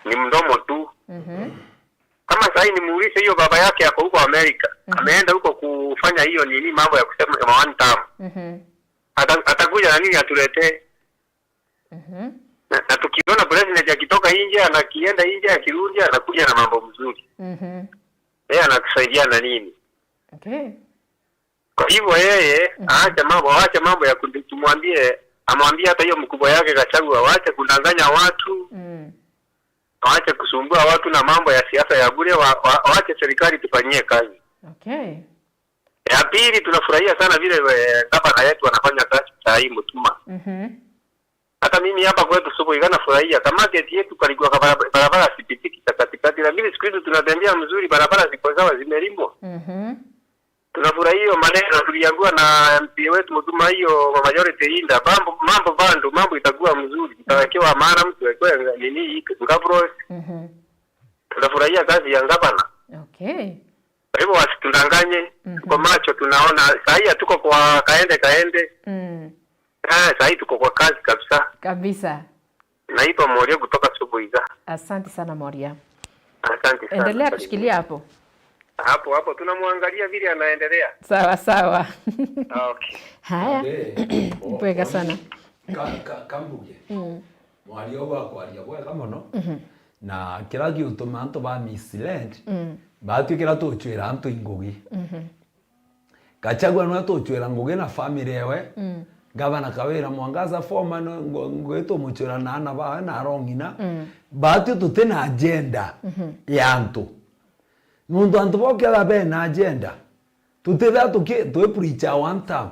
Ni mdomo tu. Mhm. Kama sahii nimuulize, hiyo baba yake ako huko Amerika, Mhm. ameenda huko kufanya hiyo nini, mambo ya kusema kama one term, Mhm. ata-, atakuja na nini atuletee? Mhm. Na, na tukiona president akitoka nje, anakienda nje, akirudi anakuja na mambo mzuri. Mhm. Yeye anatusaidia na nini? Okay. Kwa hivyo yeye Mhm. aache mambo, aache mambo ya kundi-, tumwambie, amwambie hata hiyo mkubwa yake Gachagua, waache kudanganya watu, Mm. waache kusumbua watu na mambo ya siasa ya bure, wa, wa, waache serikali tufanyie kazi. Okay. Ya pili, tunafurahia sana vile, eh, gavana yetu anafanya kazi saa hii, Mutuma. Mhm. Hata mimi hapa kwetu Subuiga nafurahia. Ka market yetu kalikuwa ka barab-, barabara sipitiki cha katikati, lakini siku hizi tunatembea mzuri, barabara ziko sawa, zimelimwa. Mhm. Tunafurahia hiyo maneno, tuliambiwa na M P A wetu Mutuma, hiyo majority leader, mambo, mambo bado, mambo itakuwa mzuri, tutawekewa maana, mtu awekewe nini, Ngabros. Mhm. Tunafurahia kazi ya gavana. Okay. Kwa hivyo wasitudanganye, Mhm. tuko macho, tunaona. Saa hii hatuko kwa kaende kaende. Mm. Eh, saa hii tuko kwa kazi kabisa. Kabisa. Naitwa Moria kutoka Subuiga. Asante sana, Moria. Asante sana. Endelea kushikilia hapo. Hapo hapo, tunamwangalia vile anaendelea. Sawa, sawa. Okay. Haya. Ade, Bwega sana. Ka-, ka-, kambuge. Mm. Mwaria uu akwaria bwega mono. Mhm. Na kira giutuma antu ba mislead, Mm. baatwi kira tucwira antu ingugi. Mhm. Gachagua nwe tucwira ngugi na family ewe. Mm. Gavana Kawira Mwangaza, former, no, ngu-, ngugi tumucwira na ana bawe na arong'ina. Mm. Baatwi tuti na agenda Mhm. ya antu. Nontu antu bokethira bena agenda, tutithira tuki-, twi preacher one term.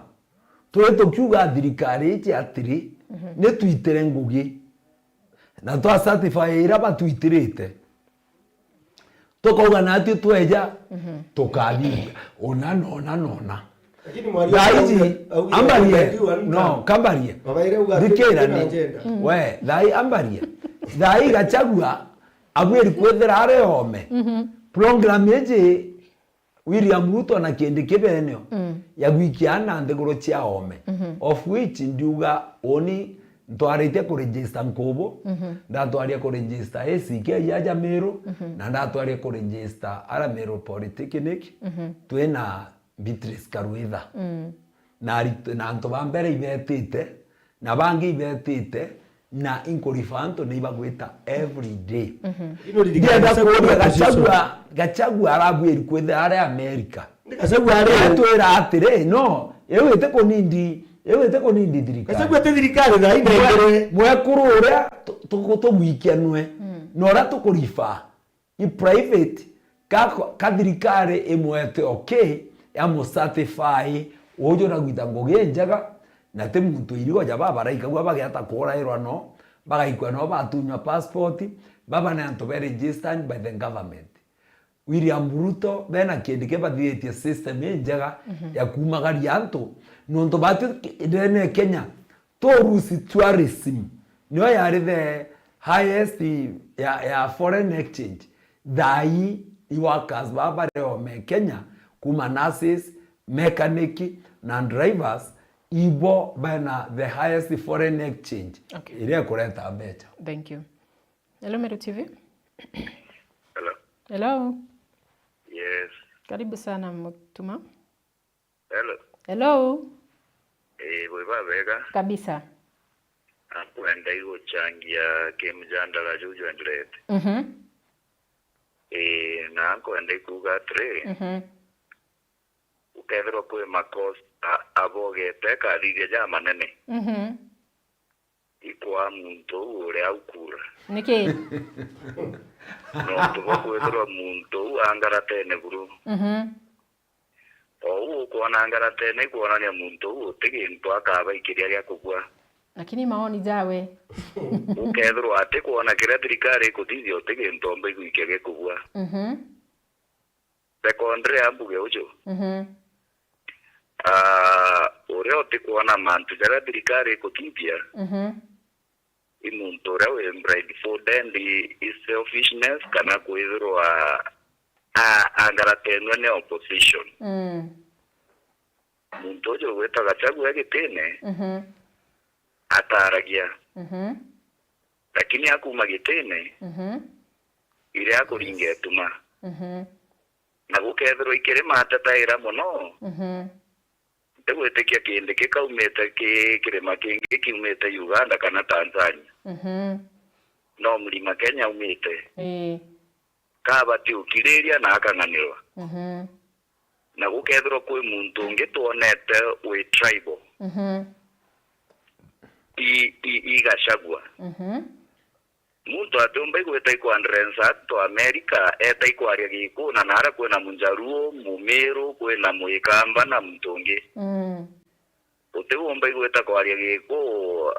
Twi tukiuga thirikari iji atiri, Mhm. ni twitire ngugi. Na twa certify ira batwitirite. Tukauga natwi tweja, Mhm. tukathingia. Ona, nona, nona. Lakini mwaria Thaa iji, auga, auga ambarie, auga, no, kambarie. Baba ira auga Thikira tena ni. Agenda. Mm. We, thaa ii ambarie. Thaa ii Gachagua, abwiri kwithira ari ome. Mhm. Program iji, William Ruto na Kindiki benio, Mm. ya gwikia ana nthiguru cia ome. Mhm. Of which ndiuga uni ntwarite kuregister Nkubu, Mhm. ndatwaria kuregister A C K ya Jamiru, Mhm. na ndatwaria kuregister ara Meru Polytechnic, Mhm. twina Beatrice Karwitha. Mm. Na arit-, na antu ba mbere ibetite, na bangi ibetite, na inkurifa antu ni ibagwita every day. Mhm. Ino ririkana Ndienda Gachagua kuuria na Gachagua, position. Gachagua arabwiri kwithira ari America. Ni Gachagua ari Atwira atiri, no, iu iti kunindi, iu iti kunindi thirikari. Gachagua ti thirikari thaa ii Mwe-, nengere. Mwekuru uria tu-, tu-, tugwikia nwe, Mm. na uria tukurifa. I private, ka, ka thirikari imwete okay, ya mu certify, uju uragwita ngugi injega, na ti muntu irigo ja baba baraikagua bageeta kurairwa no, bagaikua no batunywa passport, baba ni antu be registered by the government. William Ruto, bena Kindiki bathithitie system injega Mhm. ya kumagaria antu, nontu batu ndene Kenya, Tourist tourism niyo yari the highest ya, ya foreign exchange. Thaa ii i workers baa bari ome Kenya, kuma nurses, mechanic na drivers, ibo bena the highest foreign exchange Okay. iria ikureta mbeca. Thank you. Hello, Meru T V. Hello. Hello. Yes. Karibu sana, Mutuma. Hello. Hello. Eh, bwi babega? Kabisa. Nakwenda iguchangia ki mjandala juu jwenderete. Mhm. Eh, na nkwenda ikuuga atiri, Mhm. ukethirwa kwi makosa abogete akathithia ja manene. Mhm. Ikwaa muntu uu uria aukura. Niki? Nontu bwa kwithirwa muntu uu angaratene buru. Mhm. O uu ukwona ngaratene ikwonania muntu uu uti gintu akabaikiria gia kubua. Lakini maoni jawe. Ukethirwa ati kwona kiria thirikari ikuthithia uti gintu omba igwikia gia kubua. Mhm. Secondary ambuge uju. Mhm. Ah, uria utikwona mantu jaria thirikari ikuthithia, Mhm. i muntu uria wi blind folded, i selfishness, kana kwithirwa a-, angaratenua ni opposition. Mm. Muntu uju ugwitwa Gachagua gitine, Mhm. ataragia. Mhm. Lakini akuma gitine, Mhm. iria akuringa ituma. Mhm. Na gukethirwa ikirima atetaira mono, Mhm. ntigwitikia kindi kikaumite ki kirima kingi kiumite Uganda kana Tanzania. Mhm. No mlima Kenya aumite. Ii. Kabati ukiriria na akang'anirwa. Mhm. Na gukethirwa kwi muntu ungi twonete wi tribal. Mhm. I, i, i Gachagua. Mhm. Muntu atiumba igwita ikwandirensa antu Amerika, eta ikwaria Gikuu, na nara kwina Munjaruo, Mumiru, kwina Muikamba na muntu ungi. Mm. Utiumba igwita kwaria Gikuu,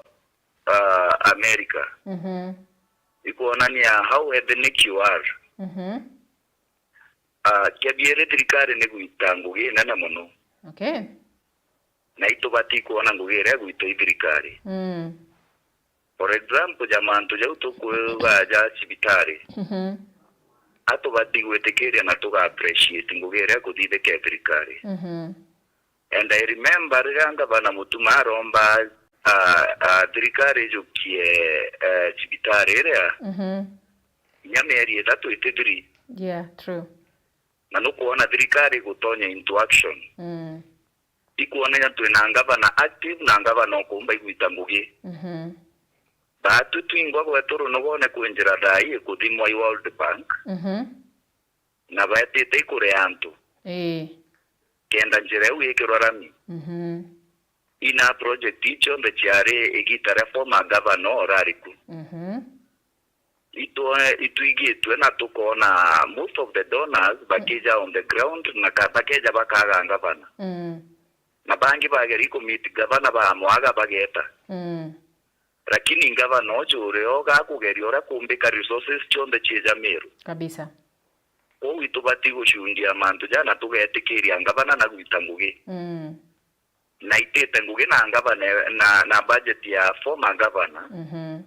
ah, Amerika. Mhm. Ikwonania how ethnic you are. Mhm. Ah, kia bieri, thirikari ni gwita ngugi inene mono. Okay. Na itubati kwona ngugi iria gwitwa i thirikari. Mm. For example, ja mantu jau tukuuga ja cibitari, Mhm. atubati gwitikiria na tuga appreciate ngugi iria kuthithika i thirikari. Mhm. And I remember riria ngavana Mutuma aromba, ah, ah, thirikari ijukie, eh, cibitari iria, Mhm. kinya mieri ithatu itithiri. Yeah, true. Na nukwona thirikari gutonya into action. Mm. Ikwonania twina ngavana active na ngavana ukumba igwita ngugi. Mhm. Baatu twingwa gwetu runugone kwi njira thaa ii ikuthimwa i World Bank, Mhm. na baetite ikuria antu. Ii. Kenda njira iu ikirwa rami. Mhm. Ina project ii cionthe ciari igita ria former governor urari ku. Mhm. Itwe, itwigitwe na tukona most of the donors bakija on the ground na ka-, bakeja bakaga ngavana. Mm. Na bangi bageri kumit gavana bamwaga bageta. Mm. Lakini ngavana uju urio gakugeria uria kumbika resources cionthe cieja Meru. Kabisa. Kwou itubati gucundia mantu jana tugetikiria ngavana na gwita ngugi. Mm. Na itite ngugi na ngavana na, na budget ya former governor. Mhm.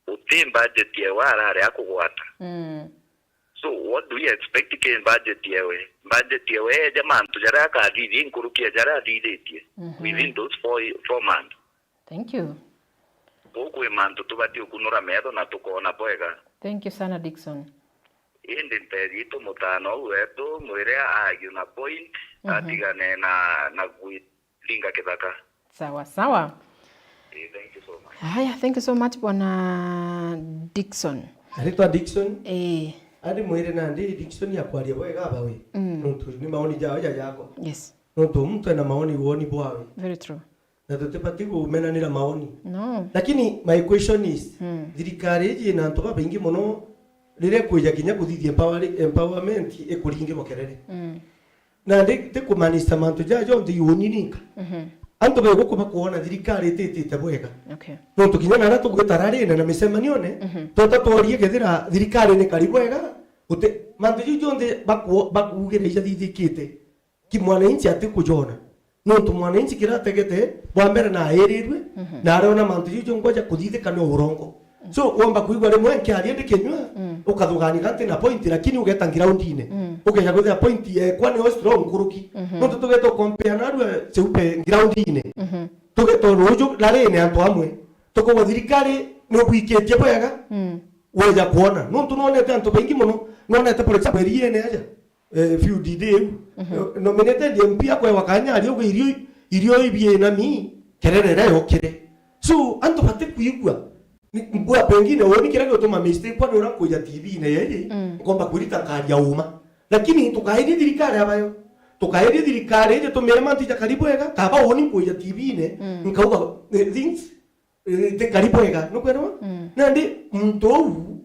Uti budget yewe arari akugwata. Mm. So what do you expect ki budget yewe? Budget yewe eja mantu jaria akathithia nkuruki ya jaria athithitie Mhm. within those four, four months. Thank you. Kuu kwi mantu tubati ukunura metho na tukona bwega. Thank you sana, Dickson. Indi ntethi itu mutano uu wetu mwire agiu na point, Mhm. atigane na, na gwi-, linga kithaka. Sawa, sawa. Eh, thank you so much. Haya, thank you so much, Bwana Dickson. Aritwa Dickson. Eh. Andi mwire nandi Dickson akwaria bwega aba we. Mm. Nontu ni maoni jao ja jako. Yes. Nontu muntu ena maoni, woni bwawe. Very true. Na tutibati kumenanira maoni. No. Lakini my question is, Mm. thirikari iji ina antu babaingi mono, riria kwija kinya kuthithia empower-, empowerment ikuringirwa kerere. Mm. Nandi ti kumanista mantu jaa jonthe iuni ninka. Mhm. Antu beguku bakwona thirikari ititite bwega. Okay. Nontu kinya naria tugwita rarine na micemanione, Mhm. tweta tworie kethira thirikari ni kari bwega, guti, mantu jau jonthe baku-, bakuugira ijathithikite, ki mwananchi atikujona. Nontu mwananchi kira ategete, bwa mbere na airirwe, Mhm. na arona mantu jau jonthe ja kuthithika ni urongo. So, womba kwigua rimwe nkiaria ndi kinyua, Mm. ukathugania kanti na point, lakini ugeta groundine. Mm. Ukeja kwithira point yekwa niyo strong nkuruki. Mhm. Nontu tugeta compare narua cheupe groundine. Mhm. Tugeta ruju rarine antu amwe. Tukauga thirikari ni ubwikitie bwega, Mm. weja kwona. Nontu nonete antu baingi mono, nonete for example, eriene aja. Eh, few D D iu. Mhm. Eh, nominated M P akwewa kanya ari uga irio, irio ibie na mi, kerere iria yokire. So, antu batikwigua. Ni, mbua pengine woni kiria giutuma mistake kwa ni uria kwija T V-ine yeye, Mm. ngomba kwirita nkaria uma. Lakini tukaerie thirikari abayo. Tukaerie thirikari ije tumire mantu ijakari bwega, kaba woni kwija T V-ine, Mm. nkauga, eh, things, eh, tikari bwega. Nukwelewa? Mm. Nandi muntu uu,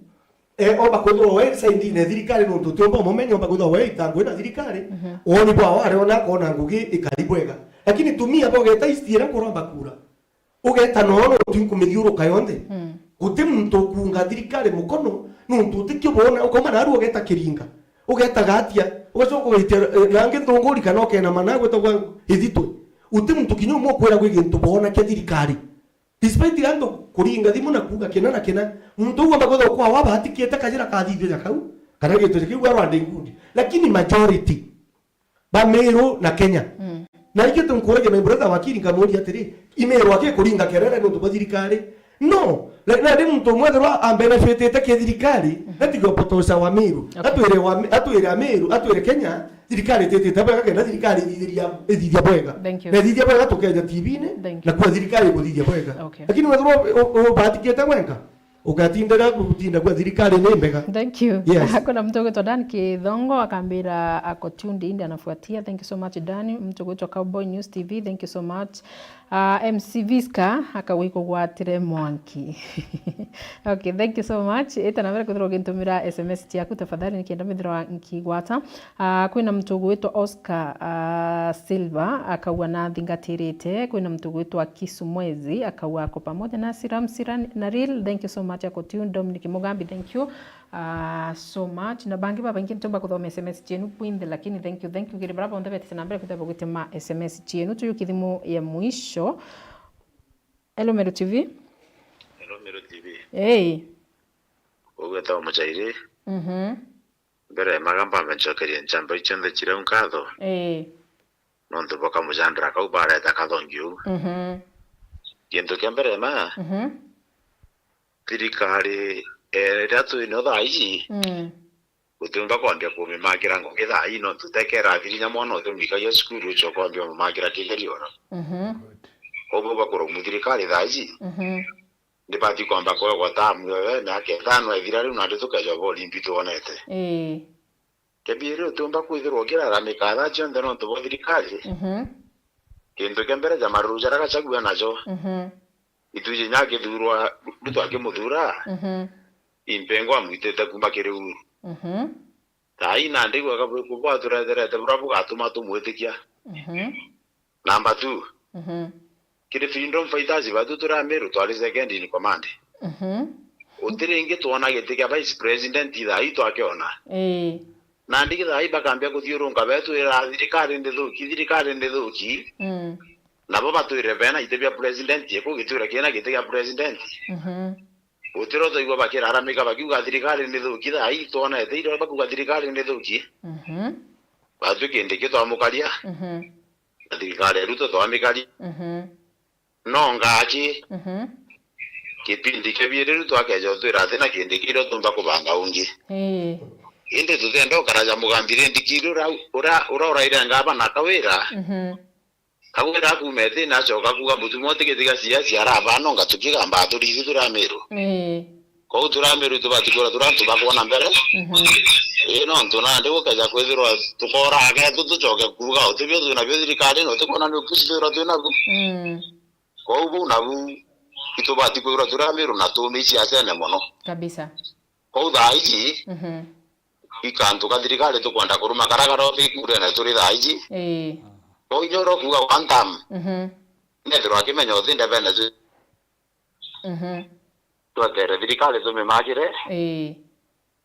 eh, omba kwithirwa we side-ine thirikari, nontu utiumba umumenya, omba kwithirwa we itangwi na thirikari, Mhm. woni bwawe ari ona akona ngugi ikari bwega. Lakini tumia bogeta isti iria nkuromba kura. Ugeta nono uti nkumithiuruka yonthe. Mm. Guti muntu ukuunga thirikari mukono, nontu utikio bona, ukauma naru ugeta kiringa. Ugetaga atia? Ugacoka ugaitia, eh, nangi nthunguri kana ukenama na gwitagwa ithitwe. Uti muntu kinya umwe ukwira gwi gintu boona kia thirikari. Despite antu kuringa thimu na kuuga kina na kina, muntu uu amba kwithirwa kwa wabatikite kajira kathithia ja kau, kana gintu ja kiu arwande ngundi. Lakini majority ba Meru na Kenya. Mm. Na ingi tunkuragia my brother wakiri, nkamuria atiri, i Meru aki kuringa kerere nontu bwa thirikari? No. Na, na ndi muntu umwe ethirwa ambenefitite ki thirikari, mhm, na tiga upotosa wa Meru. Okay. Atwire wa, atwire a Meru, atwire Kenya, thirikari ititite bwega, kenda thirikari ithithiria, ithithia bwega. Thank you. Na ithithia bwega tukeja T V-ini, thank you, na kuwa thirikari ikuthithia bwega. Okay. Lakini wethirwa u-, u-, ubatikite wenka, ugatindira gutinda kwa thirikari ni mbega. Thank you. Yes. Kuna mtu ugwitwa Dan Kithongo akambira ako tuned in, anafuatia. Thank you so much, Dan. Mtu ugwitwa Cowboy News T V, thank you so much. Ah, M C Visca akauga ikugwatire mwanki. Okay, thank you so much. Ita na mbere kwithirwa ugintumira S M S ciaku, tafadhali, nikienda mbithirwa nkigwata. Ah, kwina mtu ugwitwa Oscar, ah, Silva, akauga nathingatirite. Kwina mtu ugwitwa Kisu Mwezi, akauga ako pamoja nasi. Ramsi Ran-, Naril, thank you so much, ako tuned. Dominic Mugambi, thank you, ah, so much. Na bangi babaingi ntiumba kuthoma S M S cienu bwinthe, lakini thank you, thank you kiri baria bonthe betite na mbere kwithirwa bagwite ma S M S cienu. Tuyu kithimu ya mwisho. Hello, Meru T V. Hello, Meru T V. Hey. Ugwetagwa Muchairi. Mhm. Mbere maga mpambe ncokerie nchamba icio nthe cireu nkatho. Ii. Nontu bwa kamujandara kau bareta kathongi uu. Mhm. Gintu kia mbere ma, mhm, thirikari, eh, riria twinio thaa iji, mm, utiumba kwambia kumimakira ngugi thaa ii, nontu teke irathirinya mwana uti mwikagia cukuru ucio kwambia umumakira kigerio oro. Mhm. Koguo bakurumu thirikari thaa iji. Mhm. Ndibati kwamba kwegwa tamu yo ya miaka itano ithira riu nandi tukeja bori mbi twonete. Ii. Kebiri utiumba kwithirwa ukiraramika thaa cionthe nontu bwa thirikari. Mhm. Kintu kia mbere ja maruru jaria Gachagua najo. Mhm. Itwiji nya akithurwa, Ruto akimuthura. Mhm. Impengo amwitite kuma kiri Uhuru. Mhm. Thaa ii nandi gwega bwiku bwaturetherete buria bugatuma tumwitikia. Mhm. Number two, mhm, kiri freedom fighters batu turi Amiru twari second in command. Mhm. Uti ringi twona giti kia vice president thaa ii twakiona. Ii. Nandi thaa ii bakambia kuthiurunka betwira thirikari ndithuki, thirikari ndithuki. Mm. Nabo batwire bena iti bia president, iku gitwire kina giti kia president. Mhm. Utiro twaigua bakiraramika bakiuga thirikari ni thuki, thaa ii twonete irio bakuuga thirikari ni thuki. Mhm. Batwi kindi ki twamukaria. Mhm. Na thirikari ya Ruto twamikaria. Mhm. No ngaki, mhm, kipindi kia biiri riu twakeja utwira atina kindi kiria tumba kubanga ungi. Ii. Indi tutenda ukaraja mugambi rindi kiri ura, ura, ura uraire ngaba na kawira. Mhm. Kagwira akuuma iti na acoka kuuga, "Mutuma utigitiga ciacia arabana, unga tukigamba turi ithi turi Amiru." Ii. Kwou turi Amiru itubati kwira turi antu bakwona mbere. Mhm. Ii, nontu nandi gukeja kwithirwa tukoora agetu tucoke kuuga, "Utibio twina bio thirikari, na utikwona ni ukuci twirwa twina bu." Mm. Kwou buu nabu itubati kwirwa turi Amiru na tumi ciacene mono. Kabisa. Kwou thaa iji, mhm, ikantu ka thirikari tukwenda kuruma karia karothi kurene turi thaa iji. Ii. Kwou inya uria ukuuga one term, mhm, nethirwa akimenya uthi ndebene tu. Mhm. Twetere thirikari tumimakire. Ii.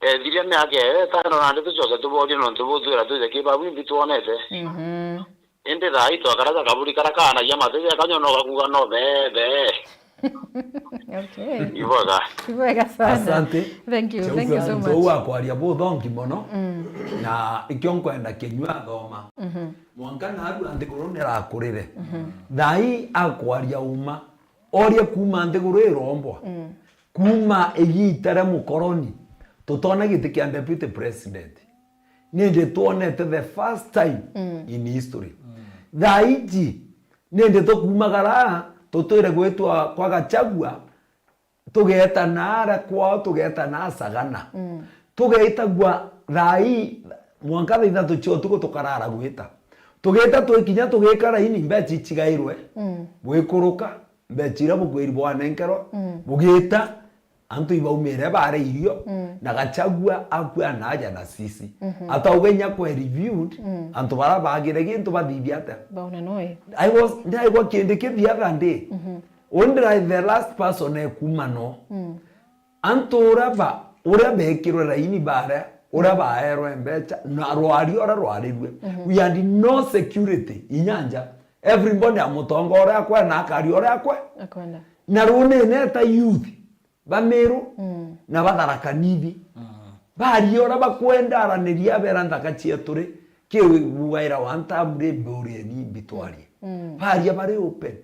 Ethiria miaka iyo itano nandi tucoke tuborie nontu butwira twije ki babu imbi twonete. Mhm. Indi thaa ii twakaraja kaburi karia kaanagia matu ja kanyua no gakuuga no bebe. Okay. Ibwega. Ibwega sana. Asante. Thank you. Thank you so much. Uu akwaria buthongi mono. Mm. Na ikio nkwenda kinyua athoma. Mhm. Mwanka naarua nthiguru nirakurire. Mhm. Thaa ii akwaria uma. Oria kuuma nthiguru irombwa. Mm. Kuuma igiita ria mukoroni, tutona giti kia deputy president. Nindi twonete the first time, mm, in history. Mm. Thaa iji, nindi tukuumagara, tutwire gwitwa kwa Gachagua, tugeeta naara kwao, tugeeta naa Sagana. Mm. Tugeetagua thaa ii, mwanka thaa ithatu cia utuku tukarara gwita. Tugeeta twikinya tugikara ini mbeca icigairwe, mm, gwikuruka. Mbeca iria bukwiri bwanenkerwa, mm, bugiita, antu ibaumire bare irio, mm, na Gachagua akua na aja na sisi. Mhm. Atauga inya kwe reviewed, mm, antu bara bagire gintu bathithia atia? Baona noe. I was, ndaigua kindi ki the other day. Mhm. Uu ndira the last person ekuma no. Mm. Antu uria ba, uria bekirwe raini bare, Uria baerwe mbecha, na rwari uria rwarirue. We had no security, inya nja. Everybody amutonga uria akwe, na akari uria akwe. Akwenda. Na runene ta youth, ba Meru, na ba Tharaka Nithi. Baria uria bakwenda araniria abera nthaka cietu ri, kiugaira one term ri, mburieni mbitwarie. Baria bari open.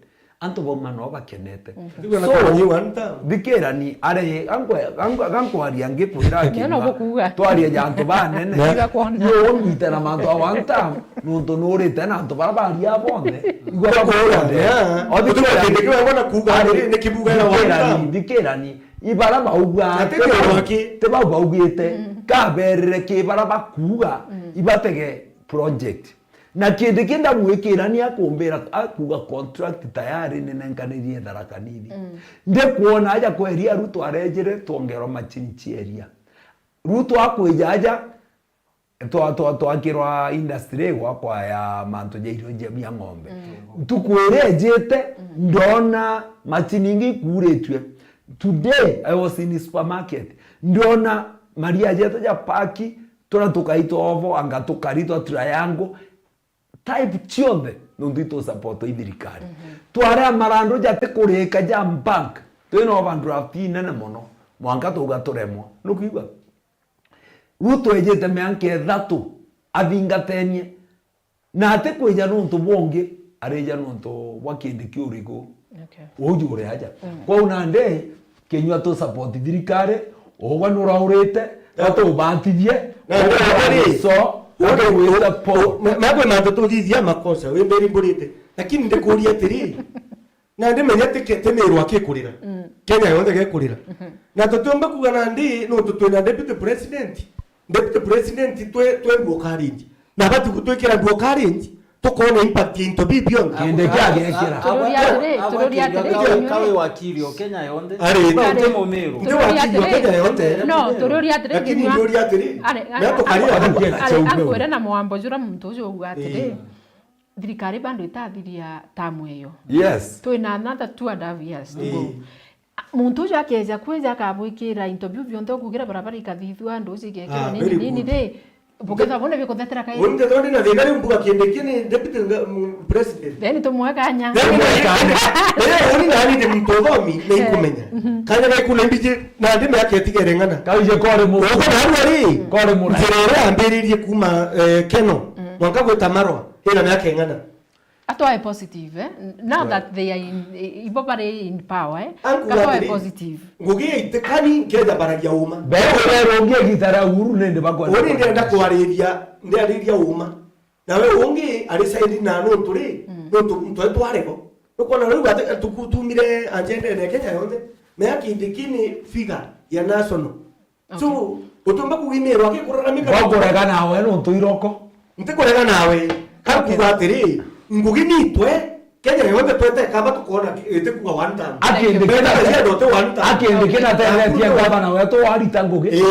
Antu bauma no bakenete. Ati kwenda So, kunyua one term. Thikirani, are, gankwe-, gankwe-, gankwaria ngikwira Ndio no kinwa, gukuuga. Twaria ja antu banene. Tiga kwona. Yo wongwite na mantu a one term, nontu nurite na antu bara baria bonthe. Igwa Kuuga, bakuuga. Yeah. Othi Uti kwira kindi ni kiu wona kuuga ari, ni kibuga ya one thikirani, term. Thikirani. Ibara bauga, Ati ti bau, waki. Ti bau baugite. Kaberere ki bara bakuuga, ibatege project. Na kindi ki ndamwikira ni akumbira, akuuga contract tayari ni nenkanirie Tharaka Nithi. Ndikwona aja kweria Ruto arejire twongerwa machini cieria. Ruto akwija aja, twa-, twa-, twakirwa industry igwakwa ya mantu ja irio ja bia ng'ombe. Ntuku iria ijite, ndona machini ingi ikuuritue. Today, I was in supermarket. Ndona maria jetu ja paki, turia tukaitwa ovo, anga tukari twa triangle, type cionthe, nontu itu support i thirikari. Twarea marandu jati kurika ja bank, twina overdraft inene mono, mwanka tuga turemwa. Nukwigua? Ruto ejite mianka ithatu athingatenie, na ati kwija nontu bwa ungi, arija nontu bwa kindi kiuriku. Okay. Uju uri aja. Kwou nandi, kinyua tu support thirikari, ugwe nuraurite, gatubatithie, Na ndio ugwe habari. So, ugwe wita po. Ma-, makwe mantu tuthithia makosa, we mberi mburite. Lakini ndikuria atiri, na ndimenya ti ke-, ti Meru akikurira. Kenya yonthe gekurira. Na tutiumba kuga nandi, nontu twina deputy president. Deputy president twe, twe block arrange. Na bati gutwikira block arrange, tukona impact into bibio. Kindi kia gekira. Tururia atiri, tururia atiri, Ka-, kawe wakiri o Kenya yonthe. Ari. No, Ari. Ti Mumiru. Ndi wakiri o Kenya yonthe. No, tururia atiri, Lakini nginya nduria atiri, are, na are, tukaria are, Ari, akwire na mwambo jura muntu uju uga atiri, thirikari bado itathiria tamu iyo. Yes. Twina another two and a half years to go. Muntu uju akeja kwija akabwikira into biu bionthe ukugira barabara ikathithua, nduji igekirwa Ah, nini very nini good. Ri, bukethirwa bune bikuthetera kairi. Uni ndethirwa ndina thina riu mbuga kindi ki ni deputy nga-, m-, president. Then tumwe kanya. Then uni nani ndi muntu uthomi na ikumenya. Kanya gaikuna mbiji na ndi miaka itigere ng'ana. Kauje kore mu. Uko na arua ri. Kore mu. Njira iria ambiririe kuma, eh, Keno. Mwanka gwita Marwa. Ina miaka ing'ana. Atwae positive, eh? Now that they are in, i-, ibo bari in power, eh? Ankuga Katwae atiri, positive. Ngugi ya itikani nkeja baragia uma. Beru, beru, ungi igita ria Uhuru nindi bakwenda Uni ndenda kwariria, ndiariria uma. Nawe ungi ari side na nontu ri, nontu muntu wetu arego. Nukwona riu ati tukutumire agenda ya Kenya yonthe. Na ya kindi kini figure ya national. So, utumba kugimirwa akikurara mikana. Bakurega nawe nontu iroko. Ntikurega nawe. Kakuga atiri, ngugi nitwe, Kenya yonthe twete kamba tukona itikuga one time. Akindi Mbere kina na te-, cia ndote one time. Akindi kina tethetie ngavana wetu warita ngugi. Eh,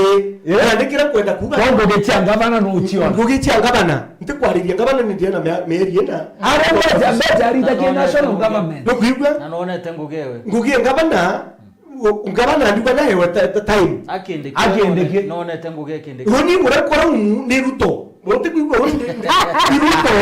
Eh? Nandikira kwenda kuga. Kwa ngugi cia ngavana no uciona. Ngugi cia ngavana, ntikwariria ngavana ni ndiena mea-, mieri ina. Ara mbeca, mbeca aritakia national government. Ndukwigua? Na nonete ngugi ewe. Ngugi ya ngavana, U-, ngavana ndiuga naewe ta-, ta-, time. Akindiki. Akindiki. None-, nonete ngugi akindiki. Runi uria kora umu ni Ruto. Uti kwigua runi ni, ni Ruto.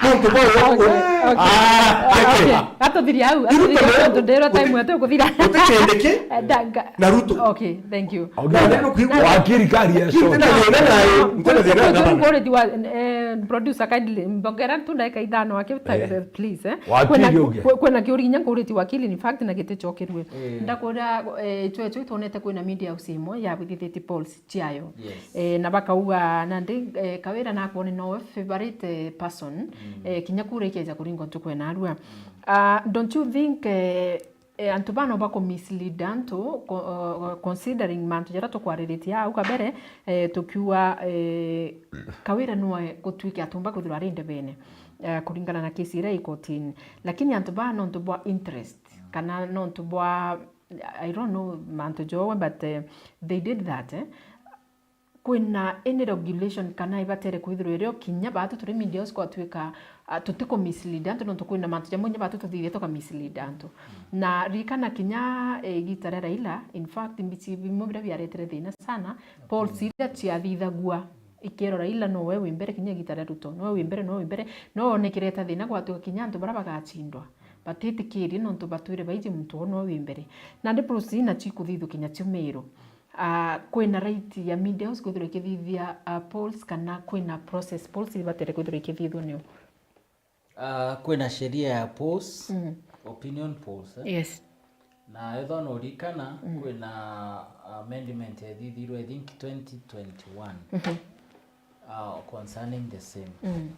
Nontu bo uria umu. Okay. Ah, okay. Okay. Gatuthiria au, Ruto atuthiria na au, tontu ndirwa time uti-, yetu ikuthira. Uti Kindiki Eh, ndanga. Na Ruto. Okay, thank you. Okay. Na neno kwigua. Wakiri kari ya show. Kiti na thina nayo, ntina thina Kwi ngavana. Nguriti wa, eh, producer kindly, mbongera tu ndagika ithano aki-, Eh. Please, eh. Wakiri Kwena, uge. Kwe-, kwena kiuri kinya nguriti wakili, in fact, na giticokerue. Eh. Ndakwira, eh, chwe chwe twonete kwina media house imwe yabwithithitie polls ciayo. Yes. Eh, na bakauga nandi, eh, Kawira nakwone nowe favorite, eh, person, eh, kinya kura ikeja kuringwa ntuku ya narua. Ah, don't you think, eh, eh, antu bano baku mislead antu, co-, uh, considering mantu jaria tukwariritie au kabere, eh, tukiuga, eh, Kawira nwe gutwike atumba kwithirwa ari ndebene, eh, kuringana na case iria i kotini. Lakini antu baa nontu bwa interest, kana nontu bwa, I don't know, mantu jowe, but, eh, they did that, eh. kwina any regulation kana ibatere kwithirwa irio kinya baatu turi media house kwatuika, ah, tutiku mislead antu, nontu kwina mantu jamwe inya baatu tuthithia tuka mislead antu. Na ririkana kinya, eh, igita ria Raila, in fact, mbici bimwe biria biaretere thina sana, polls iria ciathithagua, ikero Raila nowe wi mbere, kinya igita ria Ruto, nowe wi mbere, nowe wi mbere, no one kireta thina gwatuika kinya antu baria bagacindwa batitikirie, nontu batwire baiji muntu oo nowe wi mbere. Nandi polls ii nacio ikuthithua kinya cio Meru. Ah, kwina right ya media house kwithirwa ikithithia, ah, polls, kana kwina process polls ibatere kwithirwa ikithithua niu? Ah, kwina sheria ya polls, Mm. opinion polls, eh? Yes. Na ethwa nurikana, Mm. kwina amendment yathithirwe, I think, twenty twenty-one, Mhm. ah, concerning the same. Mm.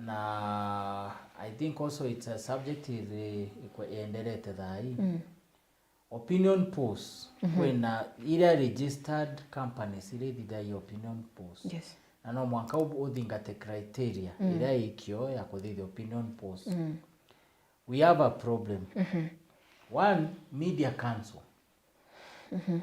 Na I think also it's a subject iri-, ikwe-, yenderete thaa ii. Mm. Opinion polls, Mhm. kwina iria registered companies iria ithithagia opinion polls. Yes. Na no mwanka u-, uthingate criteria Mm. iria ikio ya kuthithia opinion polls. Mm. We have a problem. Mhm. One, media council. Mhm.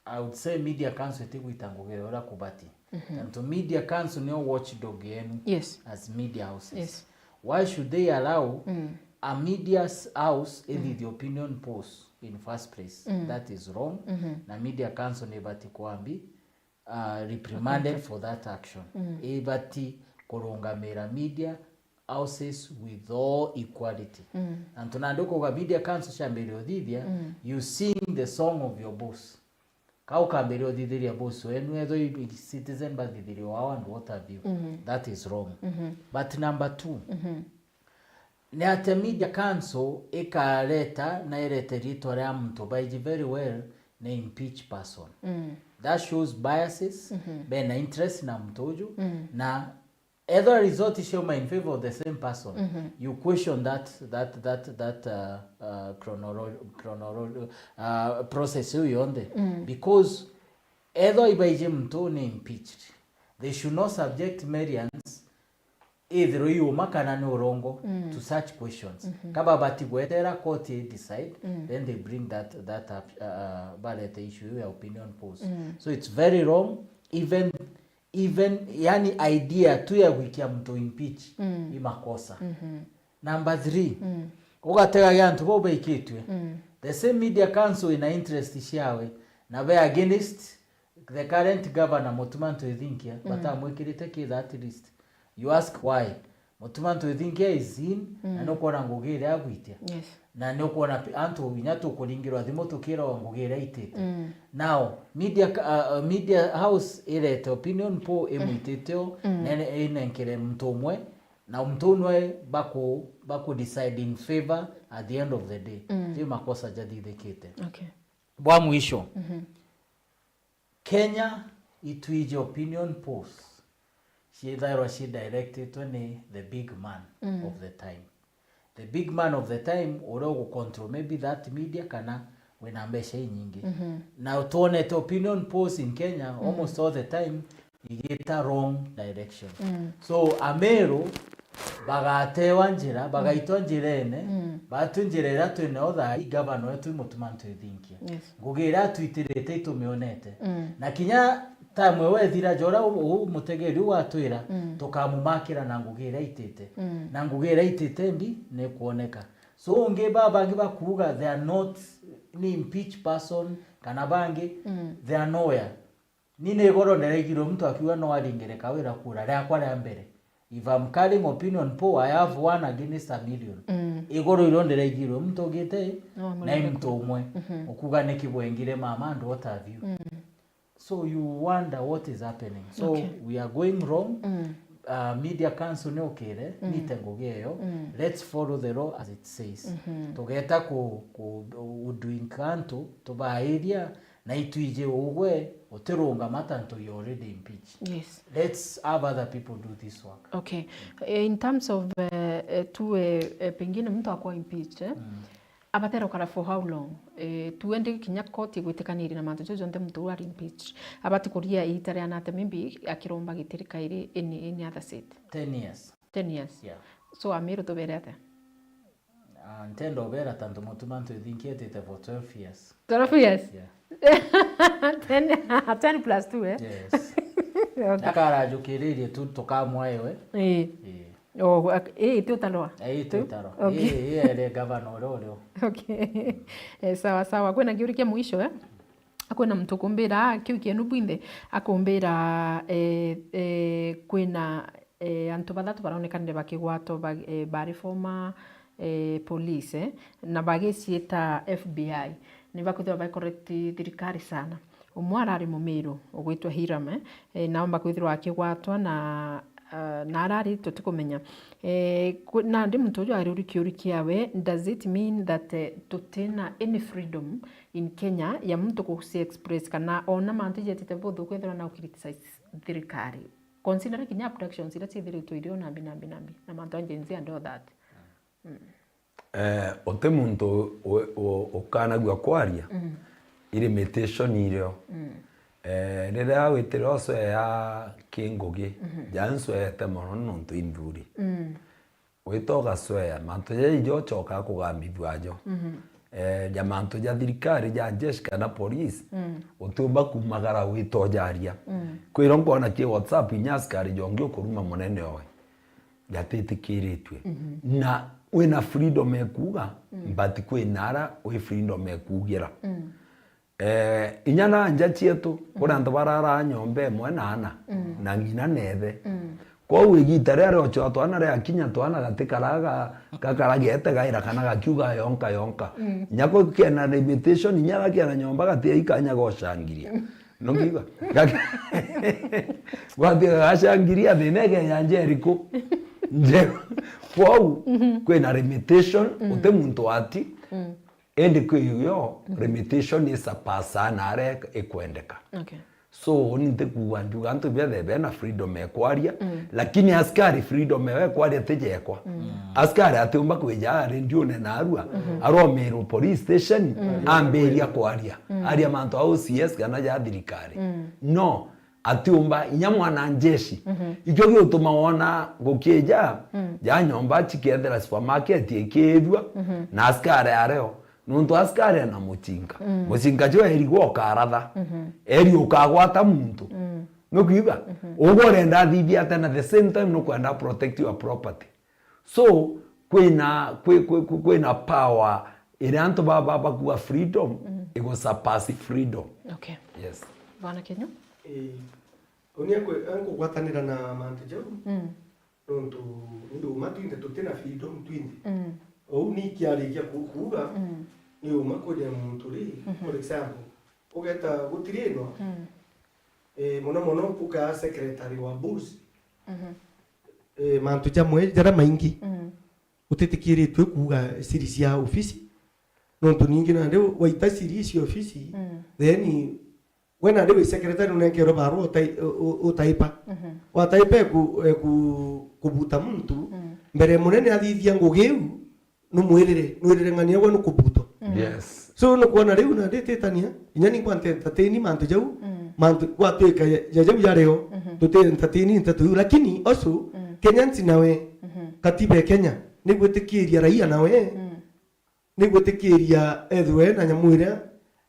I would say media council itigwita ngugi ya uria kubati. Mhm. Tontu media council niyo watchdog yenu Yes. as media houses. Yes. Why should they allow Mm. a media s-, house ithithie opinion polls in first place? Mm. That is wrong. Mhm. Na media council nibati kwambi, uh, reprimanded Accountable. for that action. Mm. Ibati kurungamira media houses with all equality. Mm. Antu nandi ukuga media council ciambiririe uthithia, Mm. you sing the song of your boss. Ka ukambiria uthithiria boss wenu, ethwa i citizen bathithiria wao and what have you. Mhm. That is wrong. Mhm. But number two, Mhm. ni atia media council ikareta na irete riitwa ria muntu baiji very well ni impeach person? Mm. That shows biases, Mhm. bena interest na muntu uju, Mm. na ethwa result ciauma in favor of the same person, Mhm. you question that, that, that, that, uh, uh, chronolo-, chronolo-, uh, process iu yonthe. Mm. Because ethwa ibaiji muntu ni impeached, they should not subject Marians ithirwe iuma kana ni urongo Mm. to such questions. Mhm. Ka babati gwetera court i decide, Mm. then they bring that, that up, uh, uh, barete issue iu ya opinion polls. Mm. So it's very wrong, even even, yani, idea tu ya gwikia muntu impeach Mm. i makosa. Mhm. Number three, Mm. ugategagia antu bau baikitue. Mm. The same media council ina interest ciawe, na be against the current governor Mutuma Ntwithinkia, Mm. batamwikirite ki that list. You ask why? Mutuma Ntwithinkia is in, na Mm. nukwona ngugi iria agwitia. Yes. Na nukwona pi-, antu inya tukuringirwa thimu tukiragwa ngugi iria aitite. Mm. Now, media ka-, uh, uh, media house irete opinion poll imwitite o, Mm. na ine-, inenkere muntu umwe, na muntu umwe baku, baku decide in favor at the end of the day. Mm. Tiu makosa jathithikite. Okay. Bwa mwisho, Mhm. Kenya itwiji opinion polls ciithairwa ci directitwe ni the big man Mm. of the time. The big man of the time uria ugu control maybe that media kana wina mbeca inyingi. Mhm. Na twonete opinion polls in Kenya Mm. almost all the time igita wrong direction. Mm. So, Ameru bagatewa njira, bagaitwa njirene, Mm. batu njira iria twinayo thaa ii, gavana wetu i Mutuma Ntwithinkia. Yes. Ngugi iria atwitirite itumionete. Mm. Na kinya time iwe ethira, ja uria u-, u-, mutegeri u atwira, Mm. tukamumakira na ngugi iria aitite. Mm. Na ngugi iria aitite ndi ni kwoneka. So, ungi ba bangi bakuuga they are not, ni impeach person, kana bangi, Mm. they are nowhere. Ni, ni igoro ndiraigirwe muntu akiuga no aringire Kawira kura riakwa ria mbere. If I'm carrying opinion poll, I have one against a million. Mm. Igoro iro ndiraigirwe muntu ugite No, na i muntu umwe. Mhm. Ukuga niki bwengire mama and what have you. Mm. So you wonder what is happening. So Okay. we are going wrong. Mm. Uh, media council ni ukire, Mm. nite ngugi iyo. Mm. Let's follow the law as it says. Mhm. Tugeta ku, ku, u-, doing kantu, tubairia, na itwiji ugwe, utirungama tantu you already impeached. Yes. Let's have other people do this work. Okay. Eh, in terms of, eh, eh, tu, eh, eh, pengine mtu akuwa impeached, eh? Mm. Abatera ukara for how long? Eh, tu endi kinya court igwitikanirie na mantu jau jonthe muntu uu ari impeached. Abati kuria iita riana atia maybe akiromba giti ri kairi in, in other seat? Ten years. Ten years? Yeah. So, Ameru tubere atia? Ah, ntenda ubera tantu Mutuma Ntwithinkia etite for twelve years. Twelve years? Yeah. Ten, ten plus two, eh? Yes. Okay. Akarajukiiririe tu tukamwa ewe. Ii. Ii. Oh, ak-, ii, ti utarwa? Ii, ti utarwa. Okay. Ii, ii, ere gavana uria urio. Okay. Eh, sawa, sawa. Kwina kiuri kia mwisho, eh? Kwina muntu ukumbira kiu kienu bwinthe, akumbira, eh, eh, kwina, eh, antu bathatu baraonekanire bakigwatwa ba-, eh, bari former, eh, police, eh, na bagiciita F B I. Ni bakwithirwa baikoretie thirikari sana. Umwe arari Mumiru ugwitwa Hiram, eh, eh, naomba kwithirwa akigwatwa na, ah, na arari tutikumenya. Eh, kwi-, nandi muntu uju ari uri kiuri kiawe, does it mean that, eh, tutina any freedom in Kenya ya muntu ku se express kana ona mantu jetite buthu kwithirwa na u criticize thirikari? Considering kinya abductions iria ciithiritwe irio nambi, nambi, nambi, na mantu a Gen Z and all that. Mm. Eh, uti muntu u-, u-, ukanagua kwaria, mm, i limitation irio. Mm. Eh, riria witire ucwea ki ngugi, mhm, ja ncweete mono nontu i nthuri. Mm. Wita ugacwea, mantu jaja ijo ucokaa kugambithua jo. Mhm. Eh, ja mantu ja thirikari, ja jeshi kana police, mm, utiumba kumagara wita ujaria. Mm. Kwiro nkona ki WhatsApp inya askari jongi ukuruma munene owe. Jatitikiritue. Mhm. Na wina freedom e kuuga, mm, but kwina ara wi freedom e kuugira. Mm. Eh, inya na nja cietu, kuri, mm, antu barara nyomba imwe na ana, mm, na ng'ina na ithe. Mm. Kwou igita riria riochwa twana riakinya, twana gatikaraga gakaragete gaira kana gakiuga yonka yonka. Mm. Inya kwi kena limitation, inya gakiana nyomba gatiai kanya gochangiria. Nongiga? Gaki-, gwatiga gachangiria thina igeya njeri ku? Njeru. Kwou, mhm, kwina limitation, mm, uti muntu ati, mm, indi kwi yo, mm, limitation i surpass na aria ikwendeka. Okay. So, ni ntikuuga njuga antu biothe bena freedom e kwaria, mm, lakini askari freedom yao e kwaria ti jekwa. Mm. Askari atiumba kwija ari ndiune narua, mhm, aromirwo police station, mm, ambiria kwaria. Mm. Aria mantu a O C S kana ja thirikari. Mm. No, atiumba, inya mwananjeshi. Mhm. Ikio giutuma wona gukija, mm, ja nyomba cikethira supermarket ikithua, mhm, na askari areo. Nontu askari ena mucinga. Mm. Mucinga jwa eri gwa ukaratha. Mhm. Eri ukagwata muntu. Mm. Nukwigua? Mhm. Ugwe urenda athithia tena, the same time nukwenda protect your property. So, kwina, kwi-, kwi-, kwi-, kwina power iria antu baba bakuga freedom, mm, igu surpass freedom. Okay. Yes. Bwana Kenyo? Eh, uni akwe-, ankugwatanira na mantu jau. Mm. Nontu ni uma twinthe tutina freedom twinthe. Mm. Ou ni kiarikia ku-, kuuga, mm, ni uma kuria muntu ri, mhm, for example, ugeta gutiri no, mm, eh, mono mono ukaa secretary wa boss. Mhm. Eh, mantu jamwe jaria maingi, mm, utitikiritwe kuuga siri cia ofisi. Nontu ningi nandi waita siri cia ofisi, mm, then we nandi wi secretary unenkerwe barua utai-, u-, u-, utaipa. Mhm. Wataipa eku-, eku-, kubuta muntu, mm, mbere munene athithia ngugi iu, numwirire, nwirire ng'ania gwe nukubutwa. Mm. Yes. So nukwona riu nandi titania, inya ni nkwa nti entertain mantu jau, mm, mantu gwatwika ja, ja jau jario, mhm, tuti entertain nteto iu, lakini also, mm, Kenyans nawe, mhm, katiba e Kenya, nigwitikiria raia nawe, mm, nigwitikiria ethirwe ena nyamu iria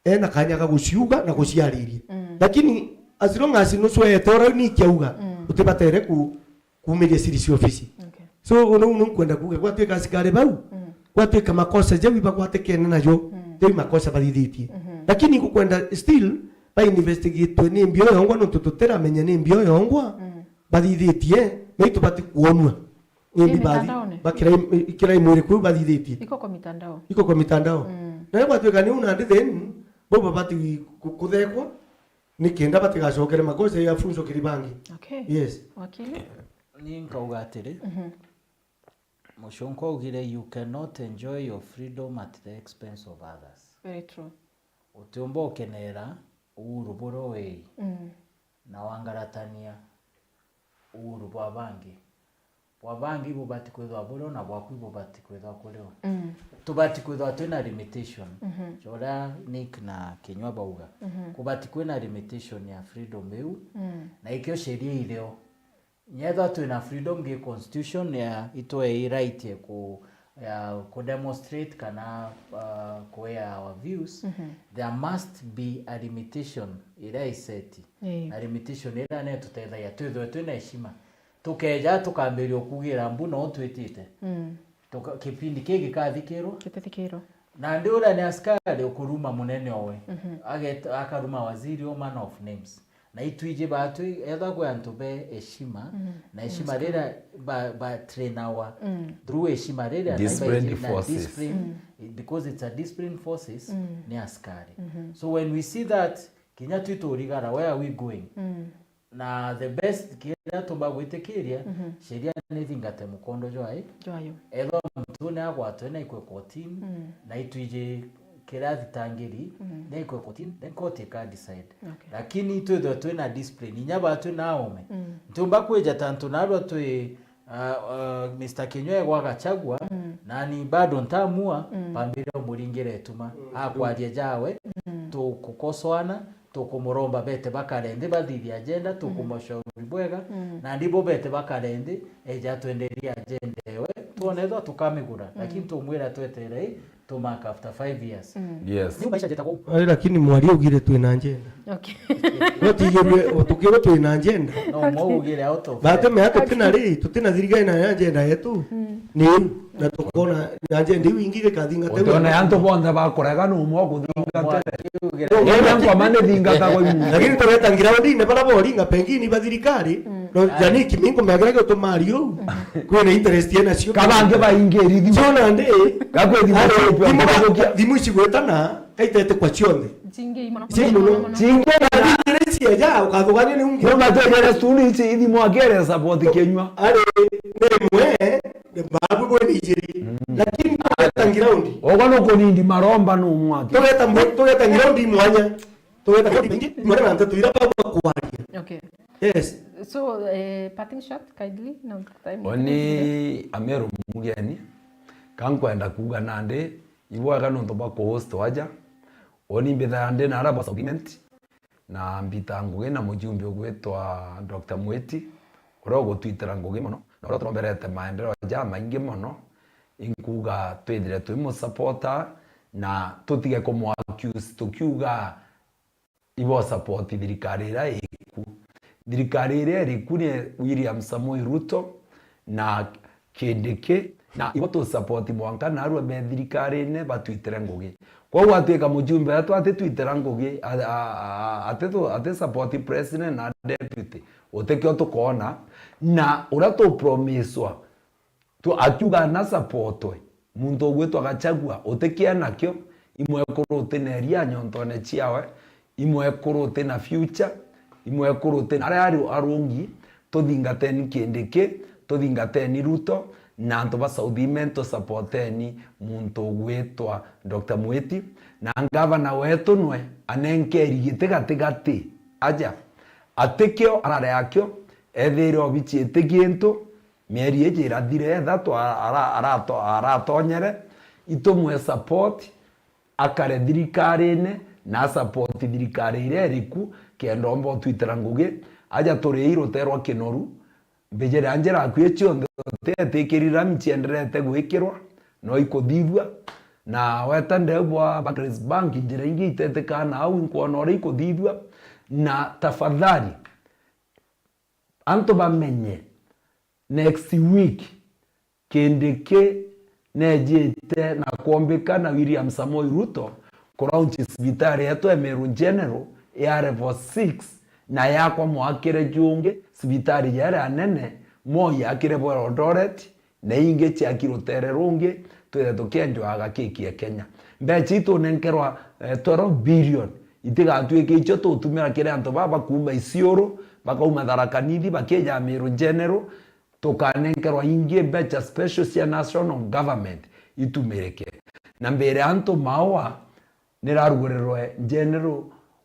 ena kanya ga guciuga na guciariria. Mm. Lakini as long as nucweete uria ni kiauga, mm, utibatere ku-, kuumiria siri cia ofisi. Okay. So, unu, unu nkwenda kuuga, gwatuika asikari bau, mm, gwatuika makosa jau ibagwatikene najo, mm, jau makosa bathithitie. Mhm. Lakini ngukwenda still ba investigatwe ni mbio yongwa, nontu tutiramenya ni mbio yongwa, mm, bathithitie, na itubati kuonua. Indi bathi-, mitandaone? Bakira im-, ikira imwiri kuu bathithitie. Iko kwa mitandao. Iko kwa mitandao. Mm. Na riu gwatuika ni una nandi then, bo babati ku-, kuthekwa, nikenda batigacokere makosa ya funzo kiri bangi. Okay. Yes. Wakili? Ni nkauga atiri, mhm, Mucunku augire, "You cannot enjoy your freedom at the expense of others." Very true. Utiumba ukenera uhuru buria wi, mm, na wangaratania uhuru bwa bangi. Bwa bangi bubati kwithwa burio na bwaku ibubati kwithwa kurio. Mm. Tubati kwithwa twina limitation. Mhm. Joria Nick na Kinyua bauga. Mhm. Kubati kwina limitation ya freedom iu. Mm. Na ikio sheria irio. Nyethwa twina freedom gi constitution ya itwe i right ya ku ya ku demonstrate kana, uh, kuea our views, there must be a limitation iria iseti. Ii. Na limitation iria netutethagia twithwe twina heshima. Tukeja tukambiria kugira mbu no twitite. Mm. Tuka-, kipindi kii gikathikirwa. Gitathikirwa. Nandi uria ni askari ukuruma munene owe. Mhm. Aget-, akaruma waziri o man of names. Na itwiji batwi, ethwa kwi antu be heshima, na heshima riria ba, ba train our through heshima riria na disciplined ibaiji na forces. Discipline, because it's a disciplined forces, ni askari. So when we see that, kinya twi turigara, where are we going? Na the best kiria tumba gwitikiria, sheria ni thingate mukondo jwayo. Jwayo. Ethwa muntu ni agwatwe na ikwe kotini, na itwiji kiria athitangiri, ni ikwe kotini, then court ika decide. Okay. Lakini twithwe twina discipline, inya ba twina aume. Ntiumba kwija tantu narua twi, uh, uh, Mister Kinyua egwa Gachagua, nani bado ntamua, bambire umuringire ituma. Akwaria jawe, tukukosoana, tukumuromba bete bakare nthi bathithie agenda, tukumushauri bwega, nandi bo bete bakare nthi, eja atwenderie agenda ewe, twone ethwa tukamigura, lakini tumwira twetere i, to mark after five years. Yes. Ni maisha jetagwo. Ai, lakini mwari ugire twina agenda. Okay. No tijirwe utukirwe twina agenda. No, mwaugire out of. Bate me atu tina ri, tutina thirikari na agenda yetu. Ni iu, na tukona agenda iu ingi gikathingata iu. Utona antu bonthe bakurega no mwa kuthingata. Mwakiugire. Ndio ngoma ni thingata kwa imu. Lakini tureta ground-ini bara boringa pengine ba thirikari. No, jani kimingo megera gutuma ari u. Kwina interest yena cio. Kabange baingiri thimu. Cio nandi. Gakwe thimu. Ari, cio thimu ba-, thimu ici gwetana, kaitete kwa cionthe. Chingi mono. Chingi mono. Chingi na iria cia ja, ukathugania ni ungi. Kuma twejere stuni ici ithimu akere support Kinyua. Ari, ni mwe, ni babu bwe ni ijiri. Lakini tureta ground. Ogo no kunindi maromba no mwaki. Tureta mwe-, tureta ground mwanya. Tugeta koti bingi, mwere na nteto iria baba kwaria. Okay. Yes. So, eh, parting shot, kindly, no time. Oni Ameru mugeni, kankwenda kuga nandi, ibwega nontu bwa kuhost aja. Oni mbitha ndi na araba supplement, na mbita ngugi na mujumbe ugwitwa Doctor Mwiti, uria ugutwitira ngugi mono, na uria turomberete maendeleo ja maingi mono. Inkuga twithire twimusupporta na tutige kumu accuse tukiuga ibo support thirikari iria iku. Thirikari iria iriku ni William Samoei Ruto na Kindiki, na ibo tu support mwanka narua be thirikarine batwitire ngugi. Koguo atwika mujumbe wetu atitwitira ngugi, a-, a-, a-, atitu-, ati support president na deputy, utikio tukoona, na uria tu promiswa Tu-, akiuga na supportwe muntu ugwitwa Gachagua, utikia nakio, imwekuru uti na eria nyontone ciawe, imwekuru uti na future, imwekuru uti na aria ari arungi, tuthingateni Kindiki, tuthingateni Ruto, na antu ba South Imenti, tusupporteni muntu ugwitwa Doctor Mwiti, na ngavana wetu nwe anenkeri giti gatigati aja, atikio arare akio, ethire obici iti gintu, Mieri iji irathire ithatu ara-, ara-, arato-, aratonyere, itumwe support, akare thirikarine, na support thirikari iria iriku, kenda omba utwitira ngugi, aja turi i ruterwa kinoru, mbijire njira akui cionthe utetikirira micienderete gwikirwa, no ikuthithua, na weta ndeu bwa Barclays Bank, njira ingi itetikana au, inkwona uria ikuthithua, na tafadhali, antu bamenye, next week, Kindiki nejite na kwombika na William Samoei Ruto kuraunchi cibitari yetu ya Meru General ya level six, na yakwa mwakire jungi cibitari jeria nene, Moi yakire bwa Eldoret, na ingi ciaki rutere rungi, twithe tukienjoaga kiki e Kenya. Mbeca itunenkerwa, eh, twelve billion, itigatuike icio tutumira kiri antu baba kuuma Isiolo, bakauma Tharaka Nithi, bakija Meru General, tukanenkerwa ingi mbeca special cia national government itumirike. Na mbere antu maua, nirarugurirwe General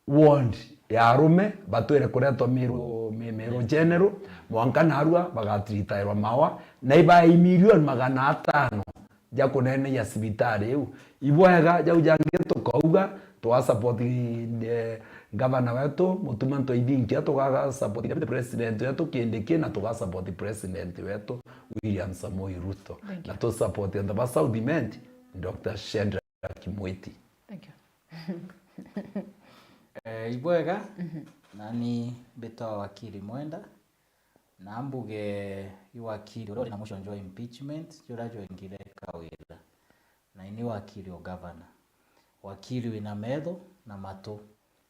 Ward ya arume, batwire kuretwa Meru, Me-, Meru General, mwanka narua bagatiritairwa mawa, na ibaei milioni magana atano ja kuneneia cibitari iu. Ibwega, jau jangi tukauga, twa support, eh, Gavana wetu Mutuma M'Ethingia, tugaga support Deputy President wetu Kindiki, na tuga support President wetu William Samoei Ruto. Thank you. Na tu support antu ba South Imenti, Doctor Shedrack Mwiti. Thank you. Eh, ibwega, nani mbitwa wakili Mwenda, na mbuge i wakili uria uri na mucionjo jwa impeachment, juria jwengire Kawira. Na ini wakili o gavana. Wakili wina metho na matu.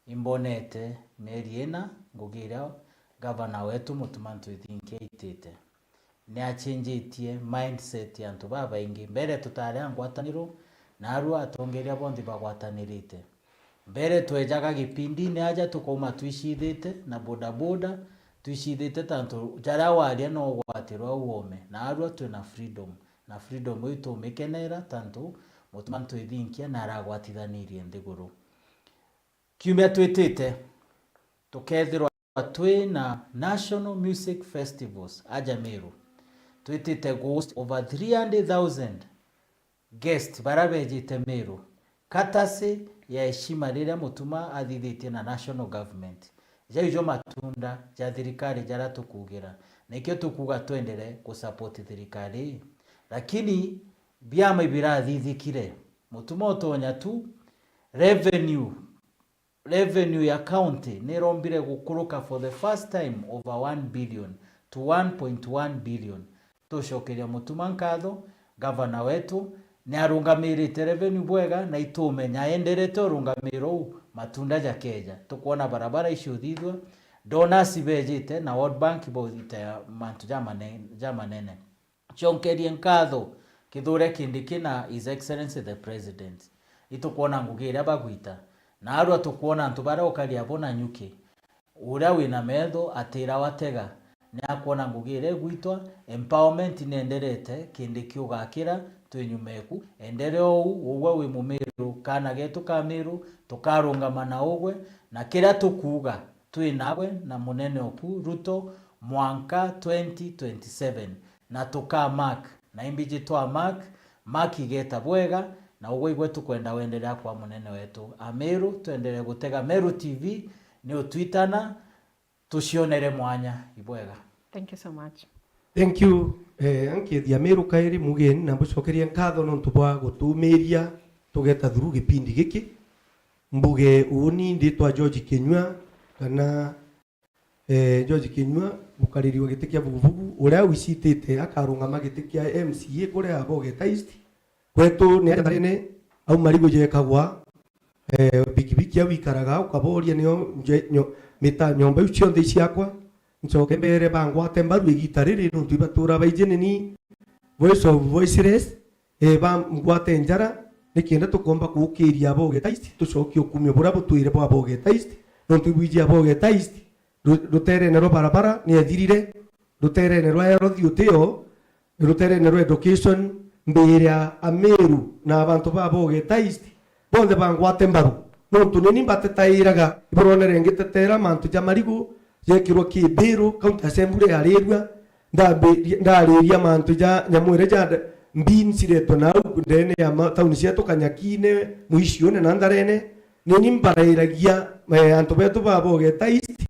Imbonete mieri ina ngugi iria gavana wetu Mutuma M'Ethingia aitite. Ni achenjitie mindset ya antu babaingi. Mbere tutari a ngwataniro, na arua atongeria bonthe bagwatanirite. Mbere twejaga gipindine aja tukauma twicithite na bodaboda, twicithite ta antu jaria waria no ugwatirwa au ome, na arua twina freedom, na freedom iu tumikenera ta antu Mutuma M'Ethingia na aragwatithanirie nthiguru. Kiumia twitite tukethirwa twi na National Music Festivals aja Meru. Twitite ghost over three hundred thousand guest baria bejite Meru, courtesy ya heshima riria Mutuma athithitie na national government. Jau jo matunda ja thirikari jaria tukugira. Nikio tukuga twendere ku support thirikari ii. Lakini biama ibirathithikire. Mutuma utonya tu revenue revenue ya county nirombire gukuruka for the first time over one billion to one point one billion. Tucokeria Mutuma nkatho, gavana wetu ni arungamirite revenue bwega, na itumenya enderete urungamiro uu, matunda jakeja. Tukwona barabara icio thithwa, donors bejite na World Bank baugite mantu jamane-, jamanene. Cionkerie nkatho Kithure Kindiki na His Excellency the President. Itukwona ngugi iria bagwita. Na arua tukwona antu baria ukari abo na nyuki. Uria wina metho atira watega. Ni akwona ngugi iria igwitwa, empowerment nenderete, Kindiki ugakira, twi nyuma eku. Enderea uu, ugwe wi Mumiru, kaana getu ka Miru, tukarungama na ugwe, na kiria tukuuga, twi nawe na munene oku Ruto mwanka twenty twenty-seven. Na tuka mark, na imbiji twa mark, mark igeta bwega, na ugwe igwe tukwenda wenderea kwa munene wetu. Ameru, twenderea gutega Meru T V, ni utwitana, tucionere mwanya. Ibwega. Thank you so much. Thank you. Eh, ankethia Meru kairi mugeni na mbucokerie nkatho nontu bwa gutumiria tugeta through gipindi giki. Mbuge uuni nditwa George Kinyua, kana eh, George Kinyua, mukariri wa giti kia vuguvugu, uria wicitite akarungama giti kia M C A kuria Boget East. Kwetu ni aja ndarene, au marigu jekagwa, eh, bikibiki au ikaraga, ukaboria nio nje-, nyo-, mita-, nyomba iu cionthe iciakwa, ncoke mbere bangwate mbaru igita riri, nontu ibatura baiji ni ni voice of voiceless, eh, bangwate njara, nikenda tukomba kuukiria Boget East, tucokie ukumio buria butwire bwa Boget East, nontu ibwiji a Boget East, ru-, ruterene rwa barabara ni ethirire, ruterene rwa health utio, ruterene rwa education, mbere ya Ameru na abantu ba Boget East, bonthe bangwate mbaru, nontu ni ni mbatetairaga, iburonere ngitetera mantu ja marigu jekirwa Kibiru, County Assembly yarirua, ndambi-, ndariria mantu ja nyamu iria ja nda-, mbi ciretwe nau ndene ya ma-, tauni cietu Kanyakine, Mwicione na Ntharene, ni ni mbarairagia, eh, antu betu ba Boget East,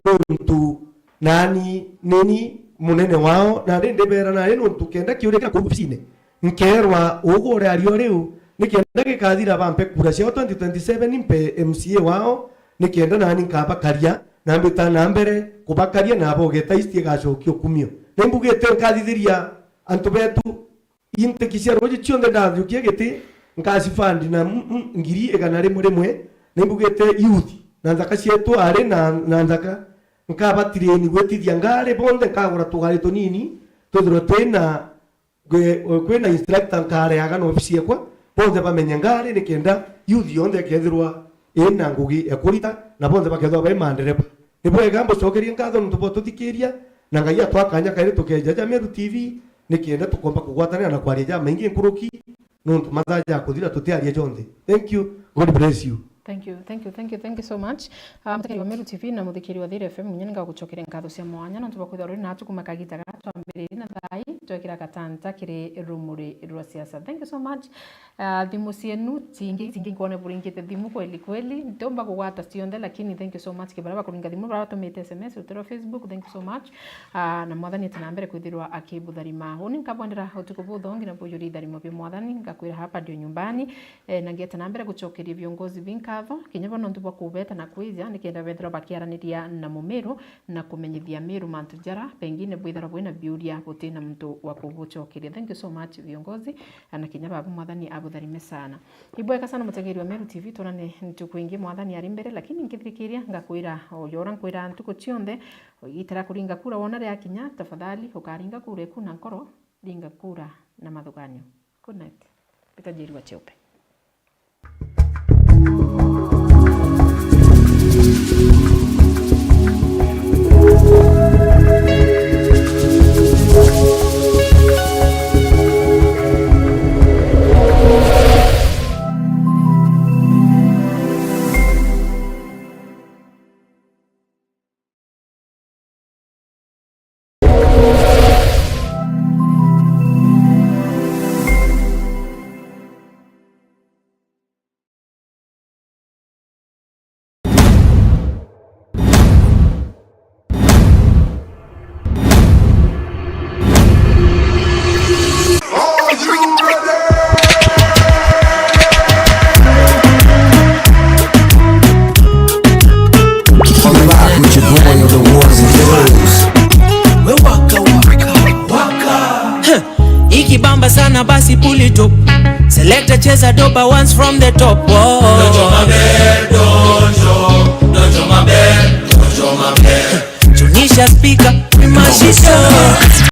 nontu nani ni ni munene wao, na ndi ndibera nari nontu kenda kiuria kia kuu obicine, nkerwa ugu uria ario riu, nikenda gikathira bampe kura ciao twenty twenty-seven, mpe M C A wao, nikenda nani nkabakaria, na mbita na mbere kubakaria, na Boget East igacokia ukumio. Ni mbugite nkathithiria antu betu, inteki cia ruuji cionthe ndathiukia giti, nkacifandi na m-, m-, ngiri igana rimwe rimwe, na imbugite youth, na nthaka cietu ari na, na nthaka, nkabatireni gwitithia ngari bonthe, nkagura tugari tunini, twithirwe twina, gwe-, kwina instructor nkareaga na ofisi ekwa, bonthe bamenye ngari, nikenda youth yonthe ikethirwa ina ngugi ya kurita, na bonthe bakethirwa bai mandereba. Ni bwega mbucokerie nkatho nontu bwa tuthikiria, na Ngai atwa kanya kairi tukeja ja Meru T V, nikenda tukomba kugwatanira na kwaria jamaingi nkuruki, nontu mathaa jakuthira tutiaria jonthe. Thank you. God bless you. Thank you, thank you, thank you, thank you so much. Ah, muthikiri wa Meru T V na muthikiri wa Thiri F M, munya ningagucokeria nkatho cia mwanya nontu bwa kwithirwa uri naatu kuma kagita garia twambiririe na thaa Ai, twekira gatanta kiri rumuri rwa siasa. Thank you so much. Ah, thimu cienu cingi, cingi nkwone buringite thimu kweli kweli. Ntiumba kugwata cionthe, lakini thank you so much ki baria bakuringa thimu, baria batumite S M S, utiro Facebook, thank you so much. Ah, na Mwathani ati na mbere kwithirwa akibutharima. Uni nkabwendera utuku buthongi na bujuri itharimo bia Mwathani, ngakwira hapa ndio nyumbani. Eh, na ngieta na mbere gucokeria viongozi bi nkatho, kinya bo nontu bwa kubeta na kwija, nikenda bethirwa bakiaraniria na Mumiru na kumenyithia Miru mantu jara pengine bwithirwa bwina biuria butina muntu wa kubucokeria. Thank you so much viongozi, na kinya babu Mwathani abutharime sana. Ibwega sana mutegeri wa Meru T V, tuonane ntuku ingi Mwathani ari mbere, lakini nkithirikiria ngakwira, o jora nkwira ntuku cionthe, o igita ria kuringa kura wona riakinya, tafadhali ukaringa kura eku na nkoro, ringa kura na mathuganio. Good night. Peter Njeri wa Cheupe. Ikibamba sana basi pull it up. Selector cheza doba once from the top. Whoa. Tunisha speaker, we mash it up.